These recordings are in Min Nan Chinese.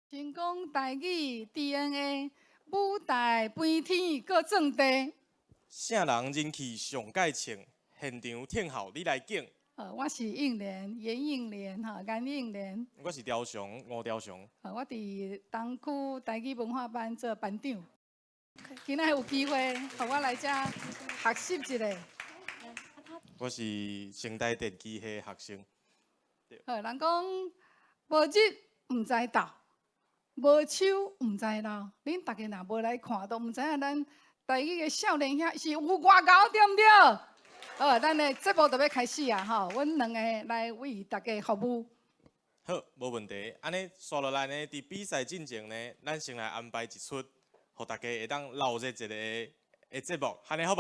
先講台語 DNA，舞台飛天閣鑽地。啥人人氣上蓋衝？現場聽候你來揀。我是應蓮，嚴應蓮，吼，顏應蓮。我是雕雄，吳雕雄。我佇東區台語文化班做班長。今仔有機會，予我來遮學習一下。我是成大電機系學生。好，人講無日毋知晝，無秋毋知老。恁逐家若無來看，都毋知影咱台語的少年兄是有偌𠢕，對毋對？好，咱的節目就欲開始啊！吼，阮兩個來為大家服務。好，無問題。按呢，紲落來呢，佇比賽進前呢，咱先來安排一齣，予大家會當鬧熱一下的節目，按呢好無？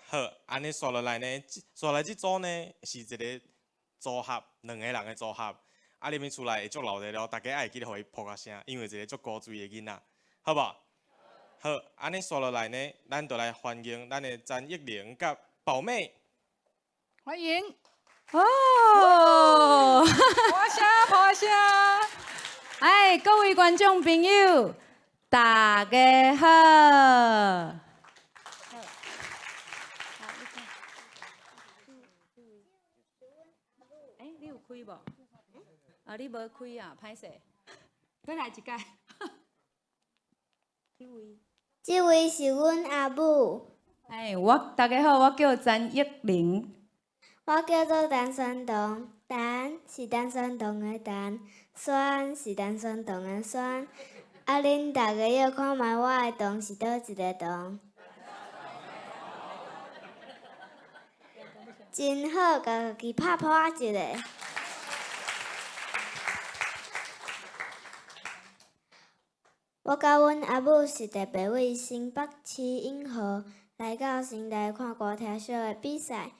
好，按呢紲落來呢，紲來這組呢是一个組合，兩个人的組合。啊，入去厝內會足鬧熱咯，大家愛會記得予伊噗仔聲，因為一个足古錐的囡仔，好無？好，按呢紲落來呢，咱就來歡迎咱的詹憶玲佮寶妹。歡迎。哦，噗仔聲，噗仔聲。哎，各位觀眾朋友，大家好。哎，你有開無？啊，你無開啊，歹勢。閣來一擺。這位是阮阿母。哎，我大家好，我叫詹憶玲。我叫做陳宣彤，陳是陳宣彤的陳，宣是陳宣彤的宣。啊，恁逐家要看覓我的彤是佗一个彤？真好，共家己拍噗仔一下。我佮阮阿母是特別為新北市永和來到成大看歌聽小的比賽，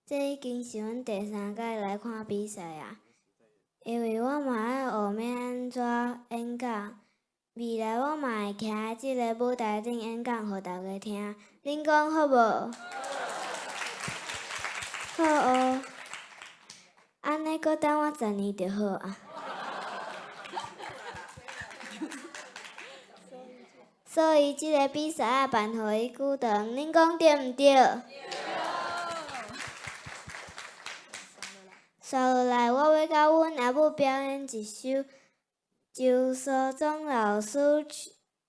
這已經是阮第三擺來看比賽啊。因為我嘛愛學欲按怎演講，未來我嘛會徛佇這个舞台頂演講，予大家聽。恁講好無？好哦。按呢閣等我十年就好啊。所以這个比賽愛辦予伊久長，恁講對毋對？紲落來，我欲佮阮阿母表演一首周蘇總老師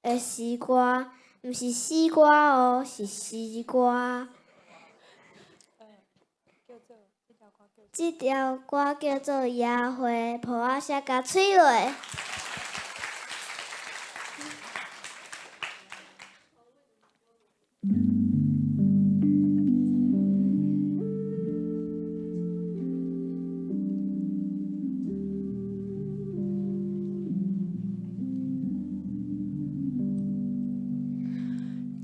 的詩歌，毋是死歌哦，是詩歌。這條歌叫做《野花》，噗仔聲共吹落。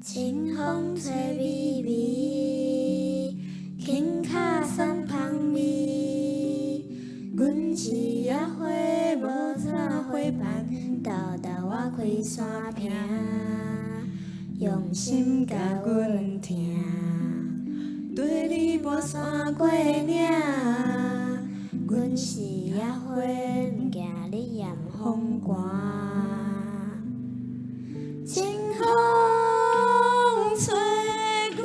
清風吹微微，輕跤散芳味。阮是野花，無啥花瓣，沓沓我開山坪，用心共阮聽，綴你跋山過嶺。阮是野花，毋驚你嫌風寒。清風吹阮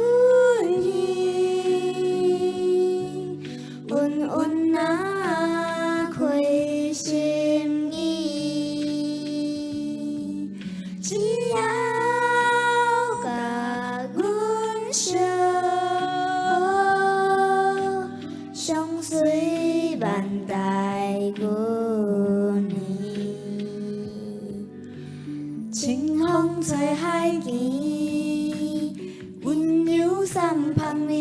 耳，溫溫仔開心意。只要共阮相相隨萬代阮年。清風吹海墘，溫柔散芳味。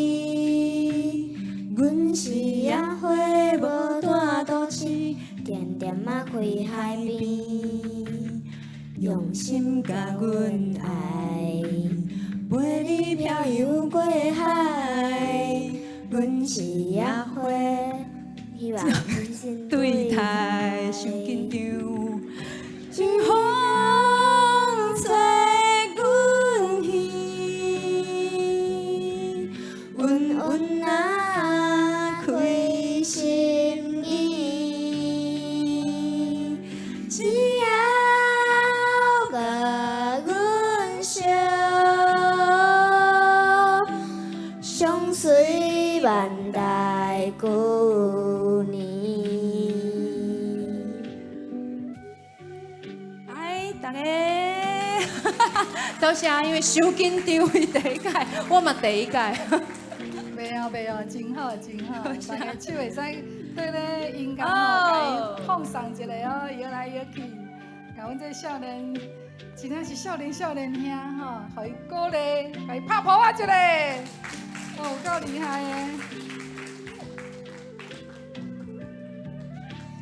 阮是野花，無蹛都市，恬恬仔開海邊，用心共阮愛，陪你飄遊過海。阮是野花，希望真心對待傷緊張。清風吹阮耳，溫溫仔開心意。只要萬代舊年。哎，大家多謝，因為傷緊張，伊第一屆，我嘛第一屆。袂哦袂哦，真好真好，大家手會使對咧音樂吼，共伊放送一下哦，搖來搖去。共阮這少年，真正是少年少年兄吼，予伊鼓勵，共伊拍噗仔一下，哦，有夠厲害的。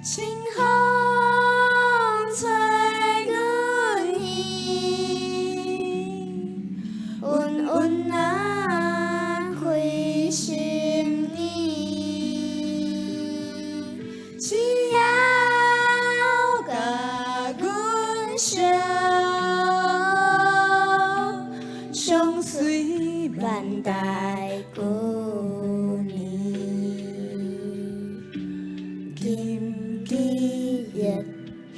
清風吹阮耳，溫溫啊開心意，只要共阮相，相隨萬代舊年。金枝玉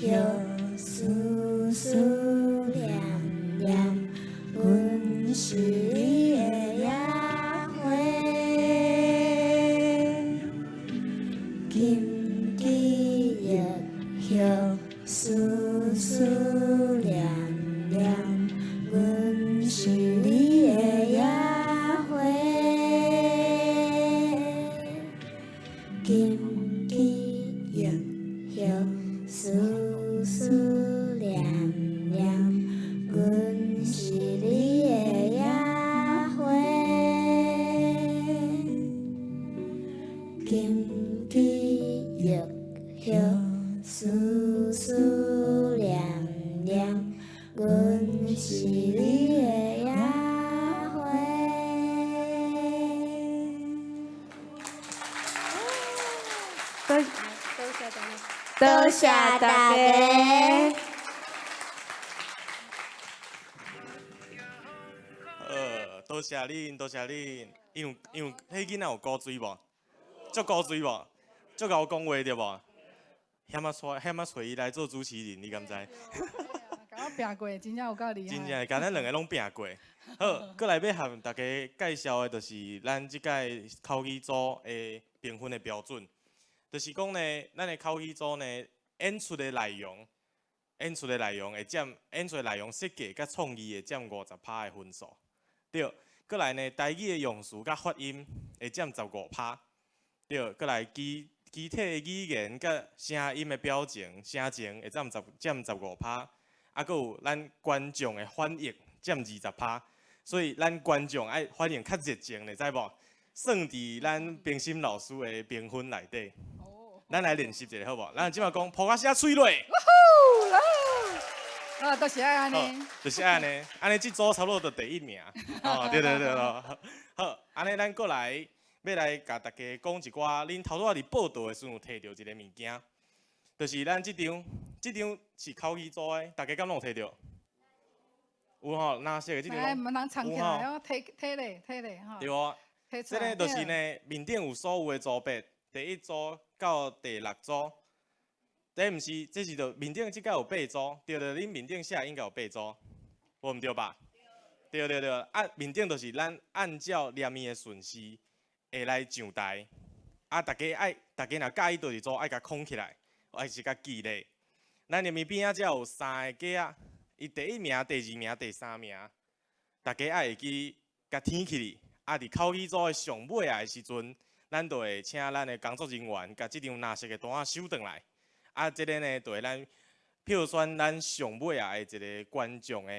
葉，思思念念，阮是你的野花。金枝玉葉，思思念念，阮是你的野花。金枝玉葉，思思念念，阮是你的野花。金枝玉葉，思思念念，阮是你的野花。多多謝大家。多謝恁，多謝恁。因有因有，彼囡仔有古錐無？足古錐無？足𠢕講話對無？險仔揣險仔揣伊來做主持人，你敢知？共我拚過，真正有夠厲害。真正，共咱兩个攏拚過。好，閣來欲和大家介紹的，就是咱這屆口語組的評分的標準。就是講呢，咱的口語組呢，演出的內容，演出的內容會佔演出的內容設計佮創意會佔50%的分數。對，閣來呢，台語的用詞佮發音會佔15%。對，閣來肢肢體的語言佮聲音的表情、聲情會佔十佔15%。啊，閣有咱觀眾的反應佔20%。所以咱觀眾愛反應較熱情，你知無？算佇咱評審老師的評分內底。咱來練習一下好無？咱這擺講，噗仔聲吹落。啊，就是愛按呢。就是愛按呢，按呢這組差不多就第一名。哦，對對對咯。好，按呢咱閣來，欲來共大家講一寡，恁頭拄仔佇報到的時陣有提著一个物件，就是咱這張，這張是口語組的，大家敢攏有提著？有吼，藍色的這張。來，毋通藏起來哦，提提咧，提咧吼。對哦。這个就是呢，面頂有所有的組別，第一組到第六組。這毋是，這是著面頂這屆有八組，對對，恁面頂寫應該有八組，無毋對吧？對對對，啊，面頂就是咱按照念伊的順序會來上台，啊，大家愛，大家若佮意佗一組，愛共空起來，還是共記咧。咱入面邊仔遮有三个格仔，伊第一名、第二名、第三名，大家愛會記共填起去。啊，佇口語組的上尾仔的時陣，咱就會請咱的工作人員共這張藍色的單仔收轉來。啊，這个呢，就會咱票選咱上尾仔的一個觀眾的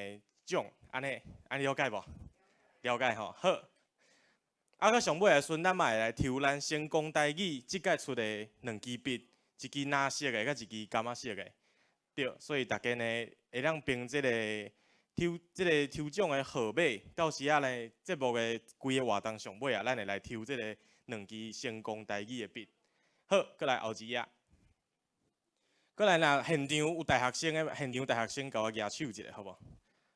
獎，按呢，按呢了解無？了解吼，好。啊，閣上尾的時陣，咱嘛會來抽咱成功台語這屆出的兩支筆，一支藍色的，佮一支柑仔色的。對，所以大家呢，會當憑這個抽這个抽獎的號碼，到時仔呢，節目的規个活動上尾啊，咱會來抽這个兩支成功台語的筆。好，閣來後一頁。閣來若現場有大學生的，現場大學生共我舉手一下，好無？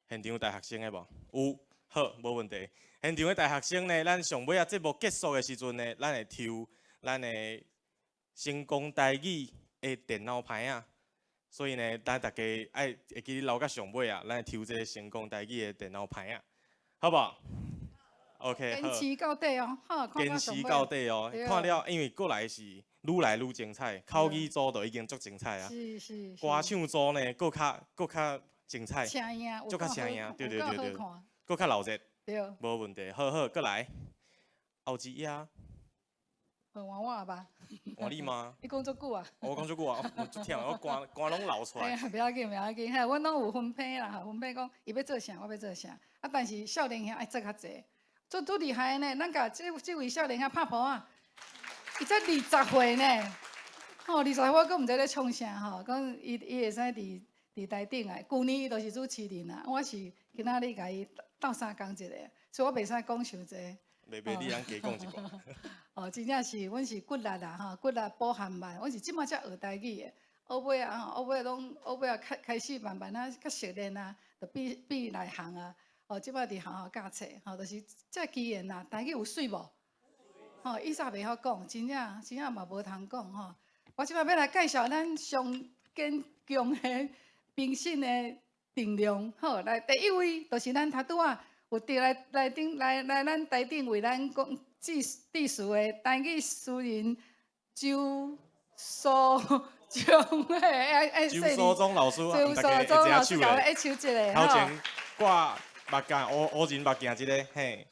現場有大學生的無？有，好，無問題。現場的大學生呢，咱上尾仔節目結束的時陣呢，咱會抽咱的成功台語的電腦牌仔。所以呢，咱大家愛會記得留到上尾啊，咱會抽這个成功台語的電腦牌仔，好無？ OK，堅持到底哦，好，堅持到底哦，看了，因為過來是愈來愈精彩，口語組就已經足精彩啊，歌唱組呢，閣較精彩，足較聲音，對對對對，閣較鬧熱，無問題，好好，閣來，後一頁。換我吧。換你嗎？你講足久啊？我講足久啊，我足忝，我汗汗攏流出來。哎呀，不要緊，不要緊，嘿，阮攏有分配啦，分配講伊欲做啥，我欲做啥。啊，但是少年兄愛做較濟，足足厲害呢。咱共這位少年兄拍噗仔，伊才20歲呢。吼，20歲我閣毋知咧創啥吼，講伊會使佇台頂來。舊年伊就是主持人啊，我是今仔日共伊鬥相共一下，所以我袂使講傷濟。袂袂，你通加講一寡。哦，真正是，阮是骨力啦吼，骨力補韓文，阮是這馬才學台語的，後尾啊吼，後尾攏後尾啊開開始慢慢啊較熟練啊，就變變內行啊。哦，這馬佇學校教冊，吼，就是這語言啦，台語有媠無？吼，以前袂曉講，真正真正嘛無通講吼。我這馬欲來介紹咱上堅強的評審的陣容，好，來第一位就是咱頭拄仔有佇來來頂來來咱台頂為咱講致致辭的台語詩人周蘇忠的，周蘇忠老師，周蘇忠老師，共我手一下，頭前掛目鏡，烏烏人目鏡這个，嘿。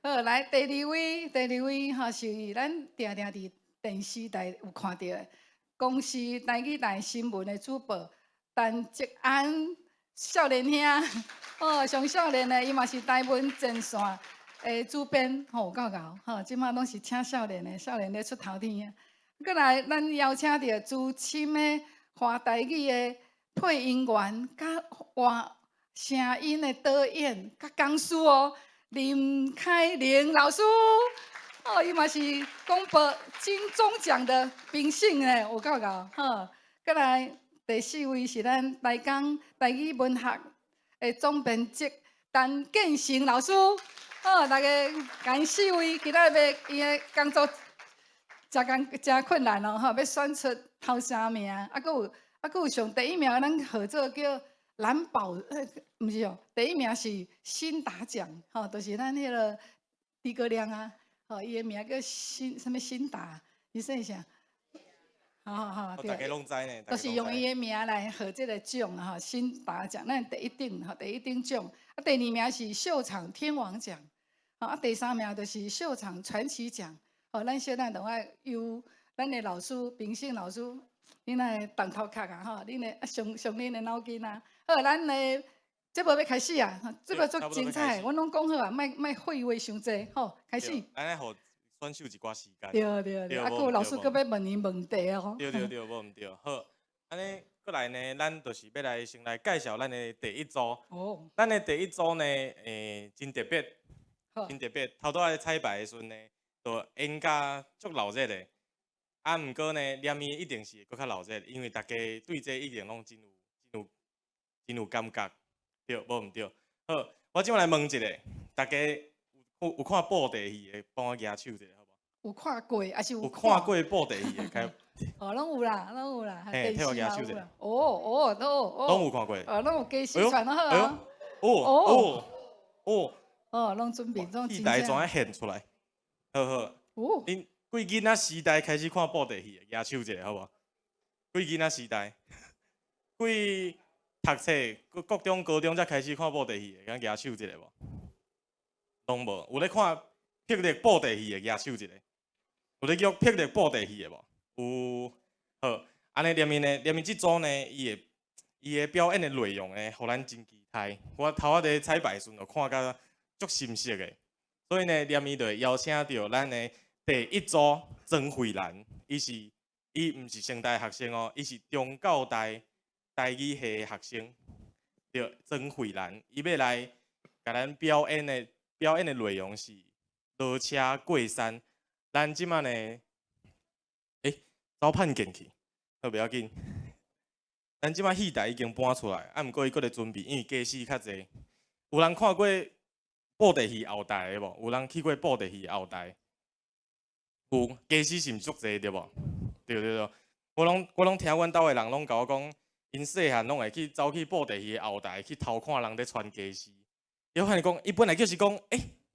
好，來第二位，第二位吼是咱定定佇電視台有看著的，公視台語台新聞的主播陳澤安少年兄，哦，上少年的，伊嘛是台文前線的主編，吼，有夠𠢕，吼，這馬攏是請少年的，少年咧出頭天啊。閣來，咱邀請著資深的華台語的配音員，佮換聲音的導演，佮講師哦，林凱玲老師，哦，伊嘛是廣播金鐘獎的評審呢，有夠𠢕，吼。閣來第四位是咱台江台語文學的總編輯陳建成老師，好，大家共四位今仔日伊的工作誠艱誠困難哦，吼，欲選出頭三名，啊，閣有啊，閣有上第一名，咱號做叫藍寶，毋是哦，第一名是新達獎，吼，就是咱彼个諸葛亮啊，吼，伊的名叫新啥物新達，伊姓啥？好好好，對，大家攏知呢，就是用伊的名來號這个獎啊，吼，新達獎，咱第一等吼，第一等獎。啊，第二名是秀場天王獎，啊，第三名就是秀場傳奇獎。哦，咱小等就愛由咱的老師，評審老師，恁來動頭殼啊，吼，恁的啊上上恁的腦筋啊。好，咱的節目欲開始啊，節目足精彩，阮攏講好啊，莫莫廢話傷濟，好，開始。咱愛予選手一寡時間。對對對，啊，閣有老師閣欲問伊問題哦。對對對，無毋對。好，按呢閣來呢，咱就是欲來先來介紹咱的第一組。哦。咱的第一組呢，真特別，真特別。頭拄仔彩排的時陣呢，就演甲足鬧熱的。啊，毋過呢，連伊一定是會閣較鬧熱，因為大家對這一定攏真有、真有、真有感覺，對，無毋對。好，我這馬來問一下，大家有看布袋戲的，幫我舉手一下，好無？有看過，抑是有看過布袋戲的？開。哦，攏有啦，攏有啦。嘿，替我舉手一下。哦哦哦。攏有看過。哦，攏有家私傳好啊。哦哦哦。哦，攏準備，攏戲台怎樣現出來？好好。哦。恁幾囡仔時代開始看布袋戲的，舉手一下，好無？幾囡仔時代？幾讀冊國中、高中才開始看布袋戲的，敢舉手一下無？攏無。有咧看霹靂布袋戲的，舉手一下。有咧叫霹靂布袋戲的無？有。好，按呢連面呢，連面這組呢，伊的表演的內容呢，予咱真期待。我頭仔佇彩排時陣就看甲足心適的，所以呢，連面就會邀請著咱的第一組曾慧蘭，伊毋是成大學生哦，伊是中教大台語系的學生，對，曾慧蘭，伊欲來共咱表演的內容是落車過山。咱這馬呢，走叛見去，好，袂要緊。咱這馬戲台已經搬出來，啊，毋過伊閣咧準備，因為家私較濟。有人看過布袋戲後台的無？有人去過布袋戲後台？有，家私是毋是足濟對無？對對對，我攏聽阮兜的人攏共我講，𪜶細漢攏會去走去布袋戲的後台去偷看人咧穿家私。伊發現講，伊本來就是講，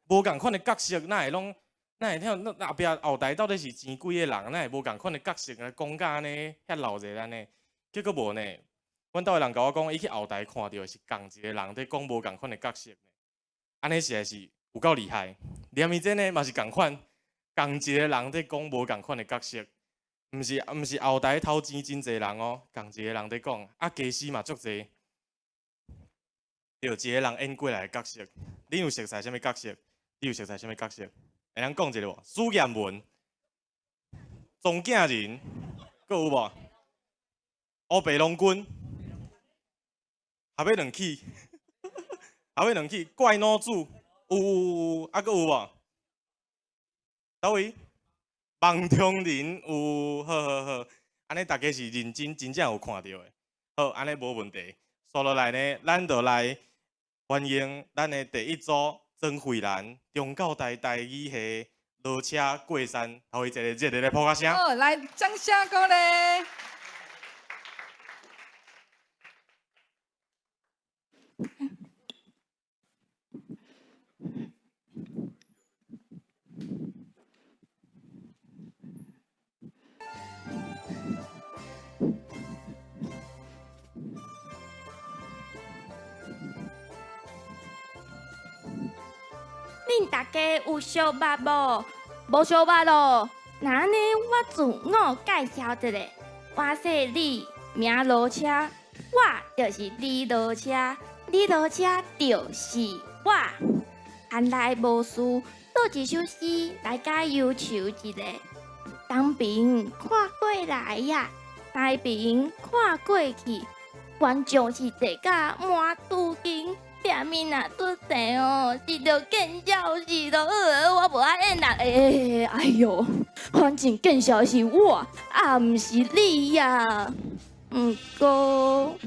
無仝款的角色，哪會攏，哪會聽那後壁後台到底是錢幾个人，哪會無仝款的角色來講甲按呢遐鬧熱按呢？結果無呢，阮兜的人共我講，伊去後台看著的是仝一个人佇講無仝款的角色，按呢實在是有夠厲害。連伊這呢嘛是仝款，仝一个人佇講無仝款的角色，毋是後台頭前真濟人哦，仝一个人佇講，啊家私嘛足濟，著一个人演過來的角色。恁有熟似啥物角色？你有熟似啥物角色？會當講一下無？史艷文、莊敬仁，閣有無？烏白郎君，合欲兩起，合欲兩起，怪腦子，有有有，啊閣有無？佗位？夢中人有，好好好，按呢大家是認真，真正有看著的。好，按呢無問題。紲落來呢，咱就來歡迎咱的第一組莊惠蘭中教大台語系羅車過山，予伊一個熱烈的拍仔聲。好，來掌聲鼓勵。恁大家有相捌無？無相捌囉。那按呢，我自我介紹一下，我姓李，名羅車，我就是李羅車，李羅車就是我。閒來無事，做一首詩來共憂愁一下。東邊看過來呀，西邊看過去，觀眾是坐甲滿拄間。店面若出世哦，是著見笑死咯！我無愛演啦，欸，哎喲，反正見笑是我，啊毋是你呀。毋過，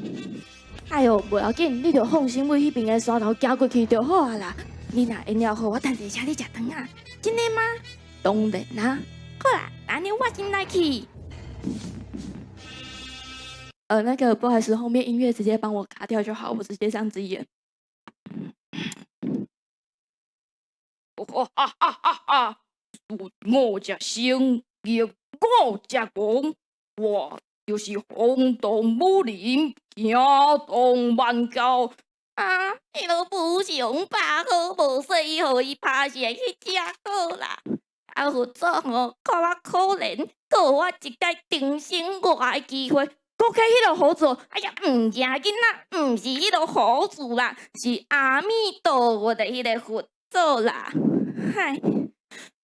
哎喲，無要緊，你著放心，為彼邊的山頭行過去就好啊啦。你若演了好，我等下請你食糖仔，真的嗎？當然啦。好啦，按呢我先來去。那個不好意思，後面音樂直接幫我卡掉就好，我直接這樣子演。哈哈哈哈！我食生，逆我食狂，我就是轟動武林，驚動萬教。啊！彼个武松拍好無說，伊予伊拍死去食好啦。啊！佛祖吼，看我可憐，閣予我一擺重生活的機會。閣起彼个猴子，哎呀，毋惊囡仔，毋是彼个猴子啦，是阿彌陀佛的彼个佛祖啦。唉，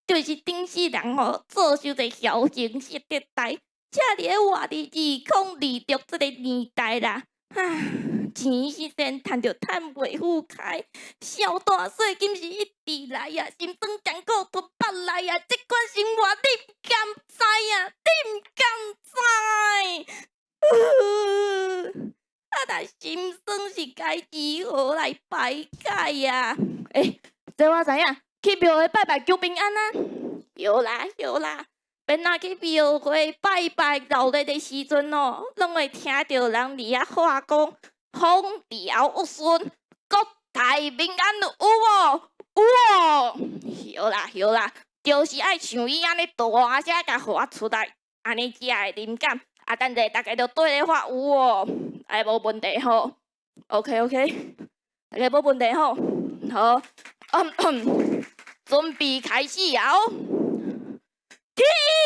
就是頂世人吼，做傷濟僥倖失德代，才佇咧活佇2026這个年代啦。啊，錢是先趁著趁袂赴開，小大細金是一直來啊，心酸艱苦吞腹內啊，這款生活你毋甘知啊，你毋甘知。啊，但心酸是該如何來排解啊？欸，這我知影，去廟會拜拜求平安啊！對啦對啦，便若去廟會拜拜鬧熱的時陣哦，攏會聽著人佇遐喊講風調雨順，國泰民安，有無？有無？對啦對啦，就是愛像伊按呢大聲共喊出來，按呢才會靈感。啊，等下大家就對咧喊有無？哎，無問題吼。OK OK，大家無問題吼。好，準備開始啊！天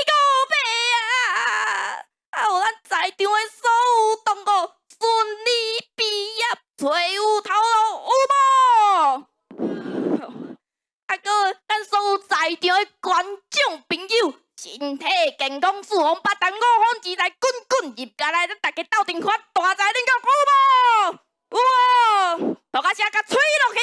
公伯啊，啊，予咱在場的所有同學順利畢業，揣有頭路，有無？啊，閣咱所有在場的觀眾朋友，身體健康，四方八達，五方之內，滾滾入家來，咱大家鬥陣發大財，恁講有無？有無？大家聲共吹落去。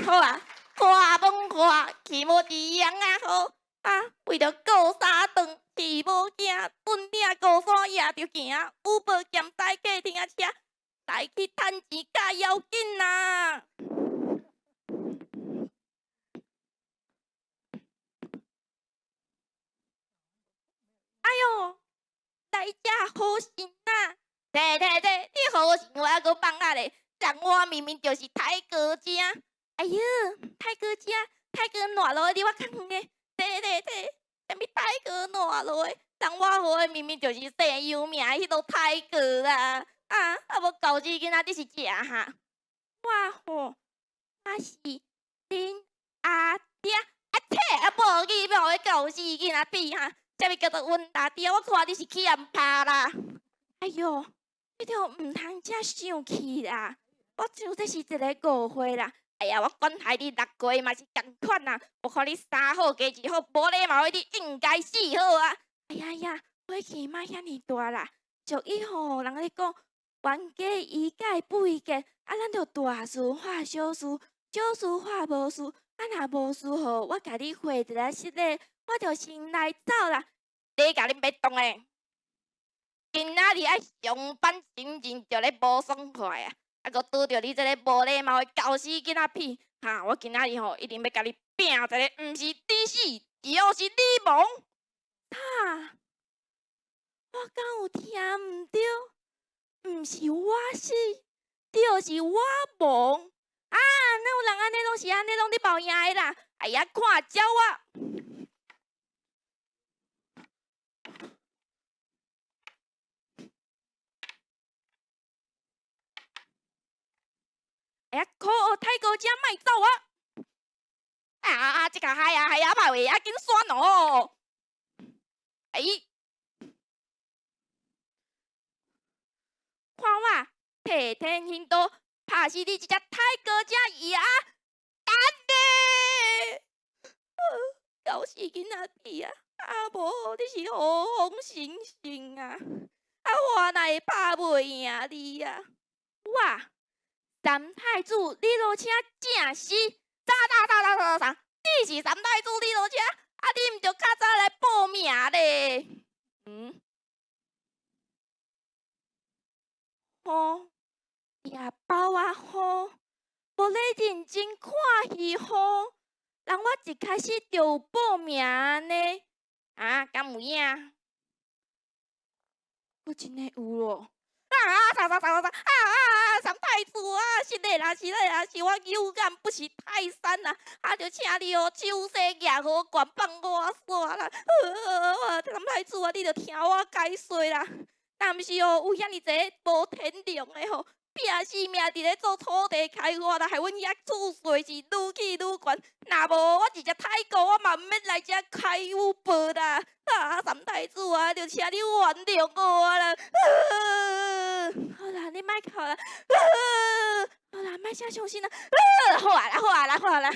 好啊，花罔花，起無一樣啊好啊，為著顧三頓，飼某囝，峻嶺高山也著行，有報兼載客停仔車，來去趁錢較要緊啊！哎喲，來遮好心啊！對對對，你好心我還閣放仔咧，人我明明就是台哥精。哎喲，泰哥遮，泰哥烂落去，离我較遠的，對對對，啥物泰哥爛落去？人我予的明明就是姓有名的彼落泰哥啊！啊，啊無猴子囡仔你是食哈？我吼，我是恁阿爹，啊切，啊無去欲予猴死囡仔比哈？啥物叫做阮阿爹？我看你是去予拍啦！哎喲，你著毋通遮生氣啦！我想這是一个誤會啦。哎呀，我管害你六歲嘛是仝款啦，我看你三好加一好，無禮貌的你應該死好啊！哎呀呀，火氣莫遐爾大啦。俗語吼，人咧講冤家宜解不宜結，啊，咱著大事化小事，小事化無事。啊，若無事吼，我共你回一下失禮，我就先來走啦。你共恁欲當的，今仔日愛上班，心情就咧無爽快啊！啊，閣拄著你這个無禮貌的猴死囡仔屁！哈，我今仔日吼一定欲共你拚一个，毋是你死，就是你亡。哈！我敢有聽毋著？毋是我死，就是我亡。啊！哪有人按呢攏是按呢攏咧報應的啦？哎呀，看招啊！哎呀，可惡！泰國遮莫走啊！啊啊！這個海啊海啊，歹話啊，緊酸哦！哎，看我替天行道，拍死你這隻泰國遮鴨！等咧，猴死囡仔屁啊！啊無，你是何方神聖啊？啊，我哪會拍袂贏你啊？我三太子李羅車正是，走走走走走走，你是三太子李羅車，啊你毋著較早來報名咧？嗯？吼，夜包啊吼，無咧認真看戲吼，人我一開始就有報名呢，啊，敢有影？閣真的有咯！啊！啥啥啥啥啥！啊啊！三太子啊，是的啦，是的啦，是我有眼不識泰山啦！啊，著請你哦，手勢舉好懸放我煞啦！三太子啊，你著聽我解說啦！若毋是哦，有遐爾濟無天良的吼，拼死命佇咧做土地開發啦，害阮遐厝稅是愈起愈懸。若無我一隻泰國，我嘛毋免來遮開 Uber 啦！啊，三太子啊，著請你原諒我啦！好啦，你莫哭啦！好啦，莫遮傷心啦！好啊啦，好啊啦，好啊啦！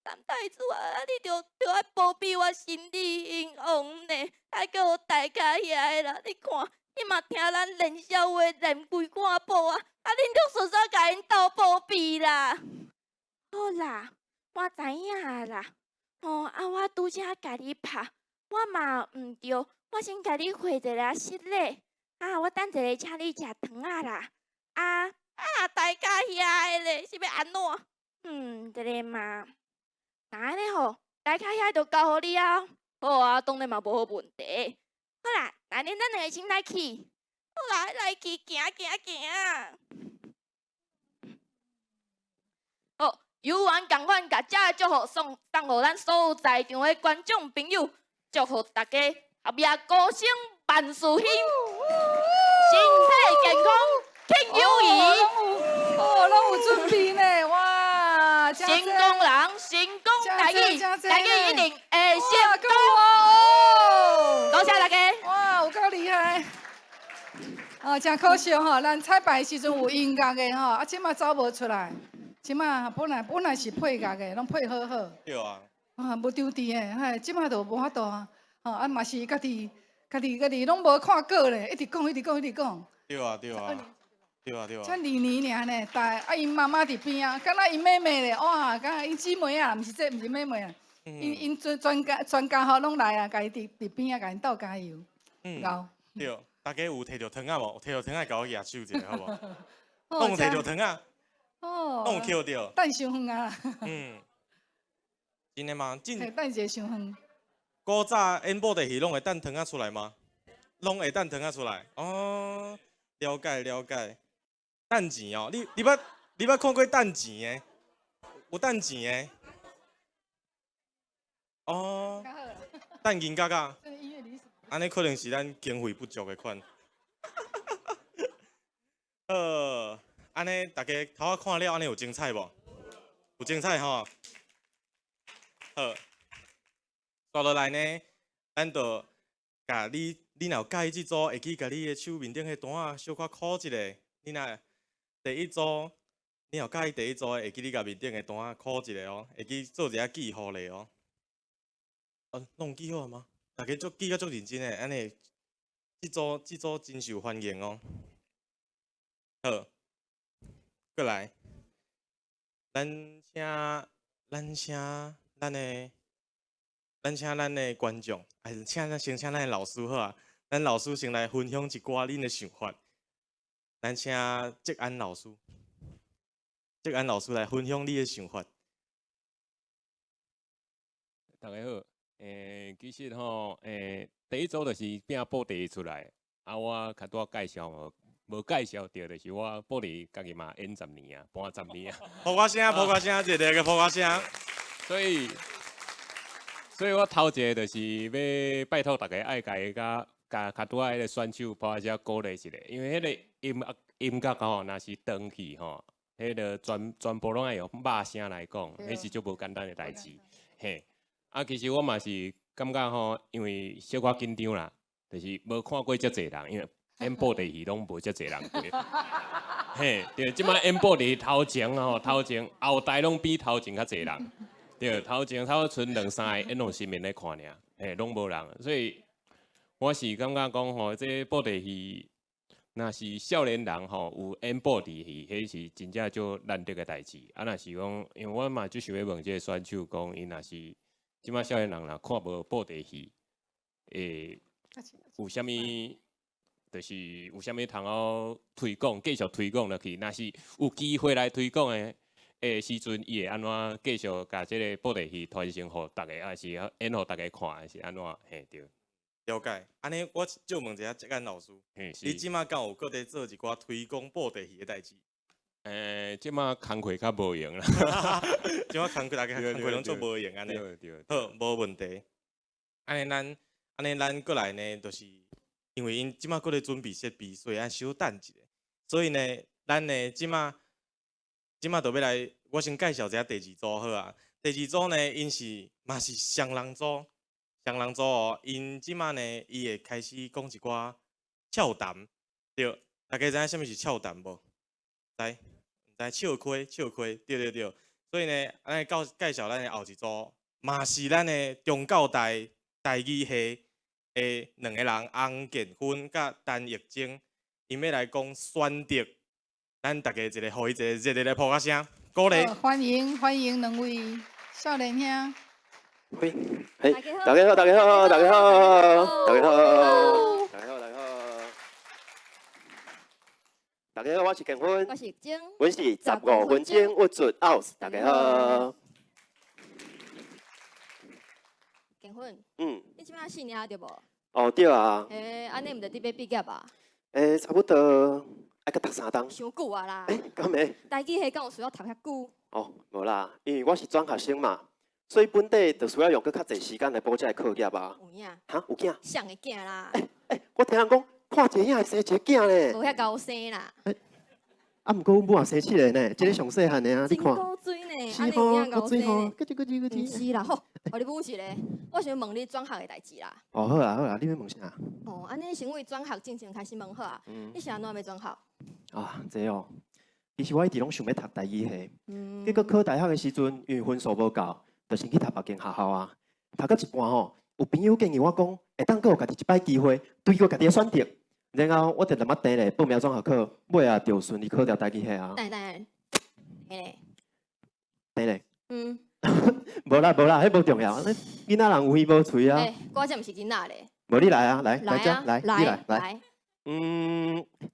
三太子啊，你著著愛保庇我身體興旺呢，啊，閣有大家遐的啦，你看，伊嘛聽咱練痟話練規罐寶啊，啊，恁著順紲共𪜶鬥保庇啦。好啦，我知影啦。吼，啊，我拄才共你拍，我嘛毋對，我先共你回一下失禮。啊，我等一下請你食糖仔啦。啊啊，大家遐的咧是欲按怎？嗯，這个嘛，那按呢吼，大家遐就交予你啊。好啊，當然嘛無問題。好啦，那恁咱兩个先來去。好啦，來去，行行行。好，有緣仝款，共這个祝福送送予咱所有在場的觀眾朋友，祝福大家合夜高升，萬事興，身體健康，慶友誼。哦，攏有準備呢，哇！成功人，成功台語，台語一定會成功。多謝大家。哇，有夠厲害！哦，真可惜吼，咱彩排的時陣有音樂的吼，啊，這馬走無出來。這馬本來本來是配樂的，攏配好好。對啊。啊，無張佇的，嘿，這馬就無法度啊。吼，啊嘛是家己家己家己攏無看稿咧，一直講一直講一直講。對啊對啊。對啊對啊。才2年爾呢，但啊𪜶媽媽佇邊仔，敢若𪜶妹妹咧，哇，敢若𪜶姊妹啊，毋是這，毋是妹妹啊。𪜶𪜶專專家專家吼攏來啊，共伊佇佇邊仔共𪜶鬥加油。嗯。𠢕。對，大家有提著糖仔無？有提著糖仔共我舉手一下，好無？攏有提著糖仔。哦。攏有抾著。等傷遠啊。嗯。真的嗎？真。等一下傷遠。古早演布袋戲攏會等糖仔出來嗎？攏會等糖仔出來。哦，了解了解。趁錢哦，你你捌你捌看過趁錢的？有趁錢的。哦，趁銀角仔。按呢可能是咱經費不足的款。好，按呢大家頭仔看了，按呢有精彩無？有精彩吼。好，紲落來呢，咱就共你，你若有佮意這組，會記共你的手面頂彼單仔小可敲一下。你若第一組，你若佮意第一組的，會記你共面頂的單仔敲一下哦，會記做一下記號咧哦。哦，攏記好啊嗎？大家足記甲足認真的，按呢，這組這組真受歡迎哦。好，過來，咱請咱的觀眾，還是請咱先請咱的老師好啊。咱老師先來分享一寡恁的想法。咱請哲安老師，哲安老師來分享你的想法。大家好，其實吼，第一組就是拼布袋戲出來，啊，我較拄仔介紹無，無介紹著，就是我布袋戲家己嘛演十年啊，搬十年啊。噗仔聲，噗仔聲，熱烈的噗仔聲。所以我頭一个就是欲拜託大家愛共伊共共較拄仔彼个選手噗仔聲鼓勵一下，因為彼个音樂音樂吼，若是斷去吼，彼个全部攏愛用肉聲來講，彼是足無簡單的代誌，嘿。啊，其實我嘛是感覺吼，因為小可緊張啦，就是無看過遮濟人，因為演布袋戲攏無遮濟人過。嘿，對，這擺演布袋戲頭前吼，頭前後台攏比頭前較濟人。對，頭前差不多賰兩三个演予市民咧看爾，嘿，攏無人，所以我是感覺講吼，這布袋戲若是少年人吼有演布袋戲，彼是真正足難得的代誌。啊，若是講，因為我嘛足想欲問這个選手講，伊若是這擺少年人若看無布袋戲，會有啥物？就是有啥物通好推廣，繼續推廣落去。若是有機會來推廣的的時陣，伊會按怎繼續共這个布袋戲傳承予大家，還是演予大家看，是按怎？嘿，對。了解。按呢，我借問一下哲安老師，你這擺敢有閣佇做一寡推廣布袋戲的代誌？這擺工課較無閒啦。這擺工課大家工課攏足無閒按呢。對。好，無問題。按呢，咱按呢，咱過來呢，就是因為𪜶這擺閣咧準備設備，所以愛小等一下。所以呢，咱呢這擺這擺就欲來，我先介紹一下第二組好啊。第二組呢，𪜶是嘛是雙人組，雙人組哦。𪜶這擺呢，伊會開始講一寡俏談，對，大家知影啥物是俏談無？知？毋知？笑詼，笑詼，對對對。所以呢，咱來介紹咱的後一組，嘛是咱的中教大台語系的兩个人，洪建芬佮陳玉晶，𪜶欲來講選擇。咱大家一个，予伊一個熱烈的噗仔聲，鼓勵。歡迎歡迎兩位少年兄。嘿，嘿，大家好，大家好，大家好，大家好，大家好，大家好，大家好，我是建芬，我是晶，阮是十五分鐘鬱卒 out，大家好。建芬，你這擺四年對無？哦，對啊。欸，按呢毋著佇欲畢業啊？欸，差不多愛閣讀三冬。傷久啊啦。欸，敢會？台語系敢有需要讀遐久？哦，無啦，因為我是轉學生嘛，所以本底就需要用閣較濟時間來補這个課業啊。有影？哈，有囝？誰的囝啦？欸欸，我聽人講，看一個影會生一个囝咧。無遐𠢕生啦。欸，啊，毋過阮母也生七个呢，這个上細漢的啊，你看。真古錐呢，是吼，按呢有影𠢕生呢。古錐吼，毋是啦，好，予你母一个，我想問你轉學的代誌啦。哦，好啊好啊，你欲問啥？哦，按呢先為轉學進前開始問好啊。你是按怎欲轉學？啊，這哦，其實我一直攏想欲讀台語系，結果考大學的時陣，因為分數無夠，就先去讀別間學校啊。讀到一半吼，有朋友建議我講，會當閣予家己一擺機會，對過家己的選擇。然後我就踮仔地咧報名轉學考，尾仔就順利考著台語系啊。等下等下，嘿咧。咧。無啦無啦，彼無重要。囡仔人有耳無喙啊。欸，我這毋是囡仔咧。無你來啊，來來這來，你來來。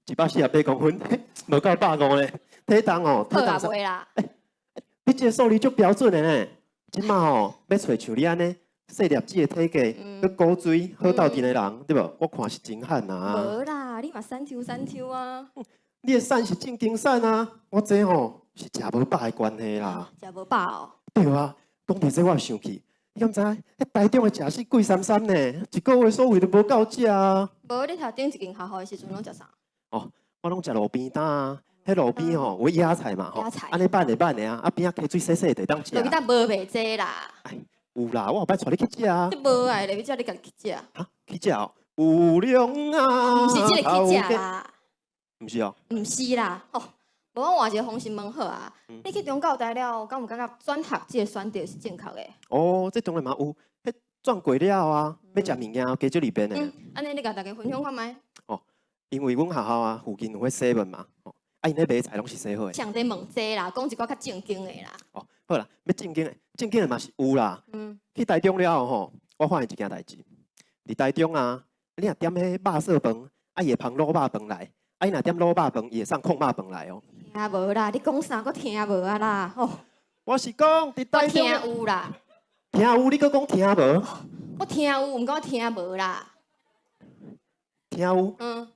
148公分，無夠150咧。體重哦，體重。好啊，袂啦。欸，你這个數字足標準的呢。這馬吼，欲揣像你按呢細粒子的體格，閣古錐好鬥陣的人，對無？我看是真罕啊。無啦，你嘛瘦抽瘦抽啊。你的瘦是正經瘦啊，我這吼是食無飽的關係啦。食無飽哦。對啊，講著這我就想起，你敢知影？彼台中的食肆貴參參呢，一個月所費都無夠食啊。無，你讀頂一間學校的時陣攏食啥？哦，我攏食路邊攤啊，彼路邊吼有野菜嘛吼，野菜按呢挽的挽的啊，啊邊仔溪水洗洗就會當食。路邊攤無賣這啦。有啦，我後擺帶你去食啊。你無愛咧，欲叫你家己去食。哈，去食哦，有量啊。毋是這个去食啦。毋是哦。毋是啦，哦，無我換一个方式問好啊。你去中教大了，敢有感覺轉學這个選擇是正確的？哦，這當然嘛有，彼轉過了啊，欲食物件加少利便的。嗯，按呢你共大家分享看覓？哦，因為阮學校啊附近有彼 seven 嘛，哦，啊𪜶咧賣菜攏是洗好的。誰佇問這啦，講一寡較正經的啦。哦，好啦，欲正經的，正經的嘛是有啦。去台中了後吼，我發現一件代誌。佇台中啊，你若點彼肉燥飯，啊伊會捧滷肉飯來；啊伊若點滷肉飯，伊會送炕肉飯來哦。聽無啦，你講啥閣聽無啊啦？吼！我是講佇台中。我聽有啦。聽有，你閣講聽無？我聽有，毋過我聽無啦。聽有？嗯。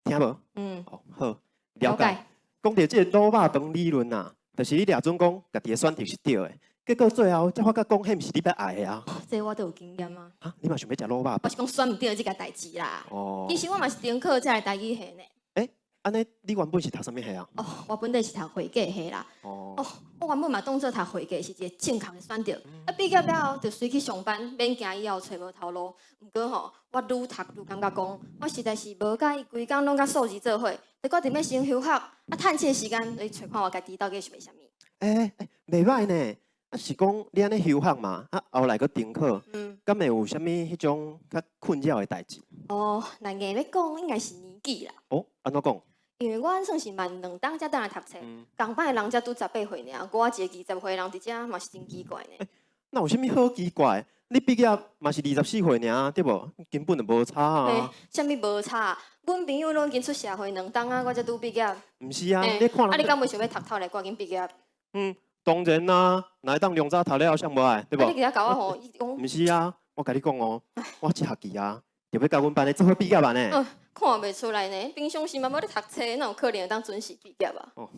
聽無？嗯。哦，好，了解。講著這個滷肉飯理論啊，就是你掠準講家己的選擇是對的，結果最後才發覺講，彼毋是你欲愛的啊。這我都有經驗啊。哈，你嘛想欲食滷肉飯？我是講選毋著這個代誌啦。哦。其實我嘛是重考才來台語系呢。欸，按呢，你原本是讀啥物系啊？哦，我本底是讀會計系啦。哦。哦，我原本嘛當做讀會計是一個正確的選擇。啊，畢業了後就隨去上班，免驚以後揣無頭路。毋過吼，我愈讀愈感覺講，我實在是無佮意規工攏佮數字做伙，就決定欲先休學，啊，趁這個時間來揣看我家己到底想欲啥物。欸欸，袂䆀呢。啊，是講你按呢休學嘛？啊，後來閣重考，敢會有啥物彼種較困擾的代誌？哦，若硬欲講，應該是年紀啦。哦，按怎講？因為我算是慢兩冬才轉來讀冊，仝班的人才拄18歲爾，我一個20歲人佇遮嘛是真奇怪呢。欸，那有啥物好奇怪？你畢業嘛是24歲爾，對無？根本就無差啊。欸，啥物無差？阮朋友攏已經出社會兩冬啊，我才拄畢業。毋是啊，你看。啊，你敢袂想欲讀透來趕緊畢業？嗯，當然啦，若會當量早讀了，誰無愛，對無？啊，你佇遐共我吼，伊講。毋是啊，我共你講哦，我這學期啊，就欲共阮班的做伙畢業啊呢。看袂出來呢，平常時嘛無咧讀冊，哪有可能會當準時畢業啊？哦，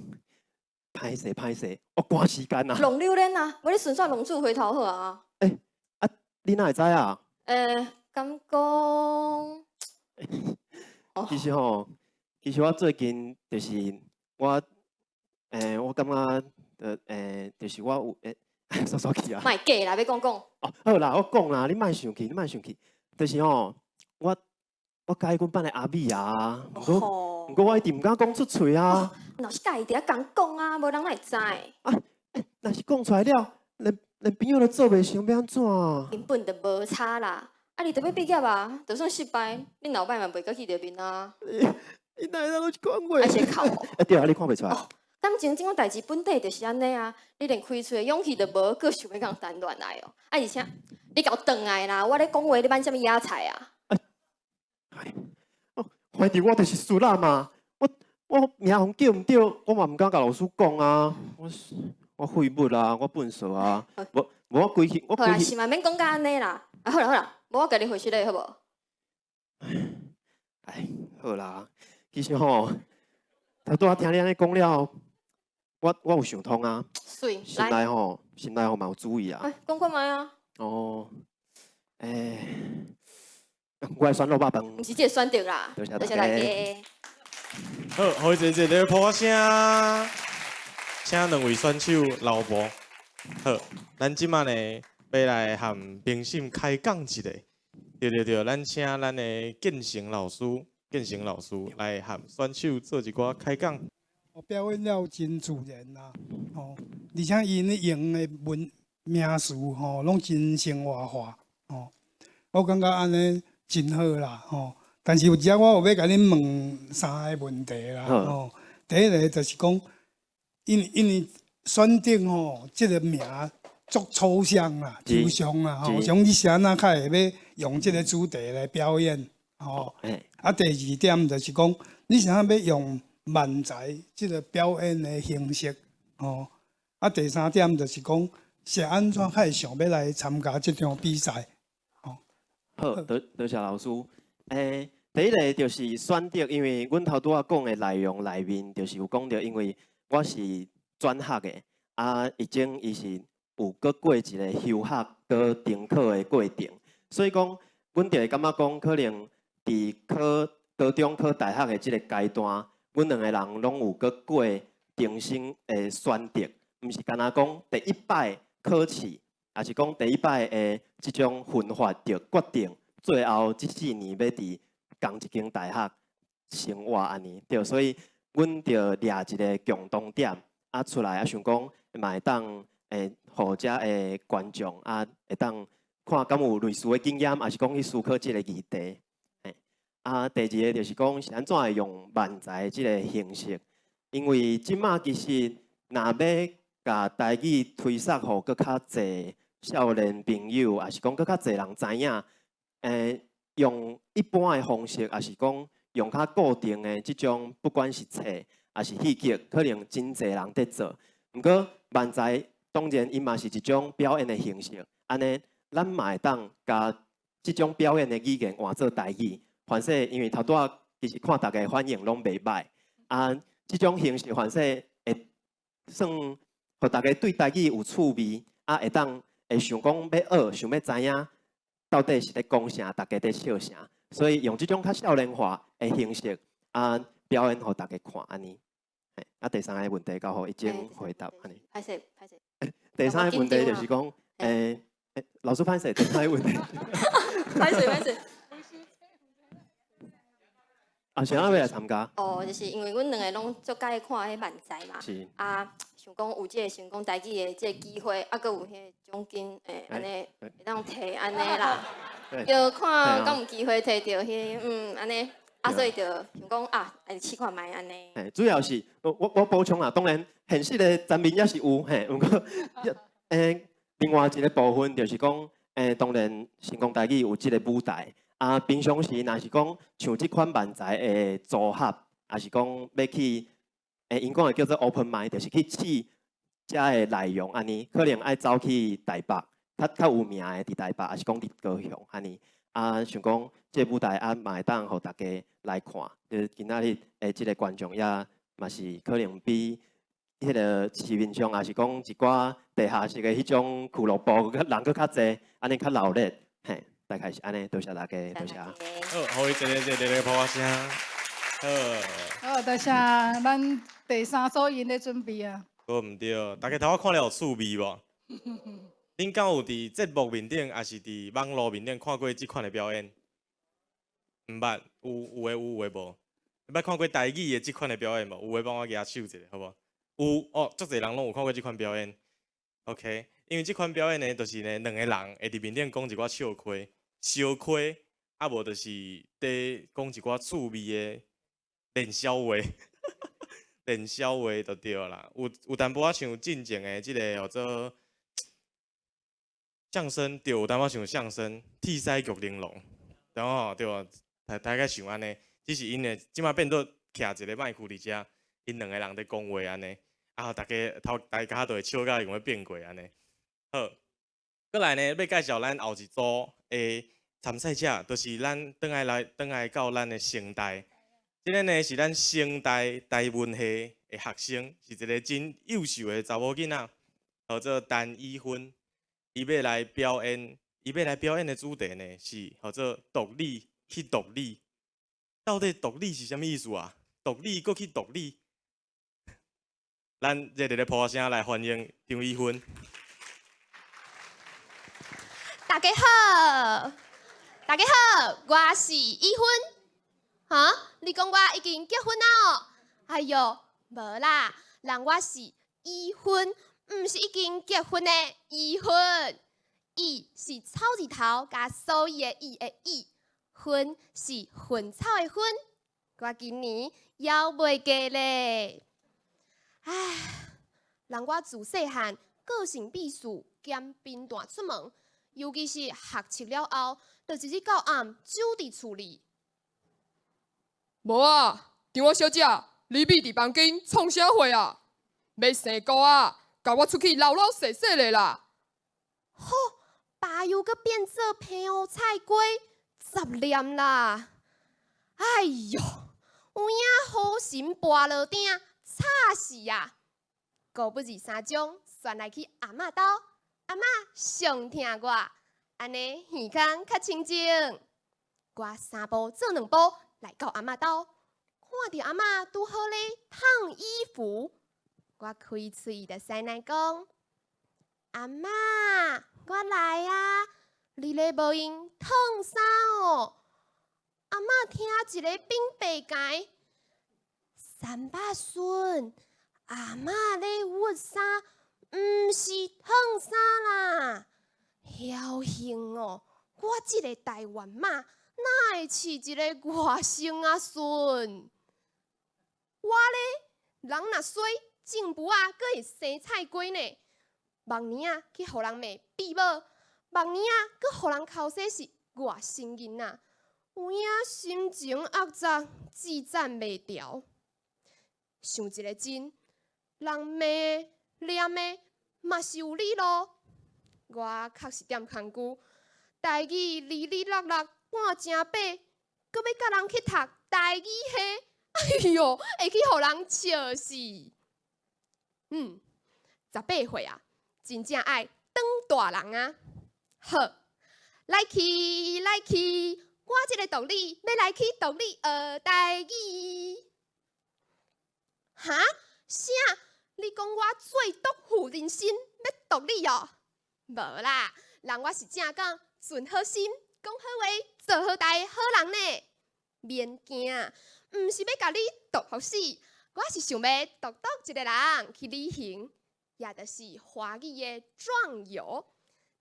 歹勢歹勢，我趕時間啊。浪榴蓮啊，無你順紲浪子回頭好啊。欸，啊，你哪會知啊？欸，敢講？其實吼，其實我最近就是我，欸，我感覺，欸，就是我有欸，煞煞去啊。莫假啦，欲講講。哦，好啦，我講啦，你莫生氣，你莫生氣，就是吼，我佮意阮班的阿美啊，毋過毋過我一直毋敢講出喙啊。若是佮意，佇遐共講啊，無人哪會知？啊，欸，若是講出來了，連朋友都做袂成，欲按怎啊？根本就無差啦！啊，你著欲畢業啊，就算失敗，恁老闆嘛袂閣氣著面啊。你哪會當講這款話？啊是會哭哦。欸，對啊，你看袂出來？哦，感情這種代誌本底就是按呢啊，你連開喙的勇氣都無，閣想欲共談戀愛哦？啊，而且你共我轉來啦！我咧講話，你挽啥物野菜啊？哎，哦，反正我就是輸啦嘛，我名予叫毋著，我嘛毋敢共老師講啊。我廢物啊，我笨手啊，無無我規氣，我好啦，規氣。是嘛免講甲按呢啦。啊，好啦好啦，無我共你回失禮好無？哎，好啦，其實吼，頭拄仔聽你按呢講了，我有想通啊。媠，心內吼，心內吼嘛有主意啊。哎，講看覓啊？哦，欸，我愛選滷肉飯。毋是這個選擇啦，多謝多謝大大家。家。好，予伊一個破聲，請兩位選手留步。好，咱這馬呢，欲來和評審開講一下。對對對，咱請咱的建成老師，建成老師來和選手做一寡開講。我表演了真自然啦，吼，而且𪜶咧用的文名詞吼，攏真生活化，吼，我感覺按呢真好啦，吼。但是有一我有欲共恁問三個問題啦，吼。第一個就是講，因為選擇吼，這個名足抽象啦、抽象啦，吼，像你是按怎較會欲用這個主題來表演，吼。啊，第二點就是講，你是按怎欲用漫才這個表演的形式，吼。啊，第三點就是講，是按怎較會想欲來參加這場比賽，吼。好，多多謝老師。欸，第一個就是選擇，因為阮頭拄仔講的內容內面，就是有講著，因為我是轉學的，啊，已經伊是有閣過一個休學閣重考的過程，所以講，阮就會感覺講，可能佇考高中考大學的這個階段，阮兩個人攏有閣過重新的選擇，毋是干焦講第一擺考試，抑是講第一擺的這種分法就決定最後這4年欲佇仝一間大學生活按呢，對，所以阮就掠一個共同點啊出來啊，想講嘛會當會予遮的觀眾啊會當看敢有類似的經驗，抑是講去思考這個議題。嘿，啊，第二个就是講是按怎會用漫才這个形式，因為這馬其實若欲共台語推捒予閣較濟少年朋友，抑是講閣較濟人知影，用一般的方式，抑是講用較固定的這種，不管是冊抑是戲劇，可能真濟人佇做。毋過漫才當然伊嘛是一種表演的形式，按呢，咱嘛會當共這種表演的語言換做台語。凡勢因為頭拄仔其實看大家反應攏袂䆀，啊，這種形式凡勢會算予大家對台語有趣味，啊，會當會想講欲學，想欲知影到底是咧講啥，大家佇笑啥，所以用這種較少年化的形式啊表演予大家看按呢。啊，第三个問題交予已經回答按呢。歹勢歹勢。第三个問題就是講，老師歹勢，第三个問題。歹勢歹勢。啊，是按怎欲來參加？哦，就是因為阮兩個攏足佮意看彼漫才嘛。啊，想講有這个成功台語的這个機會，啊，閣有彼个獎金，按呢會當提按呢啦。就看敢有機會提著彼个，按呢，啊，所以就想講啊，來試看覓按呢。嘿，主要是我補充啊，當然現實的層面也是有，嘿，毋過，另外一个部分就是講，當然成功台語有這个舞台。啊，平常時若是講像這款漫才的組合，抑是講欲去，𪜶講的叫做 open mic，就是去試遮的內容按呢，可能愛走去台北，較較有名的佇台北，抑是講佇高雄按呢。啊，想講這个舞台啊，嘛會當予大家來看，就是今仔日的這个觀眾也嘛是可能比彼个市面上，抑是講一寡地下室的彼種俱樂部，人閣較濟，按呢較鬧熱，嘿。大概是按呢，多謝大家，多謝。好，予伊一个熱烈的拍聲。好。好，多謝咱第三組𪜶咧準備啊。無毋對，大家頭仔看了有趣味無？恁敢有佇節目面頂，抑是佇網路面頂看過這款的表演？毋捌，有有的有，有的無。捌看過台語的這款的表演無？有的幫我舉手一下，好無？有哦，足濟人攏有看過這款表演。OK，因為這款表演呢，就是呢，兩個人會佇面頂講一寡笑話、燒虧，啊無就是佇講一寡趣味的冷笑話，冷笑話就對啦。有淡薄仔像進前的這个叫做相聲，對，有淡薄仔像相聲，鐵狮玉玲瓏，對吼對無？大概像按呢，只是𪜶的這馬變做徛一个麥克佇遮，𪜶兩個人佇講話按呢，啊，大家頭大家都會笑甲用欲變過按呢。好，閣來呢，欲介紹咱後一組的參賽者，就是咱轉來來轉來到咱的成大。這个呢是咱成大台文系的學生，是一个真優秀的查某囡仔，號做陳以芬。伊欲來表演，伊欲來表演的主題呢是號做獨立去獨立。到底獨立是啥物意思啊？獨立閣去獨立？咱熱烈的拍聲來歡迎張以芬。大家好，大家好，我是以芬。哈？你講我已經結婚啊？哦，哎喲，無啦，人我是已婚，毋是已經結婚的已婚。已是草字頭共所以的以的已，芬是薰草的薰。我今年猶未嫁咧。唉，人我自細漢個性避暑兼貧惰出門，尤其是學測了後，就一日到暗守佇厝裡。無啊，張我小姐，你覕佇房間創啥貨啊？欲生孤仔，共我出去老老細細咧啦！吼，爸又閣變做平烏菜雞，雜念啦！哎喲，有影好神跋落鼎，吵死啊！五不二三鐘，旋來去阿嬤兜，阿嬤上疼我，按呢耳空較清淨。我三步做兩步來到阿嬤兜，看著阿嬤拄好咧燙衣服，我開喙就師奶講：阿嬤，我來啊！你咧無閒燙衫哦。阿嬤聽一个變白解，三百孫，阿嬤咧熨衫，毋是燙衫啦。僥倖哦，我這个台灣媽，哪會飼一个外省仔孫？我咧，人若衰，種匏仔，閣會生菜瓜呢。目年仔去予人罵鱉母，目年仔閣予人剾洗是外省囡仔，有影心情壓榨，志棧袂牢。想一个真，人罵的、念的，嘛是有理咯。我確實踮空久，台語哩哩落落半成白，閣欲佮人去讀台語系，哎喲，會去予人笑死。18歲啊，真正愛當大人啊！好，來去來去，我這个獨女欲來去獨女學台語。哈？啥？你講我最毒婦人心，欲毒你哦？無啦，人我是正港，存好心，講好話，做好代的好人呢。免驚，毋是欲共你毒予死，我是想欲獨獨一个人去旅行，也就是華語的壯遊，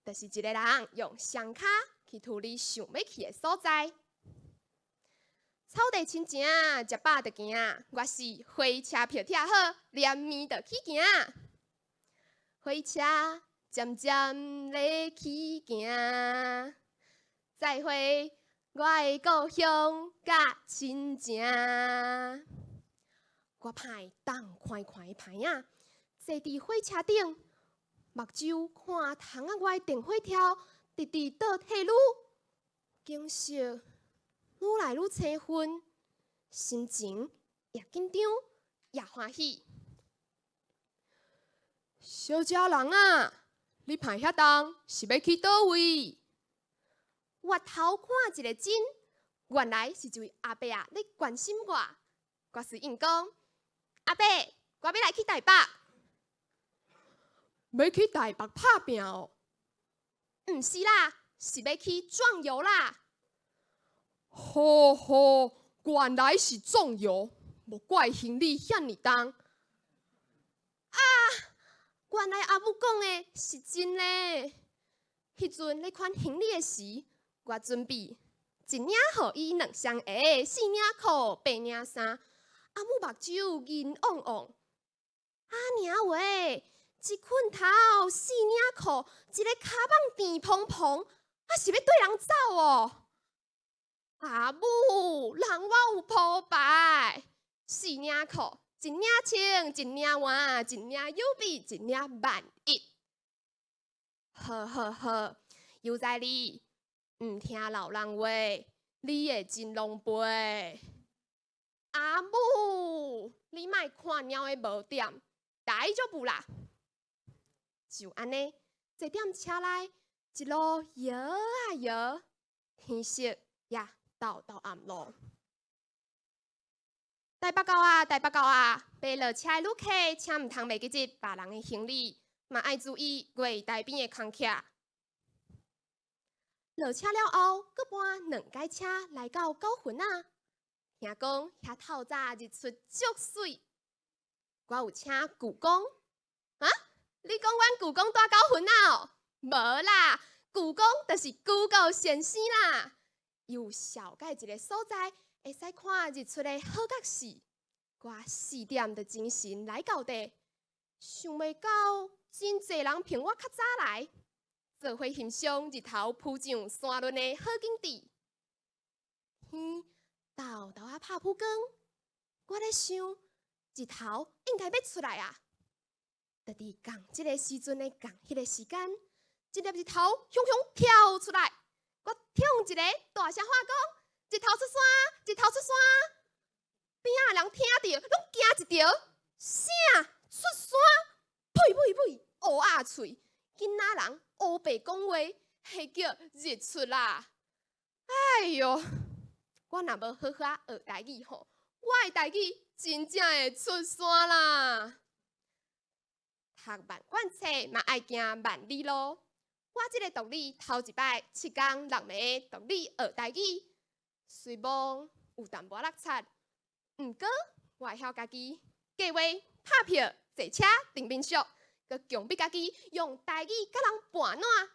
就是一个人用雙跤去赴你想欲去的所在。草地親情，食飽就行。我是火車票拆好，連麵就起行。火車漸漸咧起行，再會我的故鄉佮親情。我拍重寬寬的棚仔，坐佇火車頂，目睭看窗仔外電火柱，直直倒退愈，景色愈來愈青昏，心情也緊張也歡喜。小姐人啊，你攀遐重是欲去佗位？回頭看一个真，原來是一位阿伯仔咧關心我。我隨應講：阿伯，我欲來去台北。欲去台北拍拚哦？毋是啦，是欲去壯遊啦。吼吼，原來是壯遊，無怪行李遐爾重。啊！原來阿母講的是真的。彼陣咧款行李的時，我準備一領雨衣、兩雙鞋、四領褲、八領衫。阿母目睭銀汪汪。啊娘喂，一困頭，四領褲，一个跤蠓甜蓬蓬，啊是欲綴人走哦？阿母，人我有鋪排，四領褲，一領穿，一領換，一領予備，一領萬一。好好好，悠哉你，毋聽老人話，你會真狼狽。阿母，你莫看貓的無點，大丈夫啦。就按呢，坐踮車內，一路搖啊搖，天色也沓沓暗囉。台北到啊，台北到啊！欲落車的旅客，請毋通袂記得別人的行李，嘛愛注意月台邊的空隙。落車了後，閣搬兩階車來到九份仔。聽講遐透早日出足媠，我有請舅公啊？你講阮舅公蹛九份仔哦？無啦，舅公就是 Google 先生啦。伊有紹介一个所在，會使看日出的好角勢。我4點就精神來到地，想袂到真濟人比我較早來，做伙欣賞日頭浮上山崙的好景致。天沓沓仔拍浮光，我咧想日頭應該欲出來啊！就佇仝這个時陣的仝彼个時間，一粒日頭雄雄跳出來，我衝一个大聲喊講：日頭出山，日頭出山！邊仔的人聽著，攏驚一趒，啥出山？烏鴨喙，囡仔人烏白講話，彼叫日出啦！哎喲，我若無好好仔學台語吼，我的台語真正會出山啦！讀萬卷冊嘛愛行萬里路。我這个獨語頭一擺七工六暝獨語學台語，雖罔有淡薄仔落漆，毋過我會曉家己計劃、拍票、坐車、訂民宿，閣強迫家己用台語佮人盤撋，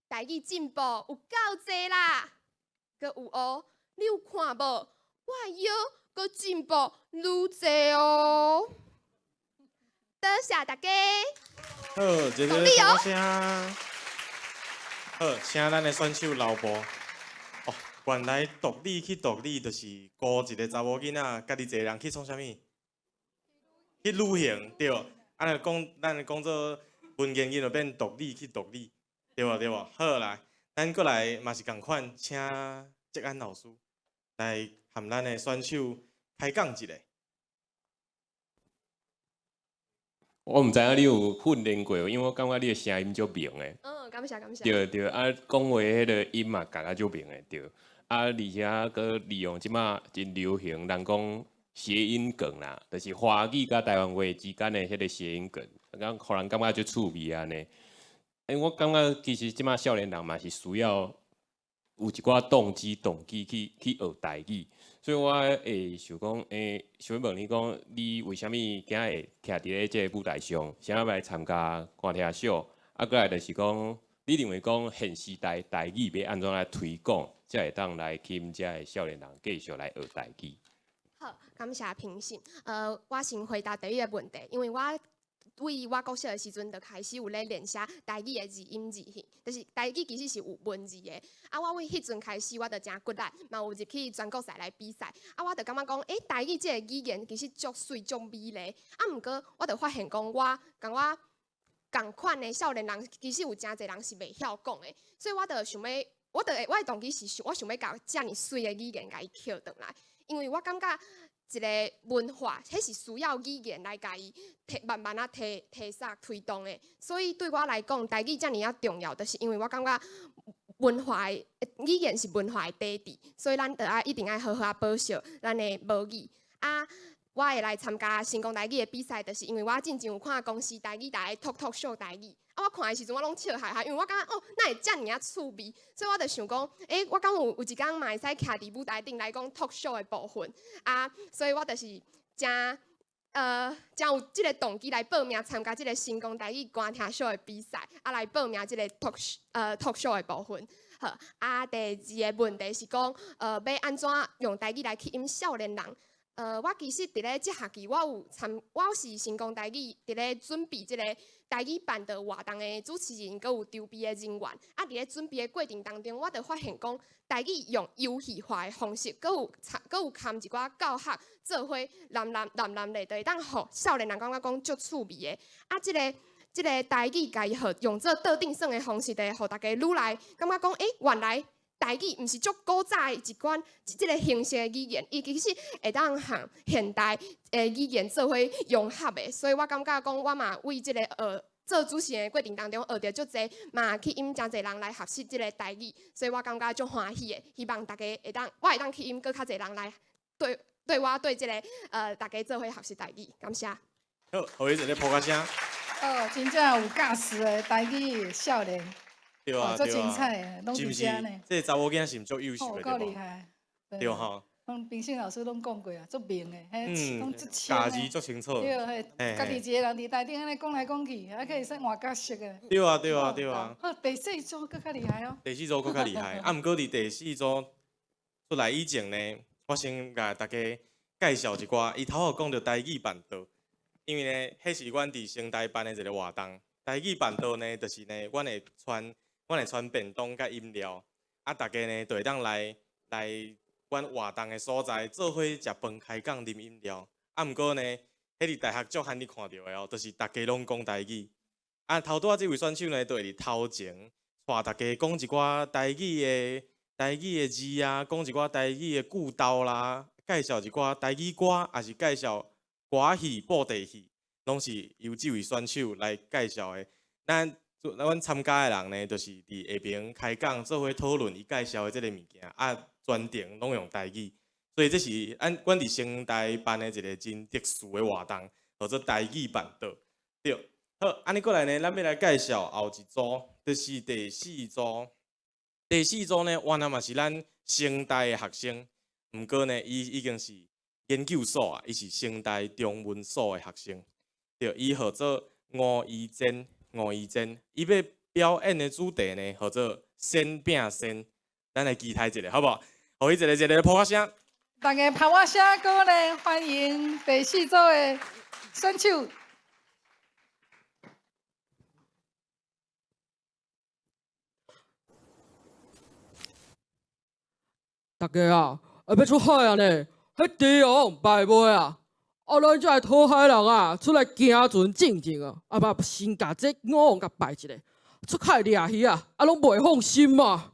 台語進步有夠濟啦！閣有哦，你有看無？我的腰閣進步愈濟哦！多謝大家。好，熱烈掌聲。好，請咱的選手留步。哦，原來獨語去獨語，就是孤一个查某囡仔，家己一个人去創啥物？去旅行，對。按呢講，咱講做文言語就變獨語去獨語，對無對無？好來，咱閣來嘛是仝款，請哲安老師來含咱的選手開講一下。我毋知影你有訓練過無，因為我感覺你的聲音足明的。嗯，感謝感謝。對對，啊，講話彼个音嘛，共較足明的，對。啊，而且閣利用這馬真流行，人講諧音梗啦，就是華語佮台灣話之間的彼个諧音梗，講予人感覺足趣味按呢。因為我感覺其實這馬少年人嘛是需要有一寡動機動機去學台語，所以我會想講，想欲問你講，你為啥物今仔會徛佇咧這个舞台上，啥物來參加歌聽秀？啊，閣來就是講，你認為講現時代台語欲按怎來推廣，才會當來吸引遮个少年人繼續來學台語？好，感謝評審。我先回答第一个問題，因為我對我國小的時陣就開始有咧練寫台語的字音字形，就是台語其實是有文字的。啊，我對彼陣開始我就誠骨力，嘛有入去全國賽來比賽。啊，我就感覺講，台語這个語言其實足媠足美麗。啊，毋過我就發現講，我共我仝款的少年人，其實有誠濟人是袂曉講的，所以我就想欲，我就我的動機是想，我想欲共遮爾媠的語言共伊抾轉來，因為我感覺一个文化，彼是需要語言來共伊提慢慢仔提提捒推動的。所以對我來講，台語遮爾仔重要，就是因為我感覺文化的語言是文化的底底，所以咱著愛一定愛好好仔保惜咱的母語。啊，我會來參加成功台語的比賽，就是因為我進前有看公視台語台的 talk talk show 台語。啊，我看的時陣我攏笑哈哈，因為我感覺哦，哪會遮爾仔趣味，所以我就想講，我敢有一工嘛會使徛佇舞台頂來講 talk show 的部分，啊，所以我就是誠有這个動機來報名參加這个成功台語歌聽秀的比賽，啊，來報名這个 talk show 的部分。好，啊，第二个問題是講，欲按怎用台語來吸引少年人？我其實佇咧這學期，我有參，我是成功台語佇咧準備這个台語辦桌活動的主持人，閣有籌備的人員。啊，佇咧準備的過程當中，我就發現講，台語用遊戲化的方式，閣有含一寡教學做伙，男男男男咧，就會當予少年人感覺講足趣味的。啊，這个台語共伊予用做桌頂耍的方式，就會予大家愈來感覺講，原來台語毋是足古早的一款這个形式的語言，伊其實會當和現代的語言做伙融合的，所以我感覺講，我嘛為這个做主持人的過程當中學著足濟，嘛吸引誠濟人來學習這个台語，所以我感覺足歡喜的。希望大家會當，我會當吸引閣較濟人來對我對這个大家做伙學習台語，感謝。好，予伊一个拍掌聲。哦，真正有教識的台語少年。對啊，足精彩的，攏佇遮呢。這个查某囡仔是毋足優秀的，夠厲害。對吼。攏評審老師攏講過啊，足明的，彼攏足清家字足清楚。對，彼家己一個人佇台頂按呢講來講去，還可以使換角色的。對啊，對啊，對啊。好，第四組閣較厲害哦。第四組閣較厲害，啊，毋過佇第四組出來以前呢，我先共大家介紹一寡。伊頭仔講著台語辦桌，因為呢，彼是阮佇成大辦的一个活動。台語辦桌呢，就是呢，阮會傳便當佮飲料，啊，大家呢就會當來阮活動的所在做伙食飯、開講、啉飲料。啊，毋過呢，彼佇大學足罕你看著的哦，就是逐家攏講台語。啊，頭拄仔這位選手呢，就會佇頭前帶大家講一寡台語的字啊，講一寡台語的句逗啦，介紹一寡台語歌，抑是介紹歌仔戲、布袋戲，攏是由這位選手來介紹的。咱阮参加的人呢，就是伫下爿开讲做伙讨论伊介绍的这个物件，啊，全程攏用台语，所以这是按阮伫成大办的一个真特殊的活动，号做台语办桌。对，好，按呢过来呢，咱欲来介绍后一组，就是第四组。第四组呢，原来嘛是咱成大的学生，毋过呢，伊已经是研究所啊，伊是成大中文所的学生。对，伊号做吴怡珍，吴怡珍，伊欲表演的主题呢，号做仙饼仙。咱来期待一下，好无？予伊一个热烈的拍仔声。大家拍仔声，鼓励欢迎第四组的选手。大家啊，欲出海啊呢？彼猪王败未啊？啊，咱这个讨海人啊，出来行船进前啊，啊嘛先共这五王共拜一下，出海掠鱼啊，啊拢袂放心嘛。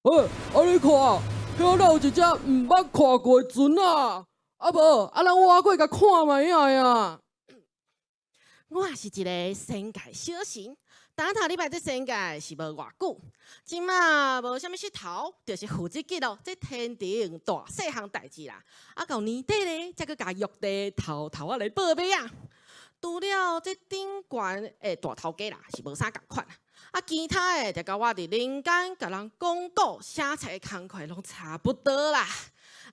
欸，啊你看，遐哪有一只毋捌看过的船啊？啊无，啊咱倚过共看觅仔啊。我是一个仙界小神，顶头礼拜这仙界是无偌久，这马无啥物穡头，就是负责记录这天庭大细项代志啦。啊，到年底咧，才阁共玉帝偷偷仔来报备啊。除了这顶悬的大头家啦，是无啥仝款啊。啊，其他的就佮我伫人间共人讲古写册的工课拢差不多啦。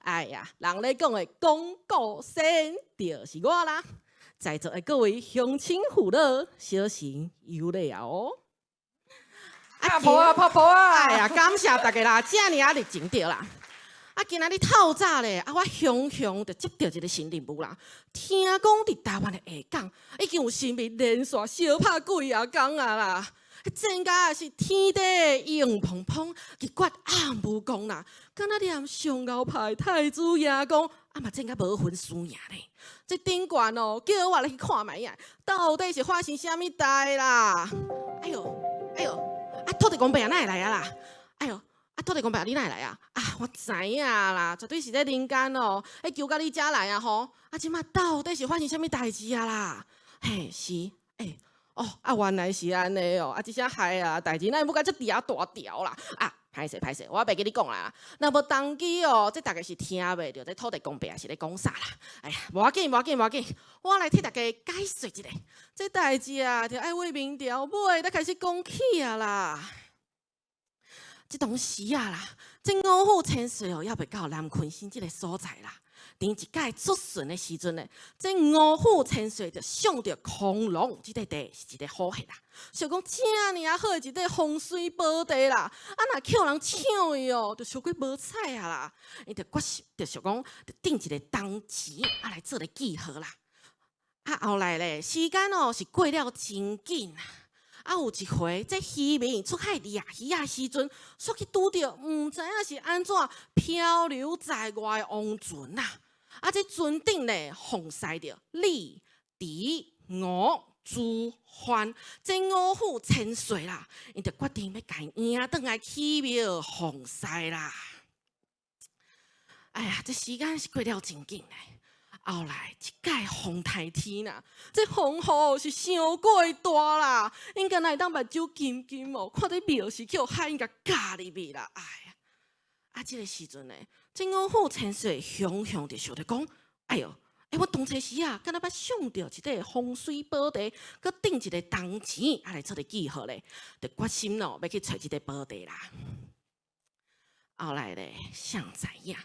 哎呀，人咧讲的讲古仙就是我啦。在座的各位乡亲父老，小神有礼啊哦！拍噗仔，拍噗仔！哎呀，感谢大家啦，遮尔仔热情著啦。啊，今仔日透早咧，啊，我雄雄就接著一个新任务啦。听讲伫台湾的下港，已经有神秘连续相拍几仔工啊啦。真个是天地硬碰碰，日决暗无光啦，敢若念上后排太子爷公，啊嘛真甲无分输赢咧。这顶悬哦，叫我来去看觅仔，到底是发生啥物代啦？哎哟，哎哟，啊土地公伯哪会来啊啦？哎哟，啊土地公伯你哪会来啊？啊我知影啦，绝对是咧人间哦，彼求到你遮来啊吼！啊这马到底是发生啥物代志啊啦？嘿是，欸。哦，啊，原来是按呢哦，啊，这声害啊，代志哪会要甲遮大条啦？啊，歹势歹势，我袂记你讲啦。若无当机哦，这大家是听袂著，这土地公伯是咧讲啥啦？哎呀，无要紧，无要紧，无要紧，我来替大家解说一下。这代志啊，就爱为明朝尾才开始讲起啊啦。这当时啊啦，这五虎千岁哦，犹未到南鲲鯓这个所在啦。伫一摆出巡的时阵呢，这五虎千岁就赏著空龙这块地是一个好客啦。想讲遮尔仔好的一块风水宝地啦，啊若予人抢去哦，就伤过无彩啊啦。伊就决心，就想讲，就钉一个铜钱啊来做个记号啦。啊后来咧，时间哦是过了真紧啊。啊，有一回，这渔民出海掠鱼仔时阵，煞去拄著毋知影是按怎漂流在外的王船啊！啊，这船顶咧奉使著李、狄、吴、朱、范这五虎千岁啦，𪜶就决定欲共迎转来起庙奉祀啦。哎呀，这时间是过了真紧咧。后来一摆风台天啦，这风雨是伤过大啦，𪜶敢若会当目睭金金哦，看这庙是予海𪜶共咬入去啦。哎呀，啊，这个时阵呢，这五虎千岁雄雄就想著讲，哎哟，欸，我当初时啊，敢若捌赏著一块风水宝地，阁钉一个铜钱，啊来做个记号咧，就决心咯，欲去揣这个宝地啦。后来咧，谁知影？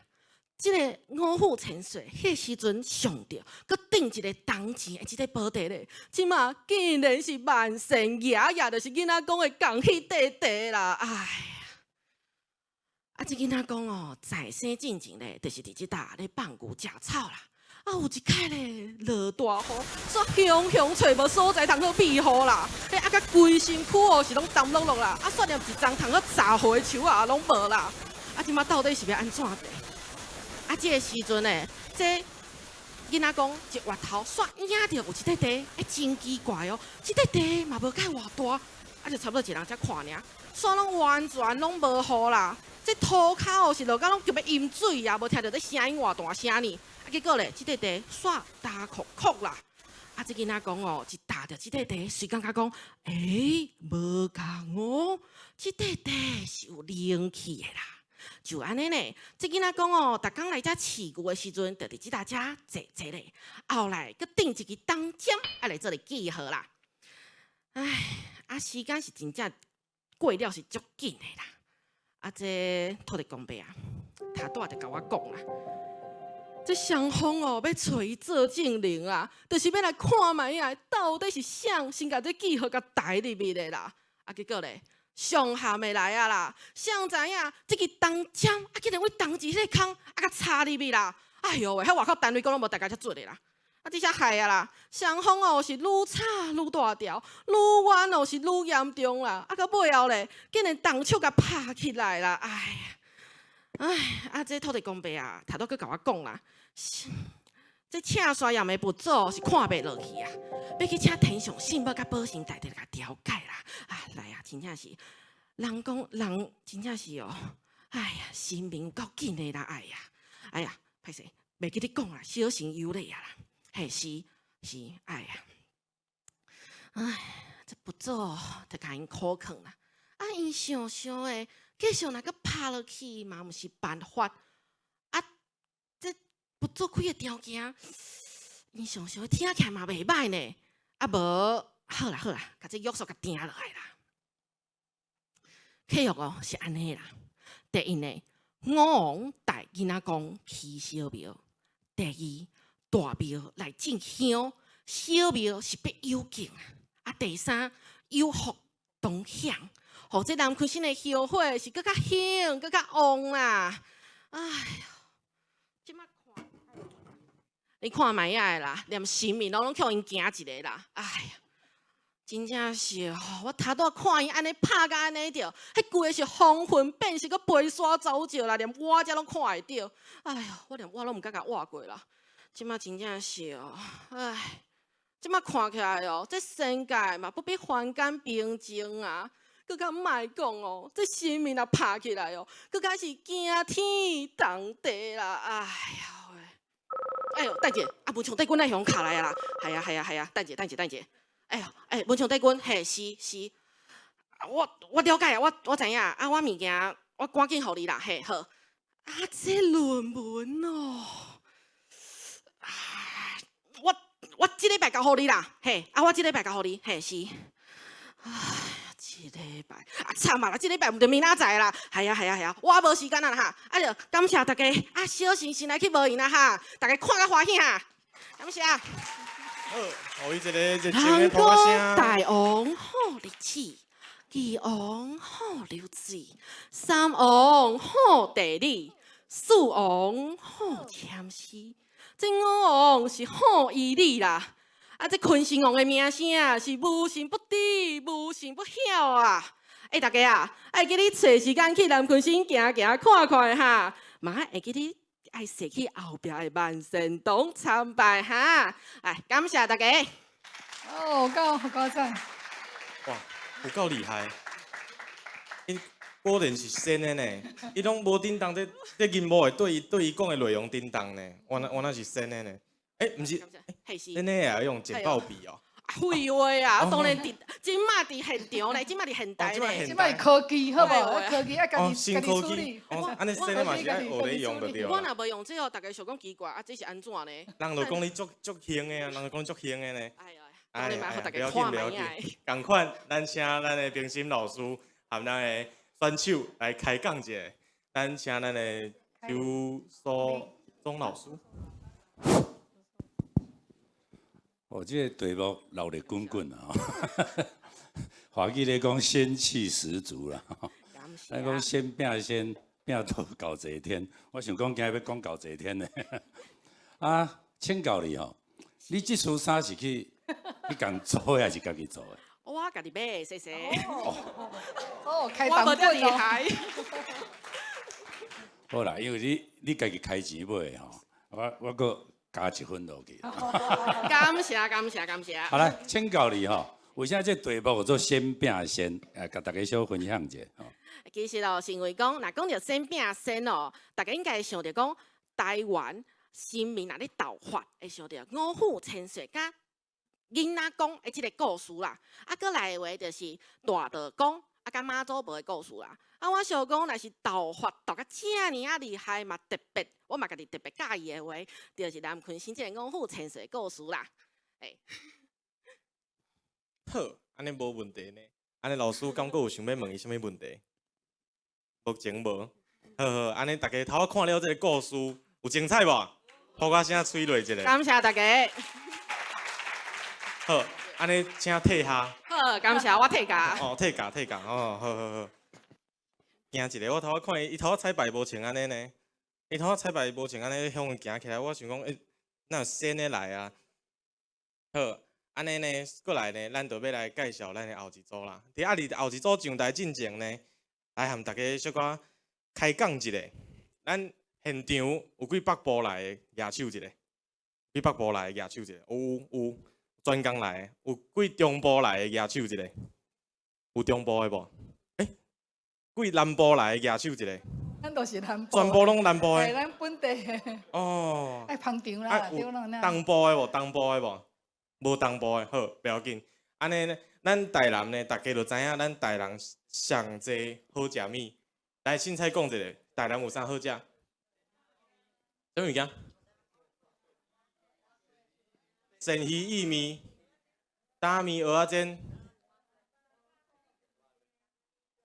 这个五虎千岁，彼时阵赏著，阁钉一个铜钱的这个宝地咧，这马竟然是万神爷爷，就是囡仔讲的共彼块地啦！哎呀，啊，这囡仔讲哦，在生进前咧，就是伫这搭咧放牛食草啦。啊，有一摆咧，落大雨，煞雄雄揣无所在通好避雨啦。彼啊，佮规身躯哦是拢澹漉漉啦，啊，煞连一丛通好遮雨的树仔拢无啦。啊，这马到底是欲按怎办？啊，这个时阵呢，这囡仔讲一回头，煞影著有一块地，欸，真奇怪哦，这块地嘛无盖偌大，啊，就差不多一人遮看尔，煞拢完全拢无雨啦。这涂跤哦是落甲拢就欲淹水啊，无听著这声音偌大声呢。啊，结果咧，这块地煞焦酷酷啦。啊，這囡仔講哦，一踏著這塊地，隨感覺講，欸，無仝哦，這塊地是有靈氣的啦。就按呢呢，這囡仔講哦，逐工來遮飼牛的時陣，就佇這搭遮坐坐咧。後來閣釘一支銅針，愛來做咧記號啦。唉，啊，時間是真正過了是足緊的啦。啊，這土地公伯啊，頭拄仔就共我講啦。這雙方哦，欲揣伊做證人啊，就是欲來看覓啊，到底是誰先共這記號共刣入去的啦？啊，結果咧，上函的來啊啦，誰知影這支銅針啊，竟然對銅錢彼个空啊，共插入去啦！哎喲喂，彼外口單位講攏無大家遮準的啦！啊，這下害啊啦，雙方哦是愈吵愈大條，愈冤哦是愈嚴重啦！啊，到尾後咧，竟然動手共拍起來啦！哎呀，唉，啊，這土地公伯啊，頭拄閣共我講啦。這赤山岩的佛祖是看袂落去啊，欲去請天上聖母佮保生大帝來共調解啦！啊，來啊，真正是，人講人真正是哦，哎呀，神明有夠緊的啦，哎呀，哎呀，歹勢，袂記得講啊，小心有禮啊啦，嘿，是是，哎呀，唉，這佛祖就共𪜶苦勸啦，啊，𪜶想想的，繼續若閣拍落去嘛，毋是辦法。佛祖開的條件，𪜶想想聽起來嘛袂䆀呢。啊無，好啦好啦，共這約束共訂落來啦。契約哦是按呢啦。第一呢，五王帶囡仔公起小廟；第二，大廟來進香，小廟是必有敬啊。啊，第三，有福同享，予這南鯤鯓的香火是閣較興，閣較旺啦。哎喲，這馬看，你看覓仔的啦，連神明攏予𪜶驚一个啦。哎呀，真正是吼，我頭拄仔看𪜶按呢拍甲按呢著，彼規个是風雲變色，閣飛沙走石啦，連我遮攏看會著。哎喲，我連我攏毋敢共活過啦。這馬真正是哦，唉，這馬看起來哦，這仙界嘛不比凡間平靜啊。閣較莫講哦，這神明若拍起來哦，閣較是驚天動地啦！哎呀喂，哎喲，等者，啊，文昌帝君來向敲來啊啦，係啊係啊係啊，等者等者等者，哎喲，哎，文昌帝君，嘿，是是，我了解啊，我知影，啊，我物件我趕緊予你啦，嘿，好。啊，這論文哦，啊，我這禮拜交予你啦，嘿，啊，我這禮拜交予你，嘿，是，唉。這禮拜啊，慘啊啦！這禮拜毋著明仔載啦，係啊係啊係啊，我無時間啊哈！啊著感謝大家，啊小心先來去無閒啦哈，大家看甲歡喜哈，感謝。好，予伊一個熱情的鼓聲。大王好日子，二王好流水，三王好地理，四王好簽詩，這五王是好醫理啦。啊！這鯤鯓王的名聲啊，是無神不知，無神不曉啊！欸，大家啊，愛記得揣時間去南鯤鯓行行看看哈，嘛會記得愛踅去後壁的萬善堂參拜哈。來，感謝大家。哦，夠夠讚。哇，有夠厲害！伊果然是仙的呢，伊攏無叮當，這這銀幕會對伊對伊講的內容叮當呢，原來是仙的呢。欸，毋是，恁那也用簡報筆哦？廢話啊，當然佇這馬佇現場咧，這馬佇現代咧，這馬是科技好無？科技愛家己家己處理。按呢仙的嘛是愛學咧用就對。我若無用這個，大家想講奇怪，啊，這是按怎呢？人就講你足足興的啊，人就講足興的呢。哎呀，哎，不要緊，不要緊，仝款，咱請咱的評審老師和咱的選手來開講一下。咱請咱的周蘇鍾老師。哦，這個題目鬧熱滾滾啊！華語咧講仙氣十足啦，咱講先拼仙拼到到這天，我想講今日欲講到這天呢。啊，請教你吼，你這束衫是去去共做的，還是家己做的？我家己買，謝謝。哦，開檔我無這厲害。好啦，因為你家己開錢買的吼，我閣加一分落去。感謝感謝感謝。好來，請教你吼，為啥這題目叫做先拼仙？共大家小分享一下吼。其實哦，是因為講，若講著先拼仙哦，大家應該會想著講，台灣神明若咧鬥法，會想著五虎千歲佮囡仔公的這个故事啦。啊，閣來的話就是大道公啊，佮媽祖婆的故事啦。啊，我想講，若是鬥法鬥甲遮爾仔厲害嘛，特別，我嘛家己特別佮意的話，就是南鯤鯓這个五虎千歲的故事啦。欸。好，按呢無問題呢。按呢老師敢閣有想欲問伊啥物問題？目前無。好好，按呢大家頭仔看了這个故事，有精彩無？噗仔聲催淚一下。感謝大家。好，按呢請退下。好，感謝，我退下。哦，退下退下，哦，好好好。行一个，我頭仔看伊，伊頭仔彩排無穿按呢呢，伊頭仔彩排無穿按呢向行起來，我想講，欸，哪有仙的來啊？好，按呢呢，過來呢，咱就欲來介紹咱的後一組啦。佇啊，佇後一組上台進前呢，來和大家小可開講一下。咱現場有幾北部來的舉手一下，幾北部來的舉手一下，有有專工來的，有幾中部來的舉手一下，有中部的無？欸，幾南部來的舉手一下。咱都是南部。全部攏南部的。嘿，咱本地的。哦。愛捧場啦，對啦。東部的無？東部的無？無東部的，好，袂要緊。按呢，咱台南呢，大家就知影，咱台南上濟好食物。來，凊彩講一下，台南有啥好食？啥物件？鱔魚意麵、打麵蚵仔煎、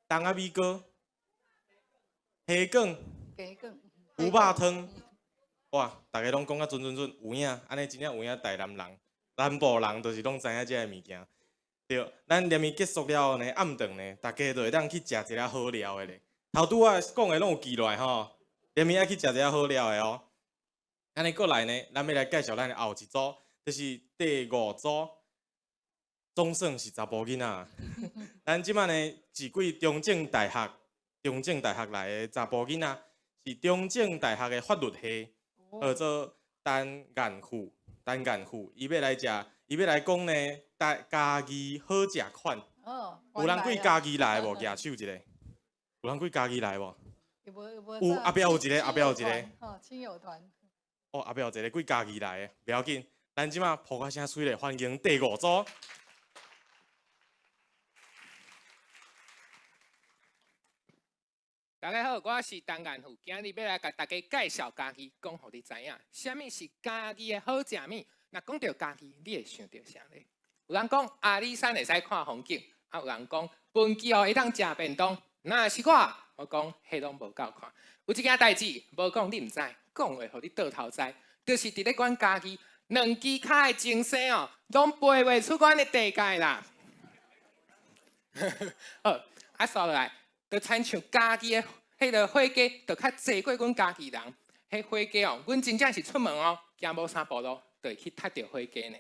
冬仔米糕、蝦卷、雞卷、牛肉湯。哇，大家攏講甲準準準，有影，按呢真正有影台南人。南部人就是攏知影這个物件，對。咱連麵結束了後呢，暗頓呢，大家就會當去食一下好料的咧。頭拄仔講的攏有記落來吼，連麵愛去食一下好料的哦。按呢過來呢，咱欲來介紹咱的後一組，就是第五組，總算是查埔囡仔。咱這擺呢是對中正大學，中正大學來的查埔囡仔，是中正大學的法律系，叫做陳彥富。陳彥富，伊欲來食，伊欲來講呢，台嘉義好食款。哦。有人對嘉義來無？舉手一下。有人對嘉義來無？有，後壁有一个，後壁有一个。哦，親友團。哦，後壁有一个對嘉義來的，袂要緊。咱這擺噗仔聲催咧，歡迎第五組。大家好，我是陳彥富，今日欲來共大家介紹嘉義，講予你知影，啥物是嘉義的好食物。若講著嘉義，你會想著啥呢？有人講阿里山會使看風景，啊有人講歕橋會當食便當。若是我，我講彼攏無夠看。有一件代誌，無講你毋知，講話予你倒頭知，就是佇咧阮嘉義，兩支跤的精生哦，攏飛袂出阮的地界啦。好，啊，煞落來。就親像嘉義的彼个火雞，就較濟過阮嘉義人。彼火雞哦，阮真正是出門哦，行無三步路，就會去踢著火雞呢。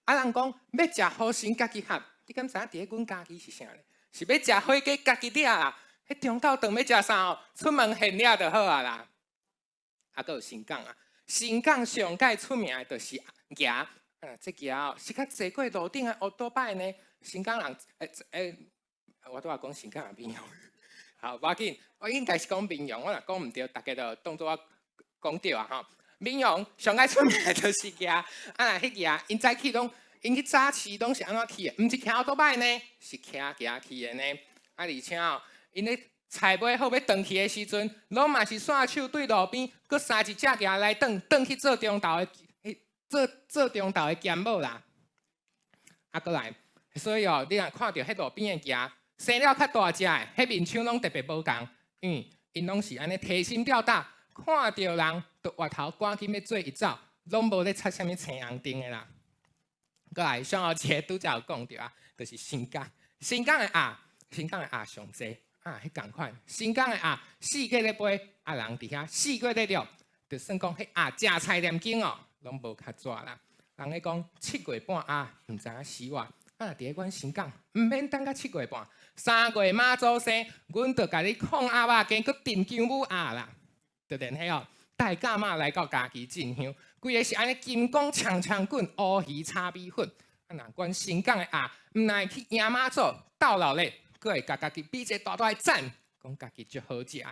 啊，人講欲食好心家己合，你敢知影佇咧阮嘉義是啥呢？是欲食火雞家己掠啦。彼中晝頓欲食啥哦？出門現掠就好啊啦。啊，閣有新港啊，新港上蓋出名的就是蜈，啊，這蜈哦是較濟過路頂的烏多擺呢。新港人，欸欸。我拄仔講新港的民雄，好，無要緊，我應該是講民雄，我若講毋對，大家就當做我講對啊吼。民雄上愛出名的就是蜈，啊若彼蜈，𪜶早起攏，𪜶去早市攏是按怎去的？毋是騎歐多擺呢，是騎蜈去的呢。啊，而且哦，𪜶咧菜買好欲轉去的時陣，攏嘛是煞手對路邊，閣捎一隻蜈來轉，轉去做中晝的，做做中晝的兼母啦。啊，閣來，所以哦，你若看著彼路邊的蜈，生了較大隻的，彼面相攏特別無仝，因為𪜶攏是按呢提心吊膽，看著人就回頭趕緊欲做伊走，攏無咧插啥物青紅燈的啦。閣來，上後一个拄才有講著啊，就是新港，新港的鴨，新港的鴨上濟啊，彼仝款，新港的鴨四界咧飛，啊人佇遐四界咧掠，就算講彼鴨食菜念經哦，攏無較紙啦。人咧講七月半鴨，毋知影死活。啊！佇咧阮新港，毋免等到七月半，三月媽祖生，阮就共你炕鴨肉羹，閣炖薑母鴨啦。就連彼哦，大甲媽來到嘉義進香，規个是按呢金剛長長棍，烏魚炒米粉。啊，若阮新港的鴨，毋但會去迎媽祖，鬥鬧咧，閣會共家己比一个大大的讚，講家己足好食的。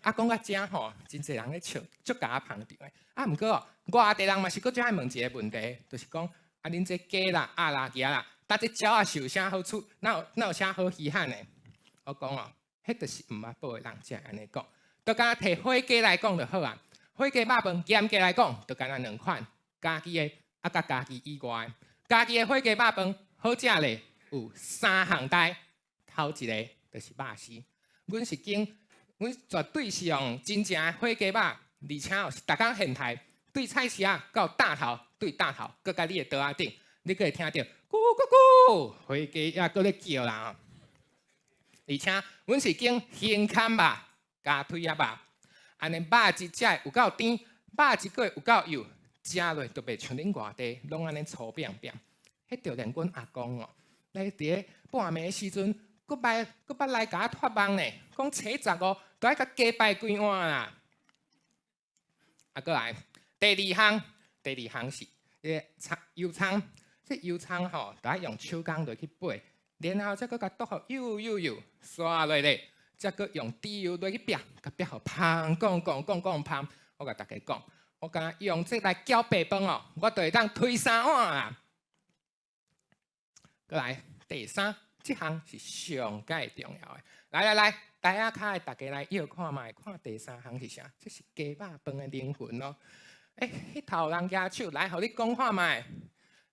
啊，講到遮吼，真濟人咧笑，足共我捧場的。啊，毋過哦，外地人嘛是閣足愛問一個問題，就是講啊，恁這雞啦、鴨啦、鵝啦，搭這鳥仔是有啥好處？哪有啥好稀罕的？我講哦，彼就是毋捌報的人才會按呢講。就敢若提火雞來講就好啊。火雞肉飯嚴格來講，就敢若兩款，家己的啊，佮家己以外的。家己的火雞肉飯好食咧，有三項代，頭一个就是肉絲。阮是經，阮絕對是用真正的火雞肉，而且哦是逐工現刣，對菜市仔到擔頭，對擔頭，閣佮你的桌仔頂，你閣會聽著咕咕咕，火雞也閣咧叫啦。而且，阮是經現崁肉、加腿仔肉，按呢肉質才會有夠甜，肉質閣會有夠幼，食落就袂像恁外地攏按呢粗扁扁。彼著連阮阿公哦，咧佇咧半暝時陣，閣捌來共我託夢呢，講初十五都愛共雞拜幾碗啦。啊，閣來第二項，第二項是彼個蔥油蔥，這油蔥吼，都愛用手工落去掰，然後才閣共剁予幼幼幼，刷落咧，才閣用豬油落去煸，共煸予芳講講講講芳。我共大家講，我敢若用這來攪白飯哦，我就會當推三碗啦。閣來第三，這項是上蓋重要的。來來來，台仔跤的大家來搖看覓，看第三項是啥？這是雞肉飯的靈魂哦。欸，彼頭人舉手來，予你講看覓。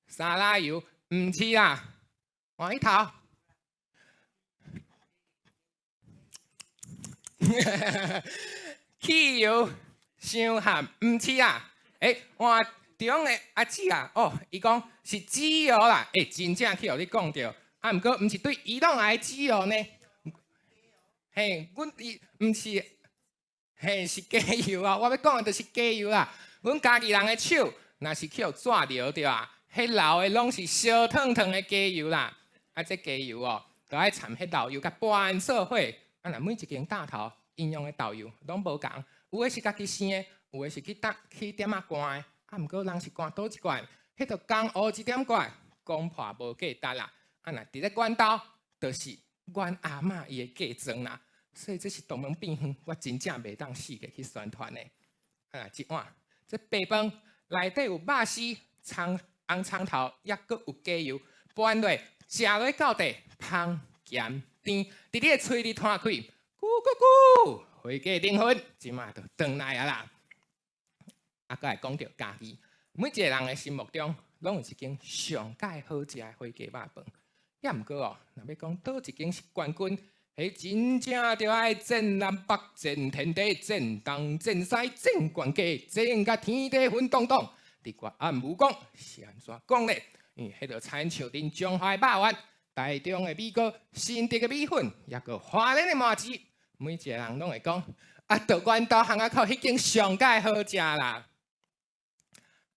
沙拉油，毋是啦，換彼頭。汽油傷鹹，毋是啦。欸，換中的阿姊啊，哦，伊講是籽油啦，欸，真正去予你講著，啊，毋過毋是對伊朗來的籽油呢，嘿，阮伊毋是，嘿，是雞油啊，我欲講的就是雞油啊。阮家己人的手，若是去予紙燶著啊，彼流的攏是燒燙燙的雞油啦。啊，這雞油哦，就愛摻彼豆油共拌做伙。啊，若每一間擔頭𪜶用的豆油攏無仝，有的是家己生的，有的是去搭去店仔灌的。啊，毋過人是灌佗一罐，彼就江烏一點罐，講破無價值啦。啊，若佇咧阮兜，就是阮阿嬤伊的嫁妝啦。所以這是東門變遠，我真正袂當四界去宣傳的。啊，這碗這白飯內底有肉絲、蔥、紅蔥頭，抑閣有雞油，拌落食落到底芳鹹甜，佇你的喙裡彈開，咕咕咕，火雞靈魂這馬就轉來啊啦。啊，閣來講著家己，每一個人的心目中，攏有一間上蓋好食的火雞肉飯。抑毋過哦，若欲講佗一間是冠軍，彼真正著愛戰南北、戰天地、戰東戰西、戰全家、戰甲天地混當當。佇絕案無講是按怎講咧？因為彼就親像恁彰化的肉圓、台中的米糕、新竹的米粉，抑閣花蓮的麻糍，每一個人攏會講，啊，著阮兜巷仔口彼間上蓋好食啦。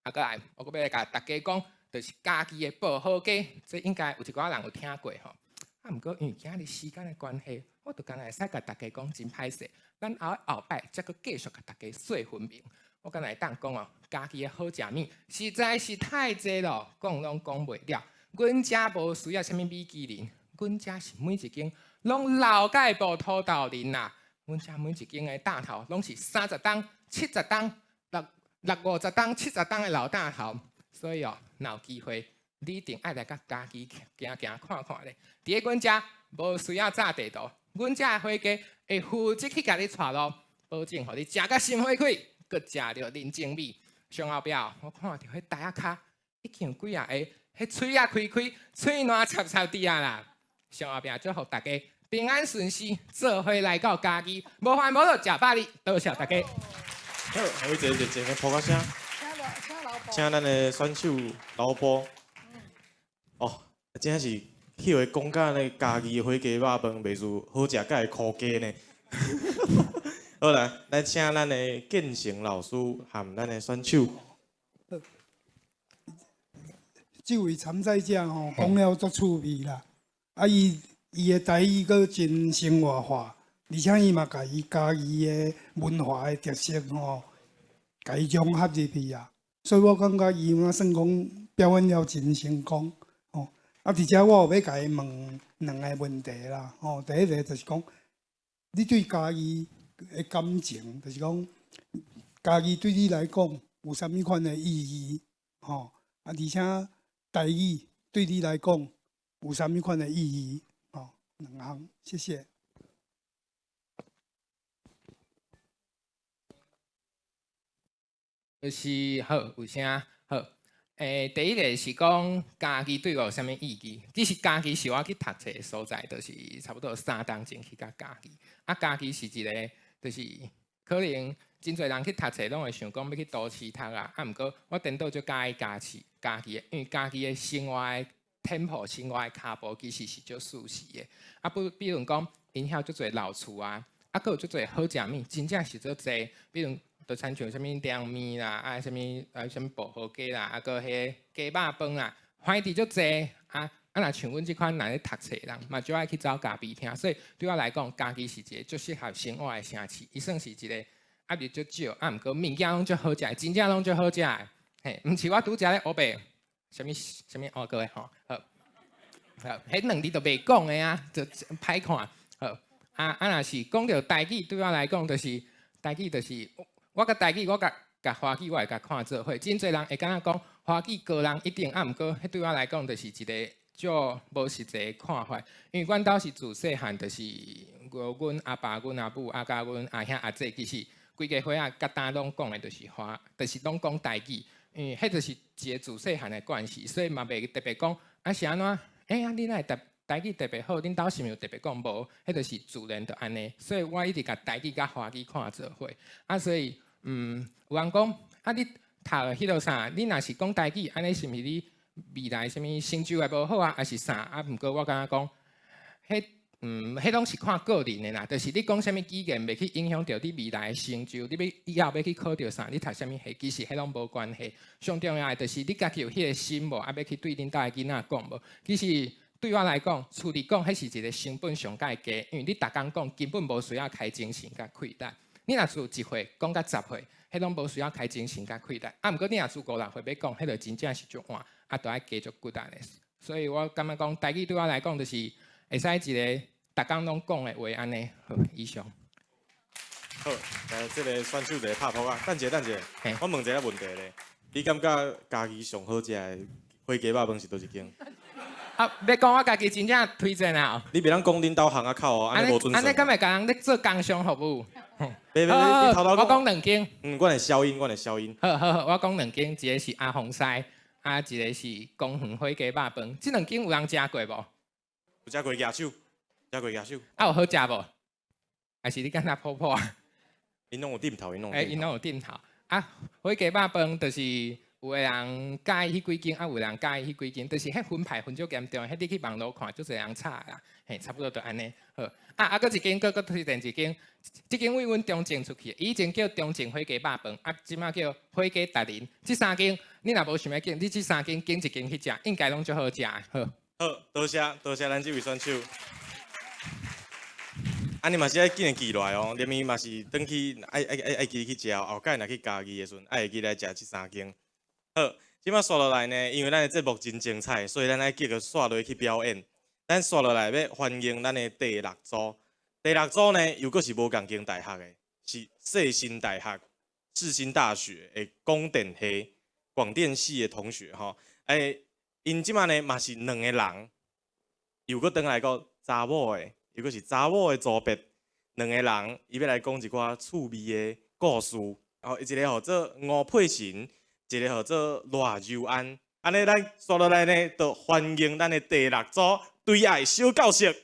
啊，閣來，我閣欲來共大家講，就是家己的報好雞，這應該有一寡人有聽過吼。啊，毋過因為今日時間的關係，我就干焦會使共大家講真歹勢。咱後後擺才閣繼續共大家細分明。我敢若會當講哦，家己的好食物實在是太濟咯，講攏講袂了。阮遮無需要啥物米其林，阮遮是每一間攏老蓋部土豆仁啦。阮遮每一間的擔頭攏是30冬、70冬、六六五十冬、70冬的老擔頭。所以哦，若有機會，你一定愛來佮家己行行看看咧。佇咧阮遮無需要紮地圖，阮遮的伙計會負責去共你帶路，保證予你食甲心花開，閣食著人情味。上後壁我看著彼台仔跤已經有幾仔个，彼喙仔開開，喙瀾插插佇啊啦。上後壁祝福大家平安順遂，做伙來到嘉義，無煩無惱，食飽哩。多謝大家。好，予一個熱情的拍掌聲。請咱的選手老婆。哦，真正是彼回講甲呢嘉義火雞肉飯袂輸好食，佮會箍雞呢。好來，來請咱的建成老師和咱的選手。這位參賽者吼，講了足趣味啦。啊，伊伊的台語閣真生活化，而且伊嘛共伊嘉義的文化的特色吼，共伊融合入去啊。所以我感覺伊嘛算講表演了真成功吼。啊，佇遮我有欲共伊問兩个問題啦吼。第一个就是講，你對嘉義的感情，就是講嘉義對你來講，有啥物款的意義？吼，啊，而且台語對你來講有啥物款的意義？吼，兩項，謝謝。就是好，有聲好。第一个是講家己對我有啥物意義？其實家己是我去讀冊的所在，就是差不多3冬前去到家己。啊，家己是一个，就是可能真濟人去讀冊攏會想講欲去都市讀啊。啊，毋過我顛倒足佮意家己，家己的，因為家己的生活的 tempo、生活的跤步其實是足舒適的。啊，不，比如講，𪜶遐足濟老厝啊，啊，閣有足濟好食物，真正是足濟。比如就親像啥物涼麵啦，啊，啥物啊，啥物薄荷雞啦，啊，閣彼個雞肉飯啦，反正足濟啊。啊，若像阮這款若咧讀冊人，嘛足愛去走咖啡廳，所以對我來講，家己是一個足適合生活的城市。伊算是一個壓力足少，啊，毋過物件攏足好食，真正攏足好食的。嘿，毋是我拄才咧烏白，啥物啥物烏過的吼，好，好，彼兩字就袂講的啊，就歹看。好，啊啊，若是講著台語，對我來講就是台語就是。我佮台語，我佮佮華語，我會共看做伙。真濟人會感覺講華語高人一等，啊，毋過彼對我來講，就是一個足無實際的看法。因為阮兜是自細漢，就是阮阿爸、阮阿母、啊，佮阮阿兄、阿姐，其實規家伙仔，佮今攏講的，就是華，就是攏講台語。因為彼就是一個自細漢的關係，所以嘛袂特別講啊是按怎？啊，你哪會台語特別好？恁兜是毋是有特別講無？彼就是自然就按呢。所以我一直共台語佮華語看做伙。啊，所以。有人講啊，你讀彼落啥？你若是講台語，按呢是毋是你未來啥物成就會無好啊？還是啥？啊，毋過我感覺講，彼彼攏是看個人的啦。就是你講啥物語言，袂去影響著你未來的成就。你欲以後欲去考著啥？你讀啥物系，其實彼攏無關係。上重要的就是你家己有彼個心無？啊，欲去對恁兜的囡仔講無？其實對我來講，厝裡講彼是一個成本上蓋低，因為你逐工講根本無需要開精神佮氣力。你若自1歲講到10歲，彼攏無需要開精神佮氣力。啊，毋過你若自5、6歲欲講，彼就真正是足晚，啊，著愛加足骨力的。所以我感覺講，台語對我來講，就是會使一個逐工攏講的話按呢。好，以上。好，來這個選手一個拍撲啊，等一下，等一下，我問一個問題咧，你感覺家己上好食的火雞肉飯是佗一間？啊，欲講我家己真正推薦啊！你袂當講恁兜巷仔口哦，按呢無準。按呢敢會共人咧做工商服務？袂袂，你頭頭我講兩間。阮會消音，阮會消音。好好好，我講兩間，一個是阿鳳西，啊，一個是公園火雞肉飯。這兩間有人食過無？有食過舉手，食過舉手。啊，有好食無？還是你敢若普普啊？𪜶攏有點頭，𪜶攏。欸，𪜶攏有點頭。啊，火雞肉飯就是有的人佮意彼幾間，啊，有的人佮意彼幾間，就是彼分派分足嚴重，彼你去網路看，足濟人吵啦，嘿，差不多就按呢。好，啊啊，閣一間，閣閣推薦一間，這間為阮中正出去，以前叫中正火雞肉飯，啊，這擺叫火雞達人。這三間你若無想欲揀，你這三間揀一間去食，應該攏足好食的。好，好，多謝多謝咱這位選手。啊，你嘛是愛緊會記落來哦，連伊嘛是轉去愛愛愛愛記去食哦，後蓋若去嘉義的時陣，愛會記來食這三間。好，這擺紲落來呢，因為咱的節目真精彩，所以咱愛繼續紲落去表演。咱紲落來欲歡迎咱的第六組。第六組呢，又閣是無仝間大學的，是世新大學、世新大學的廣電系、廣電系的同學吼。欸，𪜶這擺呢嘛是兩個人，又閣轉來個查某的，又閣是查某的組別，兩個人，伊欲來講一寡趣味的故事。吼，一個號做吳佩神。一個號做賴柔安，按呢咱紲落來呢，就歡迎咱的第六組對愛小教室。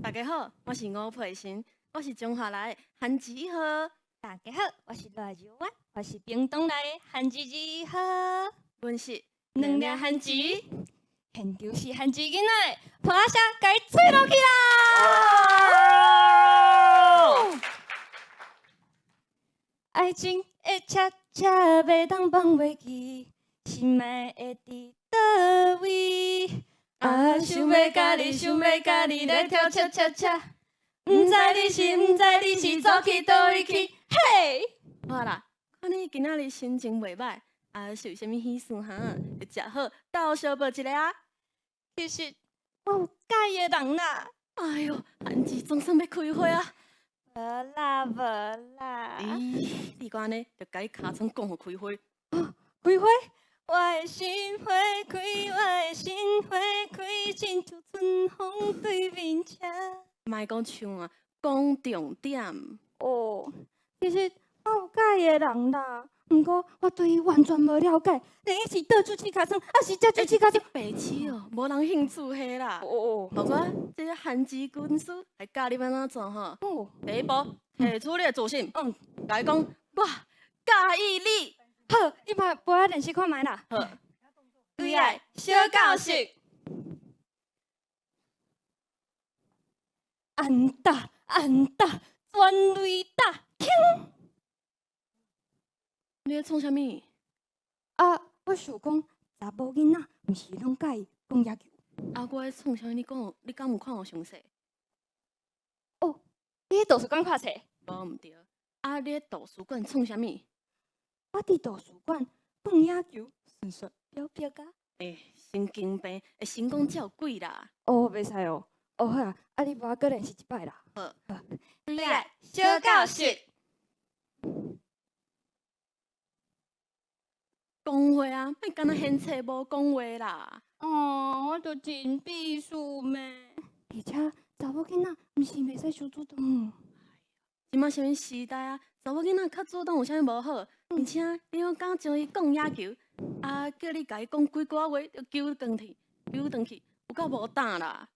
大家好，我是吳佩神，我是彰化來的韓子一號。大家好，我是賴柔安，我是屏東來的韓子二號。阮是兩粒韓子。現場是番薯囡仔，破仔聲共伊吹落去啦！愛情的車車袂當放袂記，心愛的佇佗位？啊，想欲佮你，想欲佮你來跳恰恰恰，毋知你是，毋知你是走去佗位去？嘿！好啦，看你今仔日心情袂䆀。啊，是有啥物喜事哈？食好，斗相報一下啊。其實我有佮意的人啦。哎哟，番薯总算欲开花啊！无啦无啦。咦，你閣按呢，就共伊尻川讲予开花。开花，我的心花开，我的心花开，亲像春风对面车。莫讲唱啊，讲重点。哦，其实我有佮意的人啦，毋过我对伊完全无了解，连伊是佗出试尻川，抑是遮出试尻川。白痴哦，无人兴趣彼啦。哦。无过这个番薯军师来教你欲按怎做吼。哦。第一步，提出你的自信。共伊讲，我佮意你。好，你嘛陪我练习看觅啦。好。对爱小教室。安打安打，全垒打，锵！你咧创啥物？啊，我想讲，查某囡仔毋是拢佮意讲野球？啊，我咧创啥物？你讲，你敢有看予详细？哦，你去图书馆看册？无毋著。啊，你咧图书馆创啥物？我伫图书馆放野球，顺紲表白啊。欸，神经病，会成功才有鬼啦！哦，袂使哦。哦好啊，啊你陪我阁练习一摆啦。好。对爱小教室。讲话啊，莫干焦嫌册无讲话啦。哦，我就真秘书咩？而且查某囡仔毋是袂使伤主动。这摆啥物时代啊？查某囡仔较主动有啥物无好？而且你讲敢将伊讲野球，啊，叫你共伊讲几句仔话，就揪转去，揪转去，有够无胆啦！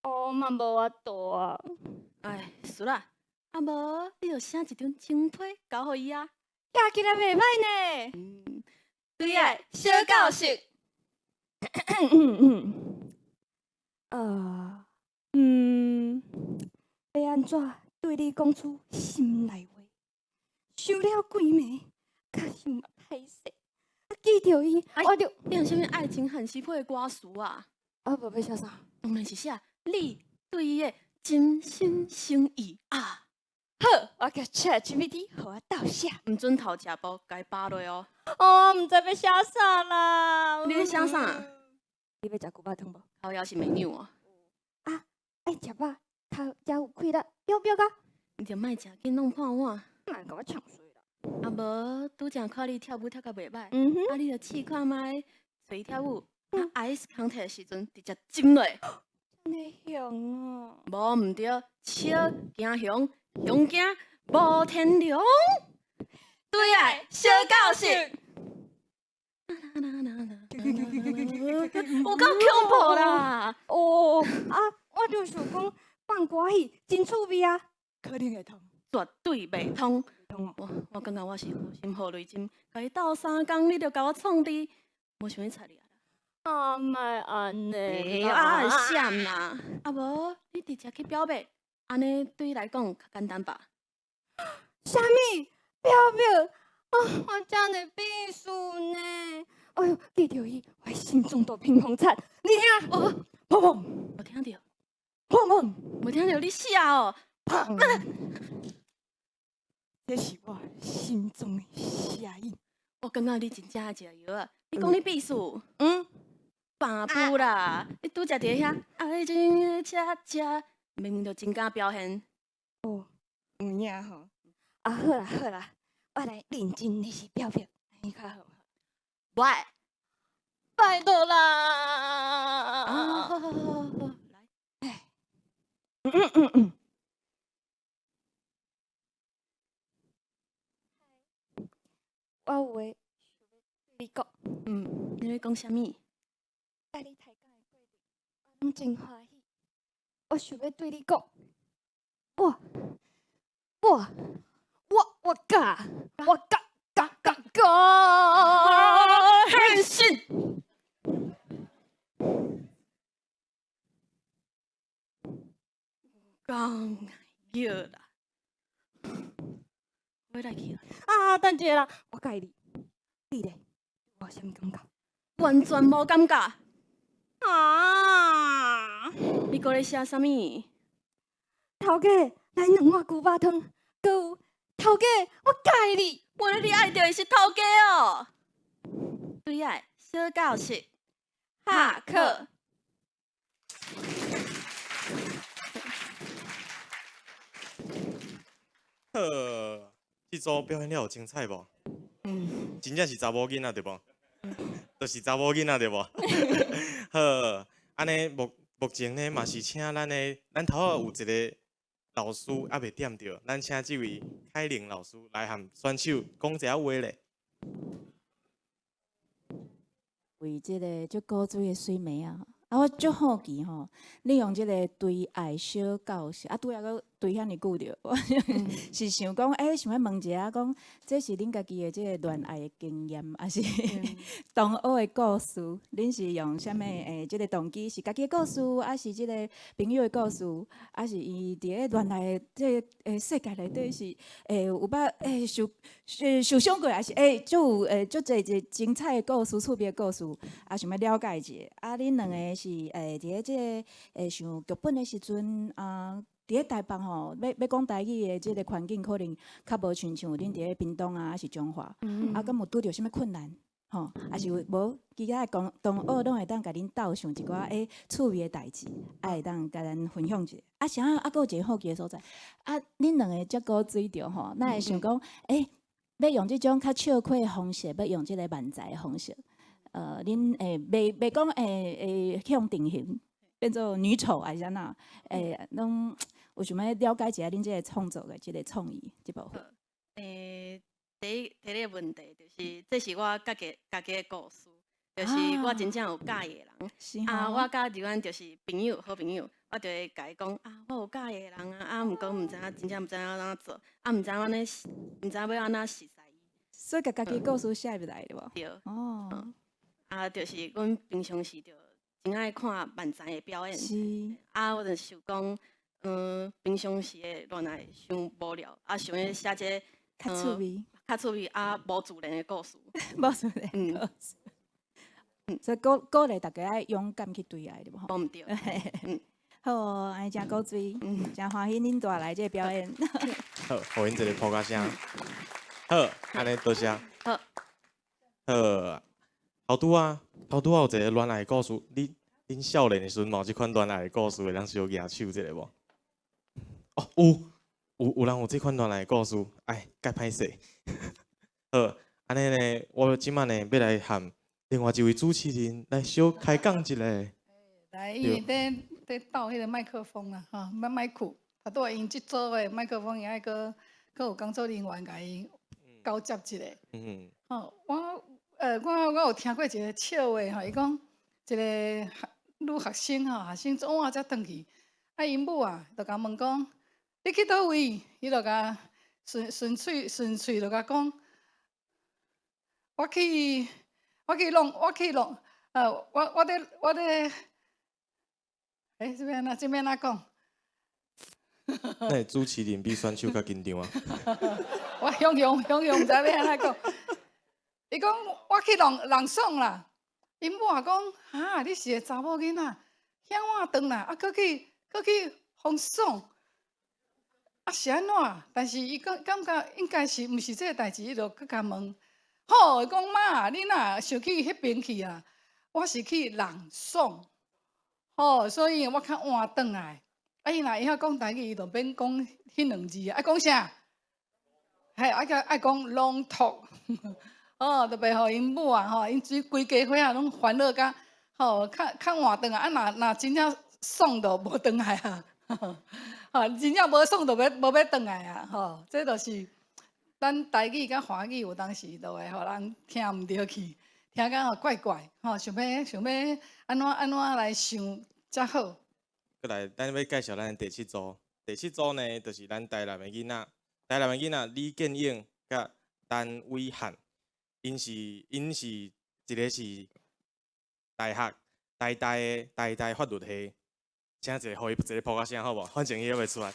哦，嘛无法度啊。哎，输啦，啊无，你就写一张情批交予伊啊。听起来袂歹呢。嗯，对啊，小教室。欲按怎对你讲出心内话？想了规暝，确实嘛歹势。啊，记著伊，我就你用啥物爱情番薯批的歌词啊？啊，无欲写啥？当然是写你对伊的真心诚意啊！好，我共 ChatGPT，予我斗写。毋准头食步，共伊扒落哦。哦，毋知欲写啥啦。你欲写啥？你欲食牛肉汤无？靠腰是美女哦。啊，爱食肉，头才有气力，表表啊。你就莫食紧弄破碗。莫共我唱衰啦。啊无，拄才看你跳舞跳甲袂䆀，啊你就试看觅，揣伊跳舞，啊 ice contact 的时阵直接斟落。按呢凶哦。无毋著，笑惊熊，熊惊无天良。对啊，小教室。有够恐怖啦！哦啊，我就想讲放歌戏真趣味啊，可能会通。绝对袂通。我感觉我是好心予雷针，共伊斗相共，你就共我创治，无想欲睬你啊！啊，莫按呢欸，啊，闪啦！啊无，你直接去表白，按呢对你来讲较简单吧？啥物表白？啊，我遮尔秘书呢？哎哟，记著伊，我的心脏都砰砰颤。你听，哦，砰砰，无听著，砰砰，无听著你死哦！砰！这是我心中的声音。我感觉你真正爱食药啊！你讲你秘书，罢步啦！你拄才伫遐爱情的恰恰，明明就真敢表现。哦，有影吼。啊，好啦好啦，我来认真练习表白，按呢较好无？无爱。拜托啦！啊，好好好好好，来。我有话想欲对你讲。你欲讲啥物？佮你抬杠的过程，我拢真欢喜。我想欲对你讲，我我我我佮我佮佮佮佮変身。讲药啦，我来去啦。啊，等一下啦，我佮意你，你咧？有啥物感觉？完全无感觉。啊！你阁咧写啥物？头家来两碗牛肉汤，阁有头家，我佮意你。原来你爱著的是头家哦。对啊，小教室，下课。好，這組表演了有精彩無？嗯。真正是查某囡仔對無？就是查某囡仔對無？好，按呢目前呢嘛是請咱的，咱頭仔有一個老師猶未點著，咱請這位凱玲老師來和選手講一下話咧。為這个足古錐的媠妹仔，啊，我足好奇吼，你用這个對愛小教室，啊，拄仔閣對遐爾久著，我是想講，欸，想欲問一下，講這是恁家己的這个戀愛的經驗，抑是同學的故事？恁是用啥物欸，這个動機是家己的故事，抑是這个朋友的故事，抑是伊佇咧戀愛的這个欸世界內底是欸有捌欸受傷過，抑是欸足有欸足濟一個精彩的故事、趣味的故事，啊，想欲了解一下。啊，恁兩个是欸佇咧這个欸想劇本的時陣啊，佇咧台北吼，欲講台語的這个環境可能較無親像恁佇咧屏東啊，抑是彰化，啊，敢有拄著啥物困難？吼，抑是有無其他的同同學攏會當共恁鬥想一寡欸趣味的代誌，啊會當共咱分享一下。啊，啥啊，閣有一个好奇的所在，啊，恁兩个遮古錐著吼，哪會想講欸，欲用這種較笑詼的方式，欲用這个漫才的方式，恁會袂講會向定型，變做女丑還是按怎？欸，攏有想欲了解一下恁這个創作的這个創意這部分。欸，第一个問題就是，這是我家己的故事，就是我真正有佮意的人。啊，我佮劉安就是朋友，好朋友，我就會共伊講啊，我有佮意的人啊，啊，毋過毋知影，真正毋知影按怎做，啊，毋知影按呢，毋知影欲按怎熟似伊。所以共家己故事寫入來對無？對。哦。啊，就是阮平常時就真愛看漫才的表演。啊，我就想講，平常時的戀愛傷無聊，啊，想欲寫這個較趣味。較趣味啊，無自然的故事。無自然故事。所以鼓勵大家愛勇敢去對愛，對無？無毋對。好，按呢誠古錐，誠歡喜恁帶來這个表演。好，予𪜶一个拍掌聲。好，按呢多謝。好。好，頭拄仔有一个戀愛故事，你恁少年的時陣嘛有這款戀愛的故事，會當相舉手一下無？哦，有人有這款戀愛的故事，哎，蓋歹勢。好，按呢呢，我這擺呢欲來和另外一位主持人來小開講一下。來，伊佇鬥彼个麥克風啦，吼，麥克，頭拄仔𪜶這組的麥克風，伊愛閣有工作人員共伊交接一下。吼，我有聽過一个笑話吼，伊講一个女學生吼，學生做晚才轉去，啊，𪜶母啊，就共問講，你去佗位？伊就共順喙就共講，我去弄，我佇，欸，這欲按怎？這欲按怎講？那主持人比選手較緊張啊！我雄雄雄雄毋知欲按怎講。伊講我去弄爽啦，𪜶母也講，哈，你是个查某囡仔，遐晚轉來，啊，閣去予爽，啊是按怎？但是伊感覺應該是毋是這个代誌，伊就閣共問。好，伊講媽，你若想去彼邊去啊？我是去弄爽，吼，所以我較晚轉來。啊，伊若會曉講台語，伊就免講彼兩字啊。愛講啥？嘿，愛講 long talk。哦，就袂予𪜶母啊，吼，𪜶規家伙仔攏煩惱甲，吼，較晚轉來，啊，若真正爽就無轉來啊，吼，真正無爽就欲無欲轉來啊，吼，這就是咱台語佮華語有當時就會予人聽毋著去，聽甲吼怪怪，吼，想欲按怎來想才好。過來，咱欲介紹咱的第七組。第七組呢，就是咱台南的囡仔，台南的囡仔李建勇佮陳偉漢，𪜶是一个是大學台大的台大法律系，請一个，予伊一个拍掌聲好無？反正伊猶袂出來。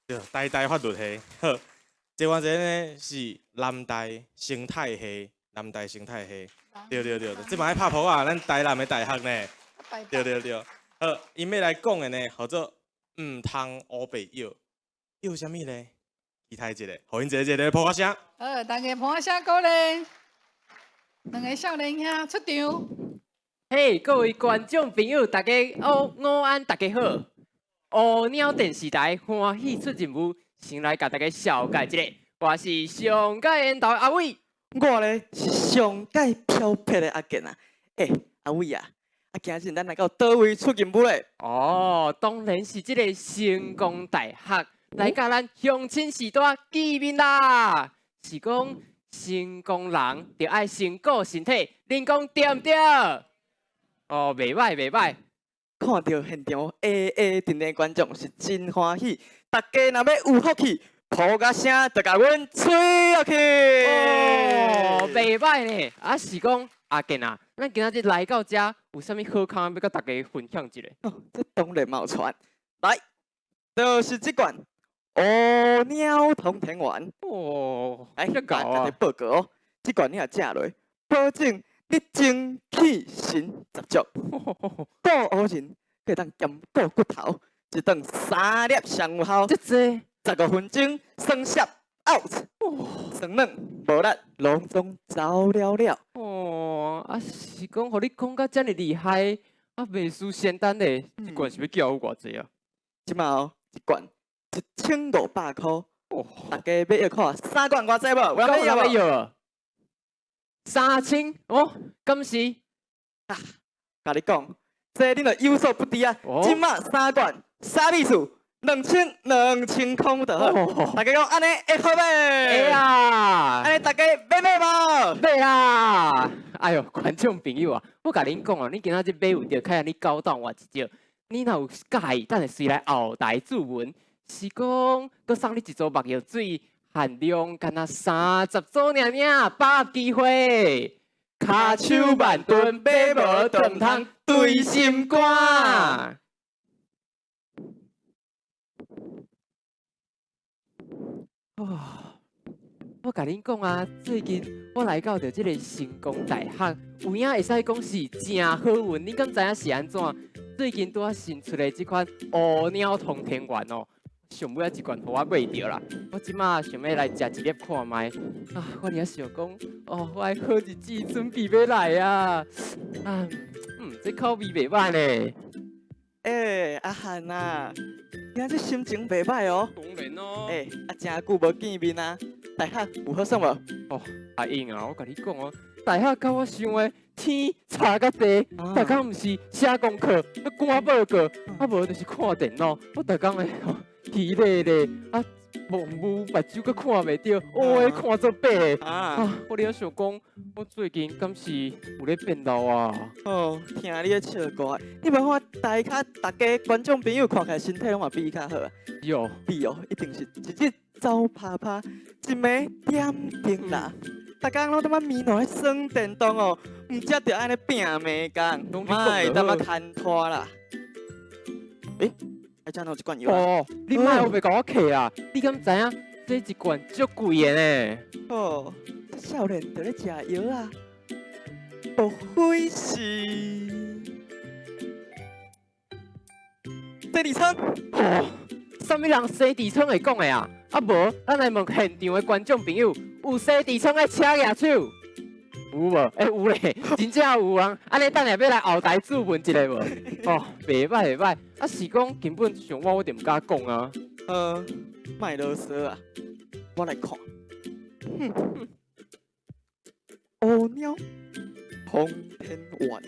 對，台大法律系，好。這換一个呢是南大生態系，南大生態系，對對對，這嘛愛拍噗仔，咱台南的大學呢。對對對，好，𪜶欲來講的呢，號做毋通烏白蟯，蟯啥物呢？期待一下，予𪜶一个一個拍掌聲。好，大家拍掌聲鼓勵。兩个少年兄出場。嘿，各位觀眾朋友，大家午安，大家好。烏鳥電視台歡喜出任務，先來共大家紹介一下，我是上蓋緣投的阿偉，我咧是上蓋飄撇的阿健啊。欸，阿偉啊，啊今日咱來到佗位出任務咧？哦，當然是這个成功大學來佮咱鄉親序大見面啦。是講成功人著愛先顧身體，恁講對毋對？哦，袂䆀袂䆀。看著現場矮矮陣的觀眾是真歡喜，大家若欲有福氣，噗仔聲就共阮吹落去。哦，袂䆀呢。啊是講阿健啊，咱今仔日來到遮，有啥物好康欲佮大家分享一下？哦，這當然嘛有傳。來，就是這罐烏鳥通天丸。哦，來，這𠢕啊共你報告哦，這罐你若食落，保證你精氣神十足，顧烏人會當兼顧骨頭，一頓三粒上有效。這濟15分鐘酸澀 out，酸軟無力攏總走了了。哦，啊是講，予你講甲遮爾厲害，啊袂輸仙丹咧，這罐是欲寄予偌濟啊？這擺哦，一罐1500箍，大家欲要看三罐偌濟無？有人欲要無？3000哦，敢是？啊，共你講，這恁就有所不知啊！這擺三罐啥意思？2000箍就好。大家講按呢會好袂？會啊！按呢大家欲買無？買啦！哎喲，觀眾朋友啊，我共恁講哦，恁今仔日買有著開按呢九檔換一招，你若有佮意，等下隨來後台注文，是講閣送你一組目藥水，限量干焦30組爾爾，把握機會。跤手萬噸，馬無斷通，對心肝。哦，我共恁講啊，最近我來到著這个成功大學，有影會使講是誠好運。恁敢知影是按怎？最近拄仔新出的這款烏鳥通天丸哦，上尾仔一罐予我買著啦。我這馬想欲來食一粒看覓。啊，我爾想講，哦，我的好日子準備欲來啊！啊，這口味袂䆀呢。欸，阿漢啊，今日心情袂䆀哦。當然咯。欸，啊，誠久無見面啊，大學有好耍無？哦，阿英啊，我共你講哦，大學佮我想的天差甲地，逐工毋是寫功課、趕報告，啊無就是看電腦。我逐工的吼，疲累咧，啊，模糊目睭閣看袂著，烏的看做白的。啊，我咧想講，我最近敢是有咧變老啊？哦，聽你咧笑歌，你無看台跤逐家觀眾朋友看起來身體攏嘛比伊較好啊？喲，你哦，一定是一日走趴趴，一暝點燈啦。逐工攏踮仔暝暝咧耍電動哦，毋才著按呢拼命工，莫踮仔牽拖啦。欸，啊，遮哪有一罐藥？哦，你莫烏白共我客啊！你敢知影這一罐足貴的呢？哦，這少年佇咧食藥啊，莫非是生痔瘡？哦，啥物人生痔瘡會講的啊？啊無，咱來問現場的觀眾朋友，有生痔瘡的請舉手。有無？欸，有咧，真正有人。按呢等下欲來後台注文一下無？哦，袂䆀袂䆀。啊是講根本像我，我就毋敢講啊。莫囉嗦啊，我來看。哼，烏鳥通天丸。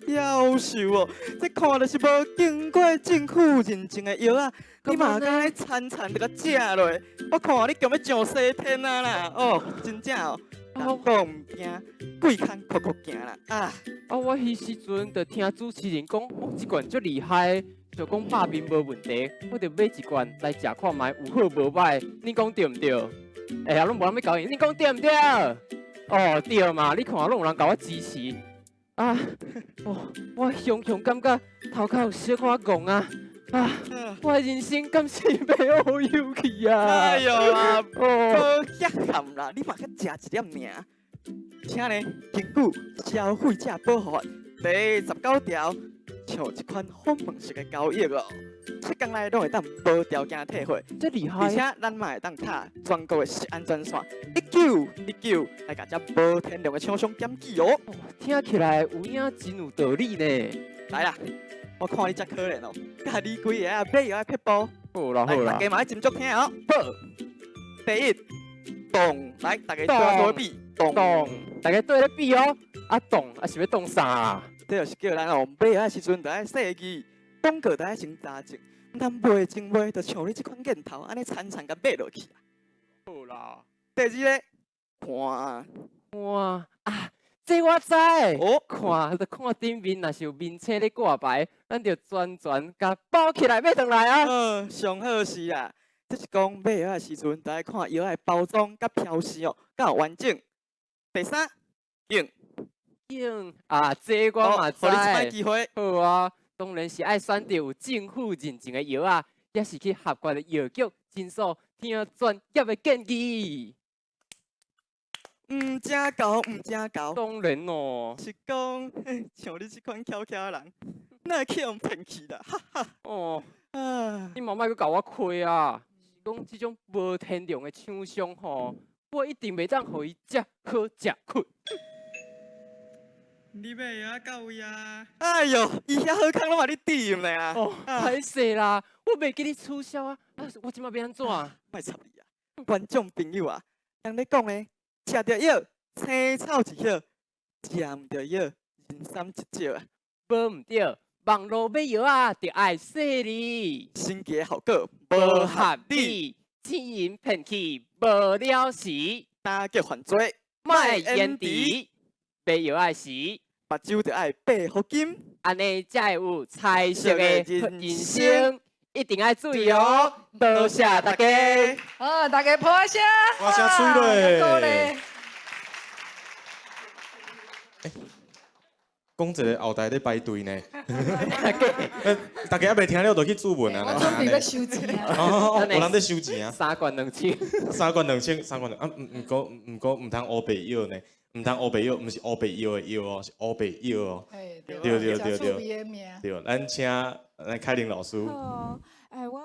夭壽哦，這看著是無經過政府認證的藥啊！你嘛敢咧田田就共食落？我看你強欲上西天啊啦！哦，真正哦，人講毋驚，鬼牽箍箍行啦！啊！啊！我彼時陣就聽主持人講，哦，這罐足厲害，就講百面無問題，我就買一罐來食看覓，有好無䆀，恁講對毋對？欸呀，攏無人欲交應，恁講對毋對？哦，對嘛，你看攏有人共我支持。啊！哦，我雄雄感覺頭殼有小可戇啊！啊！我的人生敢是欲烏有去啊！哎喲啊，無遐含啦，你嘛閣食一粒爾。請呢，根據消費者保護法第19條，像這款訪問式的交易哦，7天內攏會當無條件退貨。這厲害！而且咱嘛會當敲全國的食安專線1919來共這無天良的廠商檢舉哦。聽起來有影真有道理呢。來啦，我看你遮可憐哦，教你几个啊买药的撇步。好啦好啦，大家嘛爱斟酌听哦。好，第一，动，来，大家对比，动，大家对咧比哦。啊动，啊是欲动啥啊？这就是叫咱哦买药的时阵，著爱细腻，广告著爱先查证，毋通买真买，就像你这款镜头，按呢田田共买落去。好啦。第二个，看，看啊，这我知。哦，看，就看顶面若是有面册咧挂牌，咱就全全共包起来买转来啊。上好是啊，这是讲买药的时阵，著爱看药的包装佮标示哦，敢有完整。第三，拣。拣啊，这我嘛知。予你一摆机会。好啊，当然是爱选择有政府认证的药仔，抑是去合格的药局诊所听专业的建议。毋正𠢕，毋正𠢕。当然咯。是讲，像你这款巧巧的人，哪会去予骗去啦？哈哈。哦。你嘛莫阁共我开啊！是讲这种无天良的厂商吼，我一定袂当予伊食好食困。你买药到位啊？哎哟，伊遐好康拢嘛咧甜咧啊！哦，歹势啦，我袂记你取消啊！啊，我这马欲按怎？莫插你啊！观众朋友啊，人咧讲的，食著药，青草一叶；食毋著药，人参一石啊。无毋著，网路买药仔，著爱细腻。神奇的效果无合理，钱银骗去无了时，打击犯罪莫延迟。买药仔时，目睭著爱闭好紧，按呢才会有彩色的人生。一定爱注意哦！多谢大家。好，大家拍声。拍声催咧。讲一个后台咧排队呢。大家犹未听了就去注文啊！我准备欲收钱啊！哦，有人咧收钱啊！三罐两千，三罐两千，三罐两啊！毋毋过毋过毋通乌白药呢，毋通乌白药，毋是乌白药的药哦，是乌白药哦。对对对对。对，咱请咱凯玲老师。好，哎我。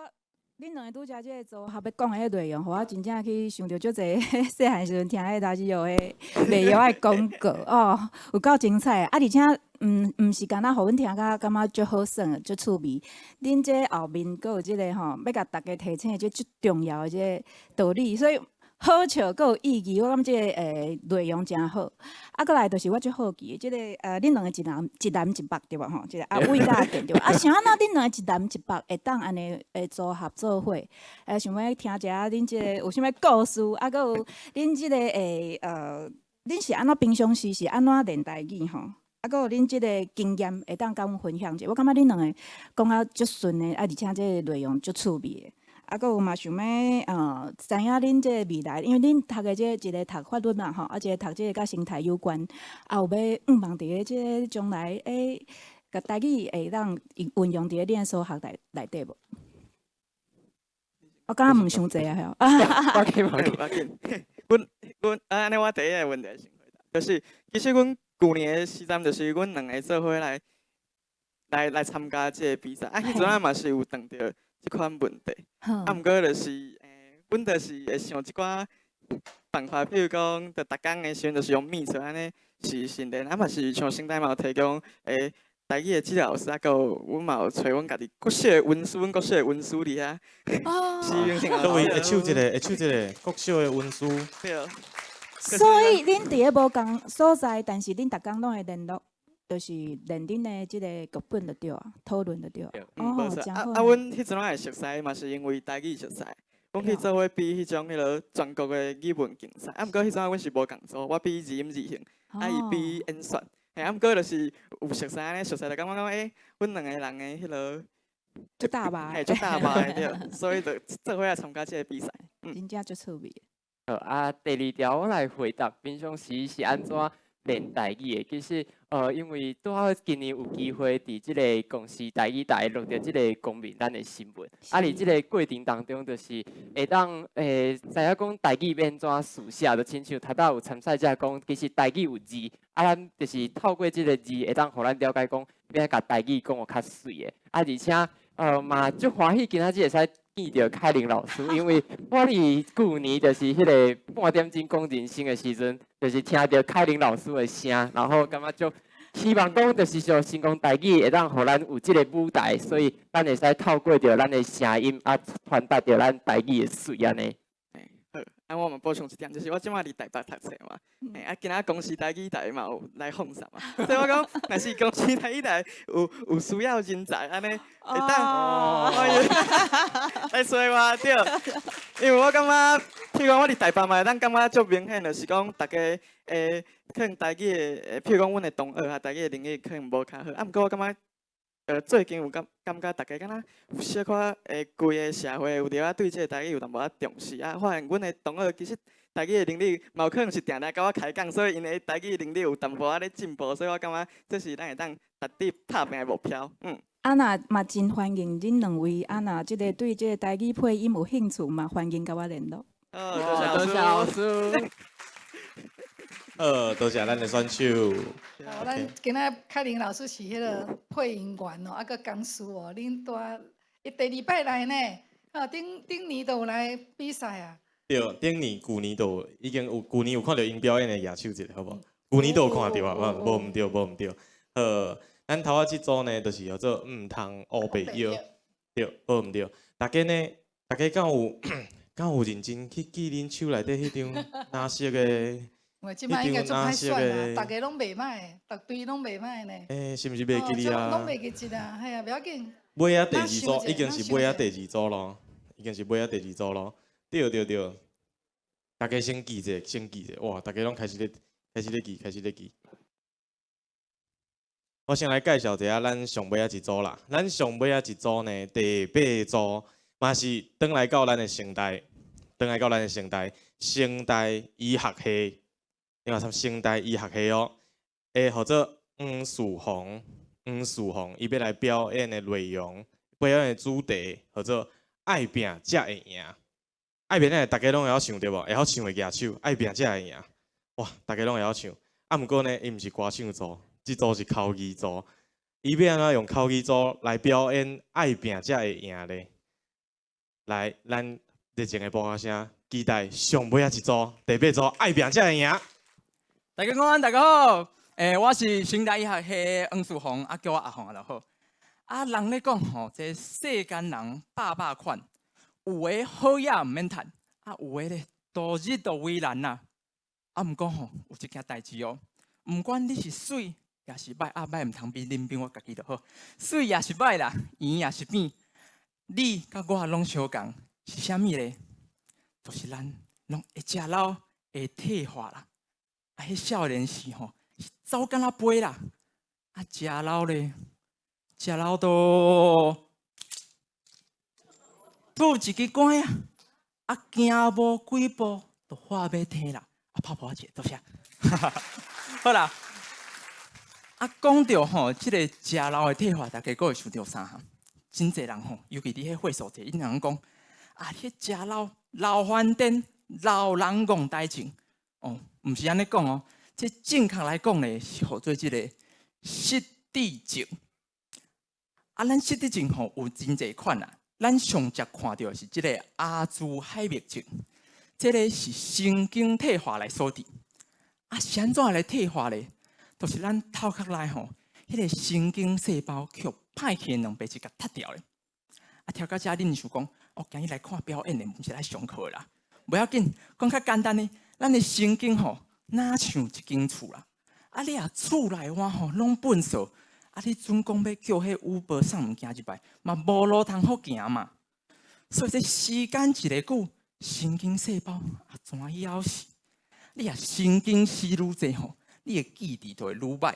恁两个拄才这个组合欲讲的彼内容，予我真正去想著足济细汉时阵听彼拉子奥的卖药的广告哦，有够精彩。啊，而且毋是干焦予阮听甲感觉足好耍、足趣味。恁这后面阁有这个吼，欲共大家提醒的这足重要的这个道理，所以好笑阁有意义。我感觉这个内容诚好。啊，阁来就是我足好奇的，这个恁两个一南一南一北对无吼？这个阿伟佮阿健对无？啊，是按怎恁两个一南一北会当按呢会组合做伙？想欲听一下恁这个有啥物故事？啊，阁有恁这个会恁是按怎平常时是按怎练台语吼？啊，阁有恁这个经验会当佮阮分享者？我感觉恁两个讲啊足顺的，啊，而且这个内容足趣味的。啊，阁有嘛想欲知影恁这个未来，因为恁读的这个一个读法律嘛吼，啊一个读这个佮生态有关，啊有欲向望伫咧这个将来会共台语会当运用伫咧恁的所学内内底无？我感觉问伤济啊，无要紧，无要紧。阮阮啊，按呢我第一个问题先回答，就是其实阮旧年的时阵，就是阮两个做伙来来来参加这个比赛，啊，彼阵仔嘛是有碰著这款问题，啊，毋过就是，阮就是会想一寡办法，比如讲，就逐工的时阵就是用 Meet 按呢是训练，啊嘛是像成大嘛有提供台语的治疗师，啊，阁有阮嘛有揣阮家己国小的恩师，阮国小的恩师伫遐。是佗位会唱一个，会唱一个国小的恩师。对。所以恁伫咧无仝所在，但是恁逐工拢会联络，就是练恁的这个剧本就对啊，讨论就对啊。嗯，无错。啊啊，阮彼阵仔会熟似，嘛是因为台语熟似。阮去做伙比彼种彼落全国的语文竞赛，啊，毋过彼阵仔阮是无仝组，我比字音字形，啊，伊比演说。嘿，啊，毋过就是有熟似按呢，熟似就感觉讲，欸，阮两个人的彼落足搭吧，嘿，足搭吧的对，所以就做伙来参加这个比赛。真正足趣味。好啊，第二条我来回答，平常时是按怎练台语的？其实，因为拄好今年有机会伫这个公视台语台录著这个公民咱的新闻，啊，伫这个过程当中，就是会当知影讲台语欲按怎书写，就亲像头拄有参赛者讲，其实台语有字，啊，咱就是透过这个字，会当予咱了解讲，欲共台语讲予较媠的，啊，而且，嘛足欢喜今仔日会使见著凯玲老师，因为我伫旧年就是彼个半点钟讲人生的时阵，就是听著凯玲老师的声，然后感觉足希望講就是說成功台語會當予咱有這个舞台，所以咱會使透過著咱的聲音啊，傳達著咱台語的媠按呢。好，啊，我嘛補充一點，就是我這擺佇台北讀冊嘛，欸，啊，今仔公視台語台嘛有來放送嘛，所以我講，若是公視台語台有需要人才，按呢會當來揣我對，因為我感覺，譬如講我佇台北嘛會當感覺足明顯，就是講逐家會可能台語的，譬如講阮的同學啊，台語的能力可能無較好，啊，毋過我感覺。最近有感覺逐家敢若有小可規个社會有著仔對這个台語有淡薄仔重視啊，發現阮的同學其實台語的能力嘛有可能是定定佮我開講，所以𪜶的台語能力有淡薄仔咧進步，所以我感覺這是咱會當達至拍拚的目標。啊，若嘛真歡迎恁兩位，啊，若這個對這個台語配音有興趣嘛，歡迎佮我聯絡。好，多謝老師。好，多謝咱的選手。哦，咱今仔凱玲老師是彼个配音員哦，啊，閣講師哦，恁拄仔伊第二擺來呢，哦，頂頂年都有來比賽啊。對，頂年、舊年都有，已經有，舊年有看著𪜶表演的舉手一下，好無？舊年都有看著啊，無毋對，無毋對。好，咱頭仔這組呢，就是叫做毋通烏白搖，對，無毋對。大家呢，大家敢有敢有認真去記恁手內底彼張藍色的？我這擺應該足歹選啊，逐个攏袂歹，逐隊攏袂歹呢。欸，是毋是袂記得啊？攏袂記得啊，嘿啊，袂要緊。尾仔第二組已經是尾仔第二組咯，已經是尾仔第二組咯。對對對，大家先記者，先記者，哇！大家攏開始咧記，開始咧記。我先來介紹一下咱上尾仔一組啦。咱上尾仔一組呢，第八組嘛是轉來到咱的成大，轉來到咱的成大，成大醫學系。另外，成大醫學系哦，會號做黃樹紅，黃樹紅，伊欲來表演的內容，表演的主題號做愛拚才會贏。愛拚才會，逐家攏會曉唱對無？會曉唱的舉手，愛拚才會贏。哇，逐家攏會曉唱。啊，毋過呢，伊毋是歌唱組，這組是口語組。伊欲按怎用口語組來表演愛拚才會贏咧？來，咱熱情的鼓仔聲，期待上尾仔一組，第八組愛拚才會贏。大家午安，大家好。欸，我是成大醫學系黃樹紅，啊，叫我阿紅就好。啊，人咧講吼，這世間人百百款，有的好也毋免趁，啊，有的咧度日都為難啦。啊，毋過吼，有一件代誌哦，毋管你是媠抑是歹，啊，歹毋通比恁比我家己就好。媠抑是歹啦，圓抑是扁，你佮我攏相仝，是啥物咧？就是咱攏會食老，會退化啦。啊，彼少年時吼，是走敢若飛啦。啊，食老咧，食老都吐一支竿仔，啊，行無幾步就化欲䖙啦。啊，拍噗仔一下，多謝。好啦，啊，講著吼，這个食老的退化，大家閣會想著啥？真濟人吼，尤其佇彼會所者，𪜶人講，啊，彼食老老番顛，老人戇呆症。哦，毋是按呢講哦，這正確來講咧，是號做這个失智症。啊，咱失智症吼有真濟款啊，咱上常看著的是這个阿茲海默症，這个是神經退化來所致。啊，是按怎來退化咧？就是咱頭殼內吼，彼个神經細胞予歹去的蛋白質共踢掉咧。啊，聽到這恁想講，哦，今日來看表演的，毋是來上課的啦。無要緊，講較簡單的，咱的神經吼，若像一間厝啦。啊，你若厝內外吼攏糞埽，啊，你準講欲叫彼 Uber 送物件入來，嘛無路通好行嘛。所以這時間一个久，神經細胞啊怎枵死？你若神經死愈濟吼，你的記憶就會愈歹。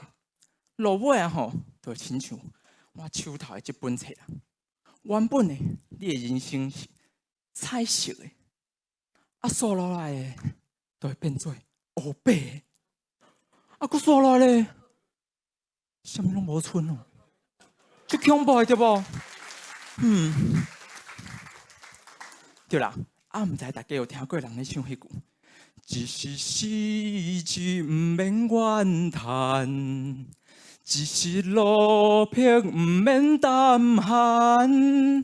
落尾啊吼，就會親像我手頭的這本冊啦。原本呢，你的人生是彩色的，啊，煞落來的就會變做烏白的，啊，閣煞落來咧，啥物攏無賰哦，足恐怖的對無？對啦，啊，毋知大家有聽過人咧唱彼句？一時失志毋免怨嘆，一時落魄毋免膽寒。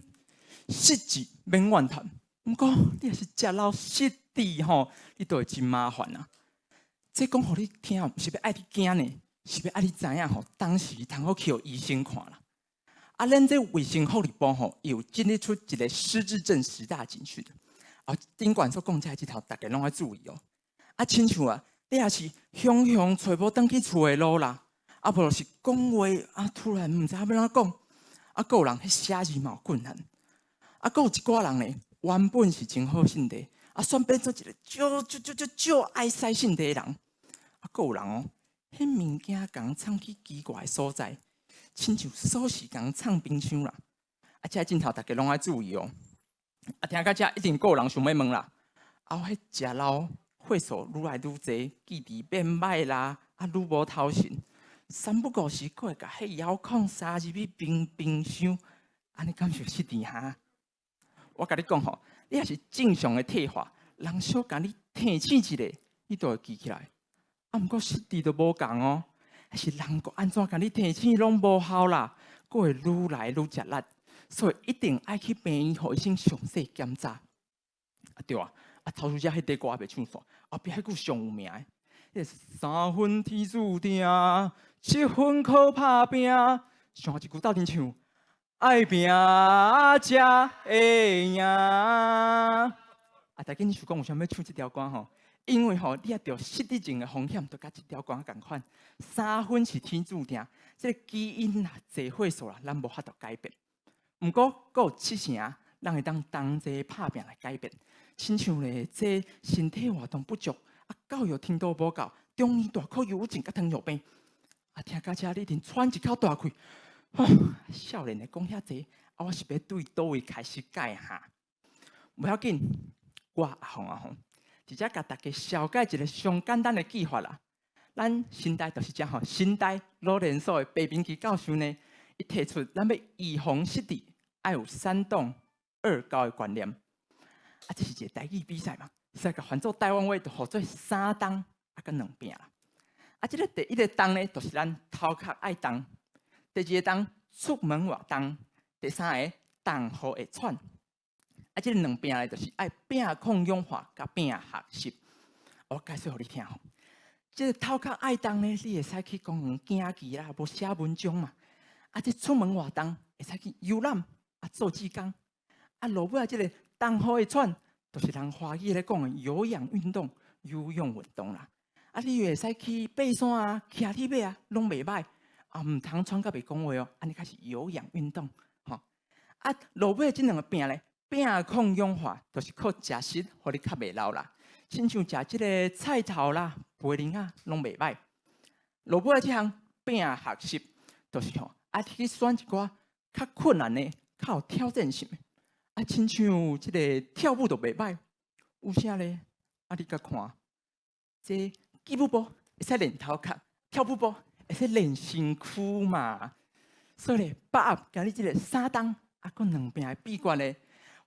失志免怨嘆，毋過你若是食老失智吼，你都會真麻煩啊。這講予你聽，毋是欲愛你驚呢，是欲愛你知影吼，當時通好去予醫生看啦。啊，咱這衛生福利部吼，有整理出一個失智症十大警訊。啊，頂懸所講這這頭，大家攏愛注意哦。啊，親像啊，你若是雄雄揣無轉去厝的路啦，啊，無就是講話啊，突然毋知影欲按怎講，啊，閣有人彼寫字嘛有困難，啊，閣有一寡人呢，原本是真好性地，啊，煞變做一個足足足足足愛使性地的人，啊，閣有人哦，彼物件共藏去奇怪的所在，親像鎖匙共藏冰箱啦，啊，這鏡頭大家攏愛注意哦。啊，聽到這一定閣有人想欲問啦，啊，彼食老歲數愈來愈濟，記憶變歹啦，啊，愈無頭神，三不五時閣會共彼遙控塞入去冰冰箱，按呢敢是有失智哈？我共你講吼，你若是正常的退化，人小共你提醒一下，你就會記起來。啊，毋過失智就無仝哦，彼是人閣按怎共你提醒攏無效啦，閣會愈來愈食力，所以一定愛去病院予醫生詳細檢查。啊對啊，啊頭拄才彼塊歌還袂唱煞，後壁彼句上有名的，彼個三分天注定，七分靠拍拚，上後一句鬥陣唱，愛拼才會贏。啊，大家你想講為啥物欲唱這條歌吼？因為吼，你也著失智症的風險，就佮這條歌仝款。三分是天注定，這個基因啦、濟歲數啦，咱無法度改變。毋過，閣有七成，咱會當同齊拍拚來改變。親像咧，這身體活動不足，啊，教育程度無夠，中二大考憂鬱症佮糖尿病。啊，聽到這，你一定喘一口大氣。吼，少年的講遐濟，啊，我是欲對佗位開始改哈？無要緊，我阿鳳阿鳳，直接共大家紹介一個上簡單的技法啦。咱新大就是這吼，新大老年所的白明基教授呢，伊提出咱欲預防失智，愛有三動二高的觀念。啊，這是一個台語比賽嘛，所以共翻做台灣話就號做三動啊，佮兩拚啦。啊，這個第一個動呢，就是咱頭殼愛動；第二個動，出門活動；第三個動予會喘。啊，這個兩拚呢，就是愛拚抗氧化佮拚學習。我解釋予你聽吼，這個頭殼愛動呢，你會使去公園行棋啦，無寫文章嘛。啊，這出門活動會使去遊覽啊，做志工。啊，落尾啊，這個動予會喘，就是人華語咧講的有氧運動、有氧運動啦。啊，你會使去爬山啊、騎鐵馬啊，攏袂䆀。啊，毋通喘甲袂講話哦，按呢較是有氧運動，吼。啊，落尾這兩个拚咧，拚抗氧化，就是靠食食，予你較袂老啦。親像食這个菜頭啦、桮奶仔，攏袂䆀。落尾這項拚學習，就是吼，啊去選一寡較困難的、較有挑戰性的。啊，親像這个跳舞就袂䆀，有啥咧？啊，你佮看，這基舞步會使練頭殼，跳舞步會使練身軀嘛。所以咧，把握今日這个三動啊，閣兩拚的秘訣咧，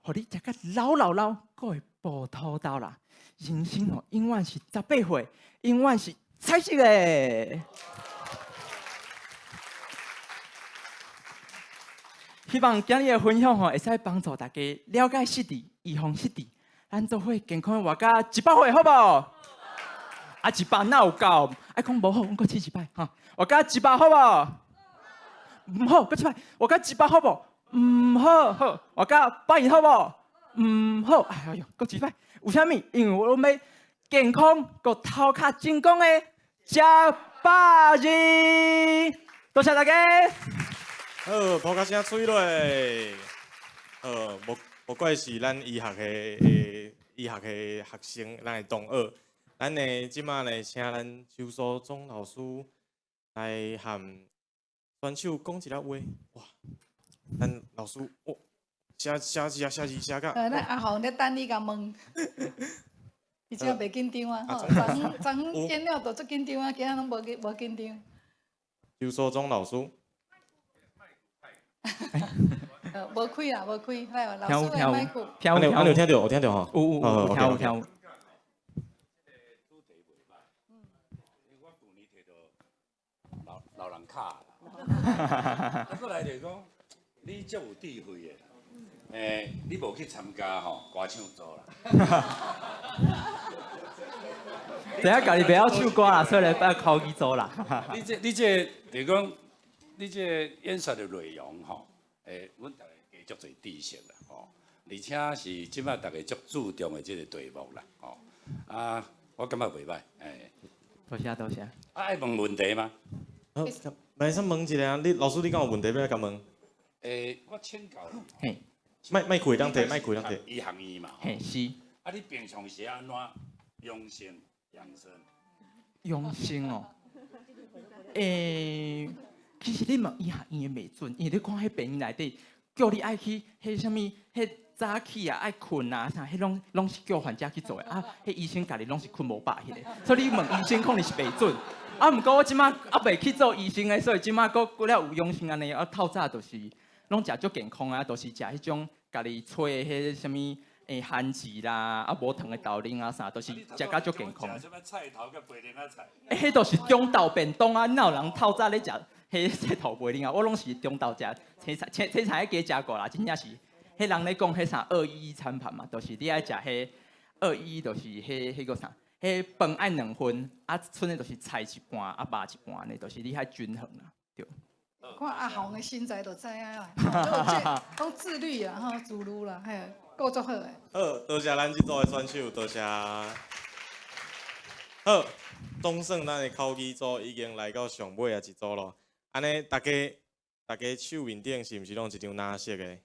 予你食甲老老老，閣會無土豆啦。人生哦，永遠是18歲，永遠是彩色的。希望今日的分享吼，會使幫助大家了解失智、預防失智，咱做伙健康活到100歲，好無？啊，100哪有夠？愛講無好，阮閣試一擺吼。活到100好無？毋好，閣一擺。活到100好無？毋好，好。活到120好無？毋好。哎喲，閣一擺。為啥物？因為我欲健康閣頭殼精光的食百二。多謝大家。好，拍甲聲媠落。無怪是咱醫學系的醫學系學生，咱的同學。咱呢，這馬呢，請咱邱蘇總老師來和選手講一下話。哇，咱老師，哇，寫寫字啊，寫字寫甲。咱阿鳳咧等你共問，伊這袂緊張啊，吼，昨昏演了就足緊張啊，今仔攏無緊張。邱蘇總老師。無開啦，無開，來，老師的麥克。聽有，有聽著，有聽著吼。有，聽有聽有。老人卡啦，啊，閣來就是講，你足有智慧的啦，欸，你無去參加吼歌唱組啦。知影家己袂曉唱歌啦，所以來拜口語組啦。你這就是講，你這演說的內容吼，阮逐家加足濟知識啦，吼，而且是這擺逐家足注重的這個題目啦，吼。啊，我感覺袂䆀，欸。多謝多謝。啊，愛問問題嗎？好，來先問一下，你老師你敢有問題欲來共問？我請教。嘿。麥克當提，麥克當提。醫學院嘛。嘿，是。啊，你平常時按怎養生？養生。養生哦。其實你問醫學院的袂準，因為你看彼病院內底，叫你愛去彼啥物，彼早起啊愛睏啊啥，彼攏是叫患者去做的啊。彼醫生家己攏是睏無飽彼个，所以你問醫生可能是袂準。啊，毋過我這馬猶未去做醫生的，所以這馬閣了有養生按呢。啊，透早就是攏食足健康啊，就是食彼種家己炊的彼啥物番薯啦，啊無糖的豆奶啊啥，都是食甲足健康。食啥物菜頭佮白靈仔菜？欸，彼都是中晝便當啊，哪有人透早咧食彼菜頭白奶啊？我攏是中晝食青菜，青菜加食過啦，真正是。彼人咧講彼啥211餐盤嘛，就是你愛食彼211，就是彼個啥，彼飯愛兩份，啊，賰的就是菜一半，啊肉一半呢，就是你愛均衡啦，對。看阿雄的身材就知影啦，攏自律啦，吼，自律啦，嘿，顧足好的。好，多謝咱這組的選手，多謝。好，總算咱的口語組已經來到上尾仔一組咯。按呢，逐家手面頂是毋是攏有一張藍色的？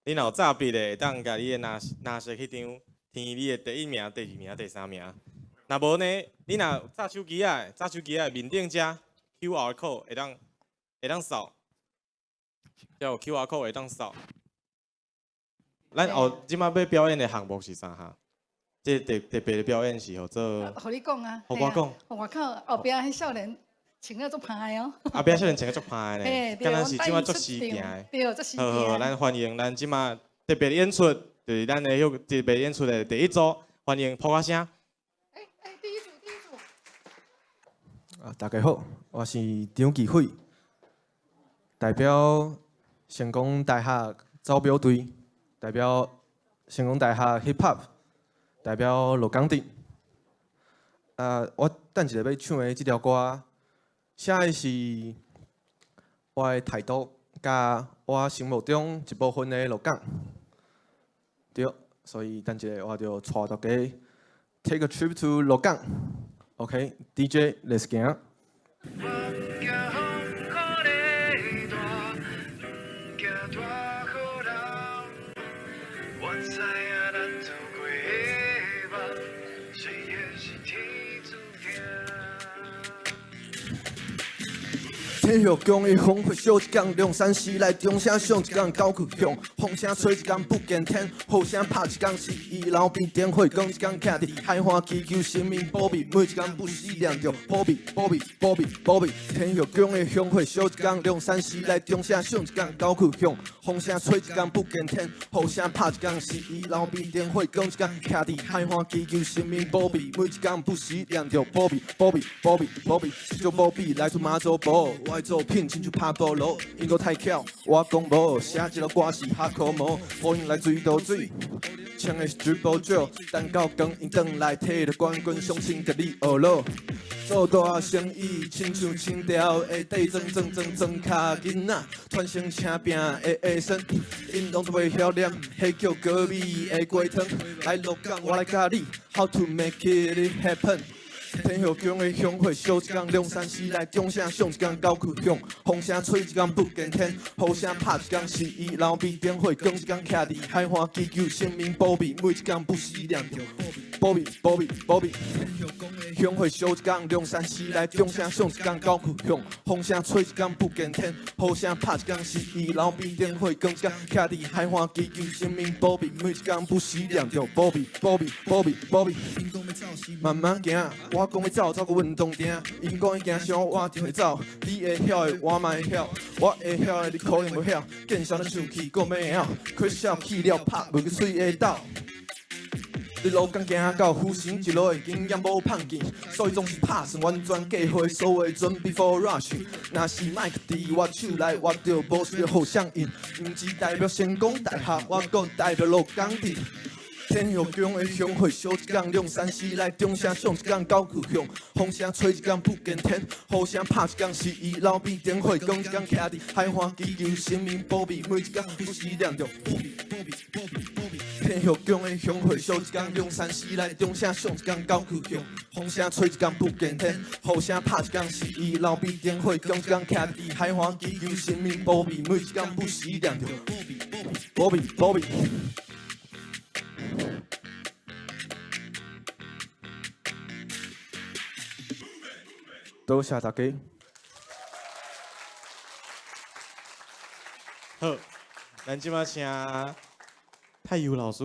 你若有詐筆的，會當共你的藍色彼張填你的第一名、第二名、第三名。若無呢，你若詐手機仔，詐手機仔面頂遮 QR code 會當掃，有 QR code 會當掃。咱哦，這擺欲表演的項目是啥哈？這特別的表演是號做。予你講啊。予我講。外口後壁彼少年穿了足歹的哦。後壁少年穿了足歹的呢，敢若是這擺足時行的。對，足時好好，咱歡迎咱這擺特別演出，就是咱的彼個特別演出的第一組，歡迎噗仔聲。第一組，第一組。啊，大家好，我是張繼輝，代表成功大學走表隊，代表成功大學 hip hop，代表鹿港鎮。啊，我等一下欲唱的這條歌，寫的是我的態度，佮我心目中一部分的鹿港。對，所以等一下我就帶大家 take a trip to 鹿港。OK，DJ，let's 行。天后宮的風火燒一工，龍山寺內鐘聲響一工，九曲響，風聲吹一工不見天，雨聲拍一工，是伊路邊燈火光一工，徛佇海岸祈求神明保庇，每一工不時念著保庇保庇保庇保庇。天后宮的香火燒一工，龍山寺內鐘聲響一工，九曲響，風聲吹一工不見天，雨聲拍一工，是伊路邊燈火光一工，徛佇海岸祈求神明保庇，每一工不時念著保庇保庇保庇保庇。這種保庇來自媽祖婆。我的作品親像拍菠蘿，𪜶閣太巧，我講無，寫這首歌是哈可無，歡迎來水倒水，穿的是 Triple J，等到光𪜶轉來提著冠軍，相信共你學落。做大生意，親像清朝的地裝裝裝裝跤囡仔，傳承車拚的下身，𪜶攏都袂曉念，彼叫高美的雞湯。來鹿港，我來教你 How to make it happen。天后宮的香火燒一工，龍山寺內鐘聲響一工，九曲響，風聲吹一工不見天，雨聲拍一工，是伊路邊燈火光一工，徛佇海岸祈求神明保庇，每一工不時念著保庇保庇保庇。香火燒一工，龍山寺內鐘聲響一工，九曲響，風聲吹一工不見天，雨聲拍一工，是伊路邊燈火光一工，徛佇海岸祈求神明保庇，每一工不時念著保庇保庇保庇保庇。慢慢行，我講欲走，走到運動場。𪜶講伊驚傷，我就會走。你會曉的，我嘛會曉；我會曉的，你可能無曉。見啥人生氣，閣欲會曉。開笑氣了，拍袂去喙會抖。佇鹿港行到府城，一路的經驗無芳見，所以總是拍算完全計劃所有準備 for rush。若是麥克佇我手內，我就無需要好相印。毋只代表成功大學，我閣代表鹿港鎮。天后宫的香火烧一工，两三四来中声上一工，九曲向风声吹一工不见天，雨声拍一工是伊老变灯火光一工徛伫海岸祈求神明保庇，每一工不时念著保庇保庇保庇保庇。天后宫的香火烧一工，两三四来中声上一工，九曲向风声吹一工不见天，雨声拍一工是伊老变灯火光一工徛伫海岸祈求神明保庇，每一工不时念著保庇保庇保庇。多谢大家。好，咱这摆请太阳老师。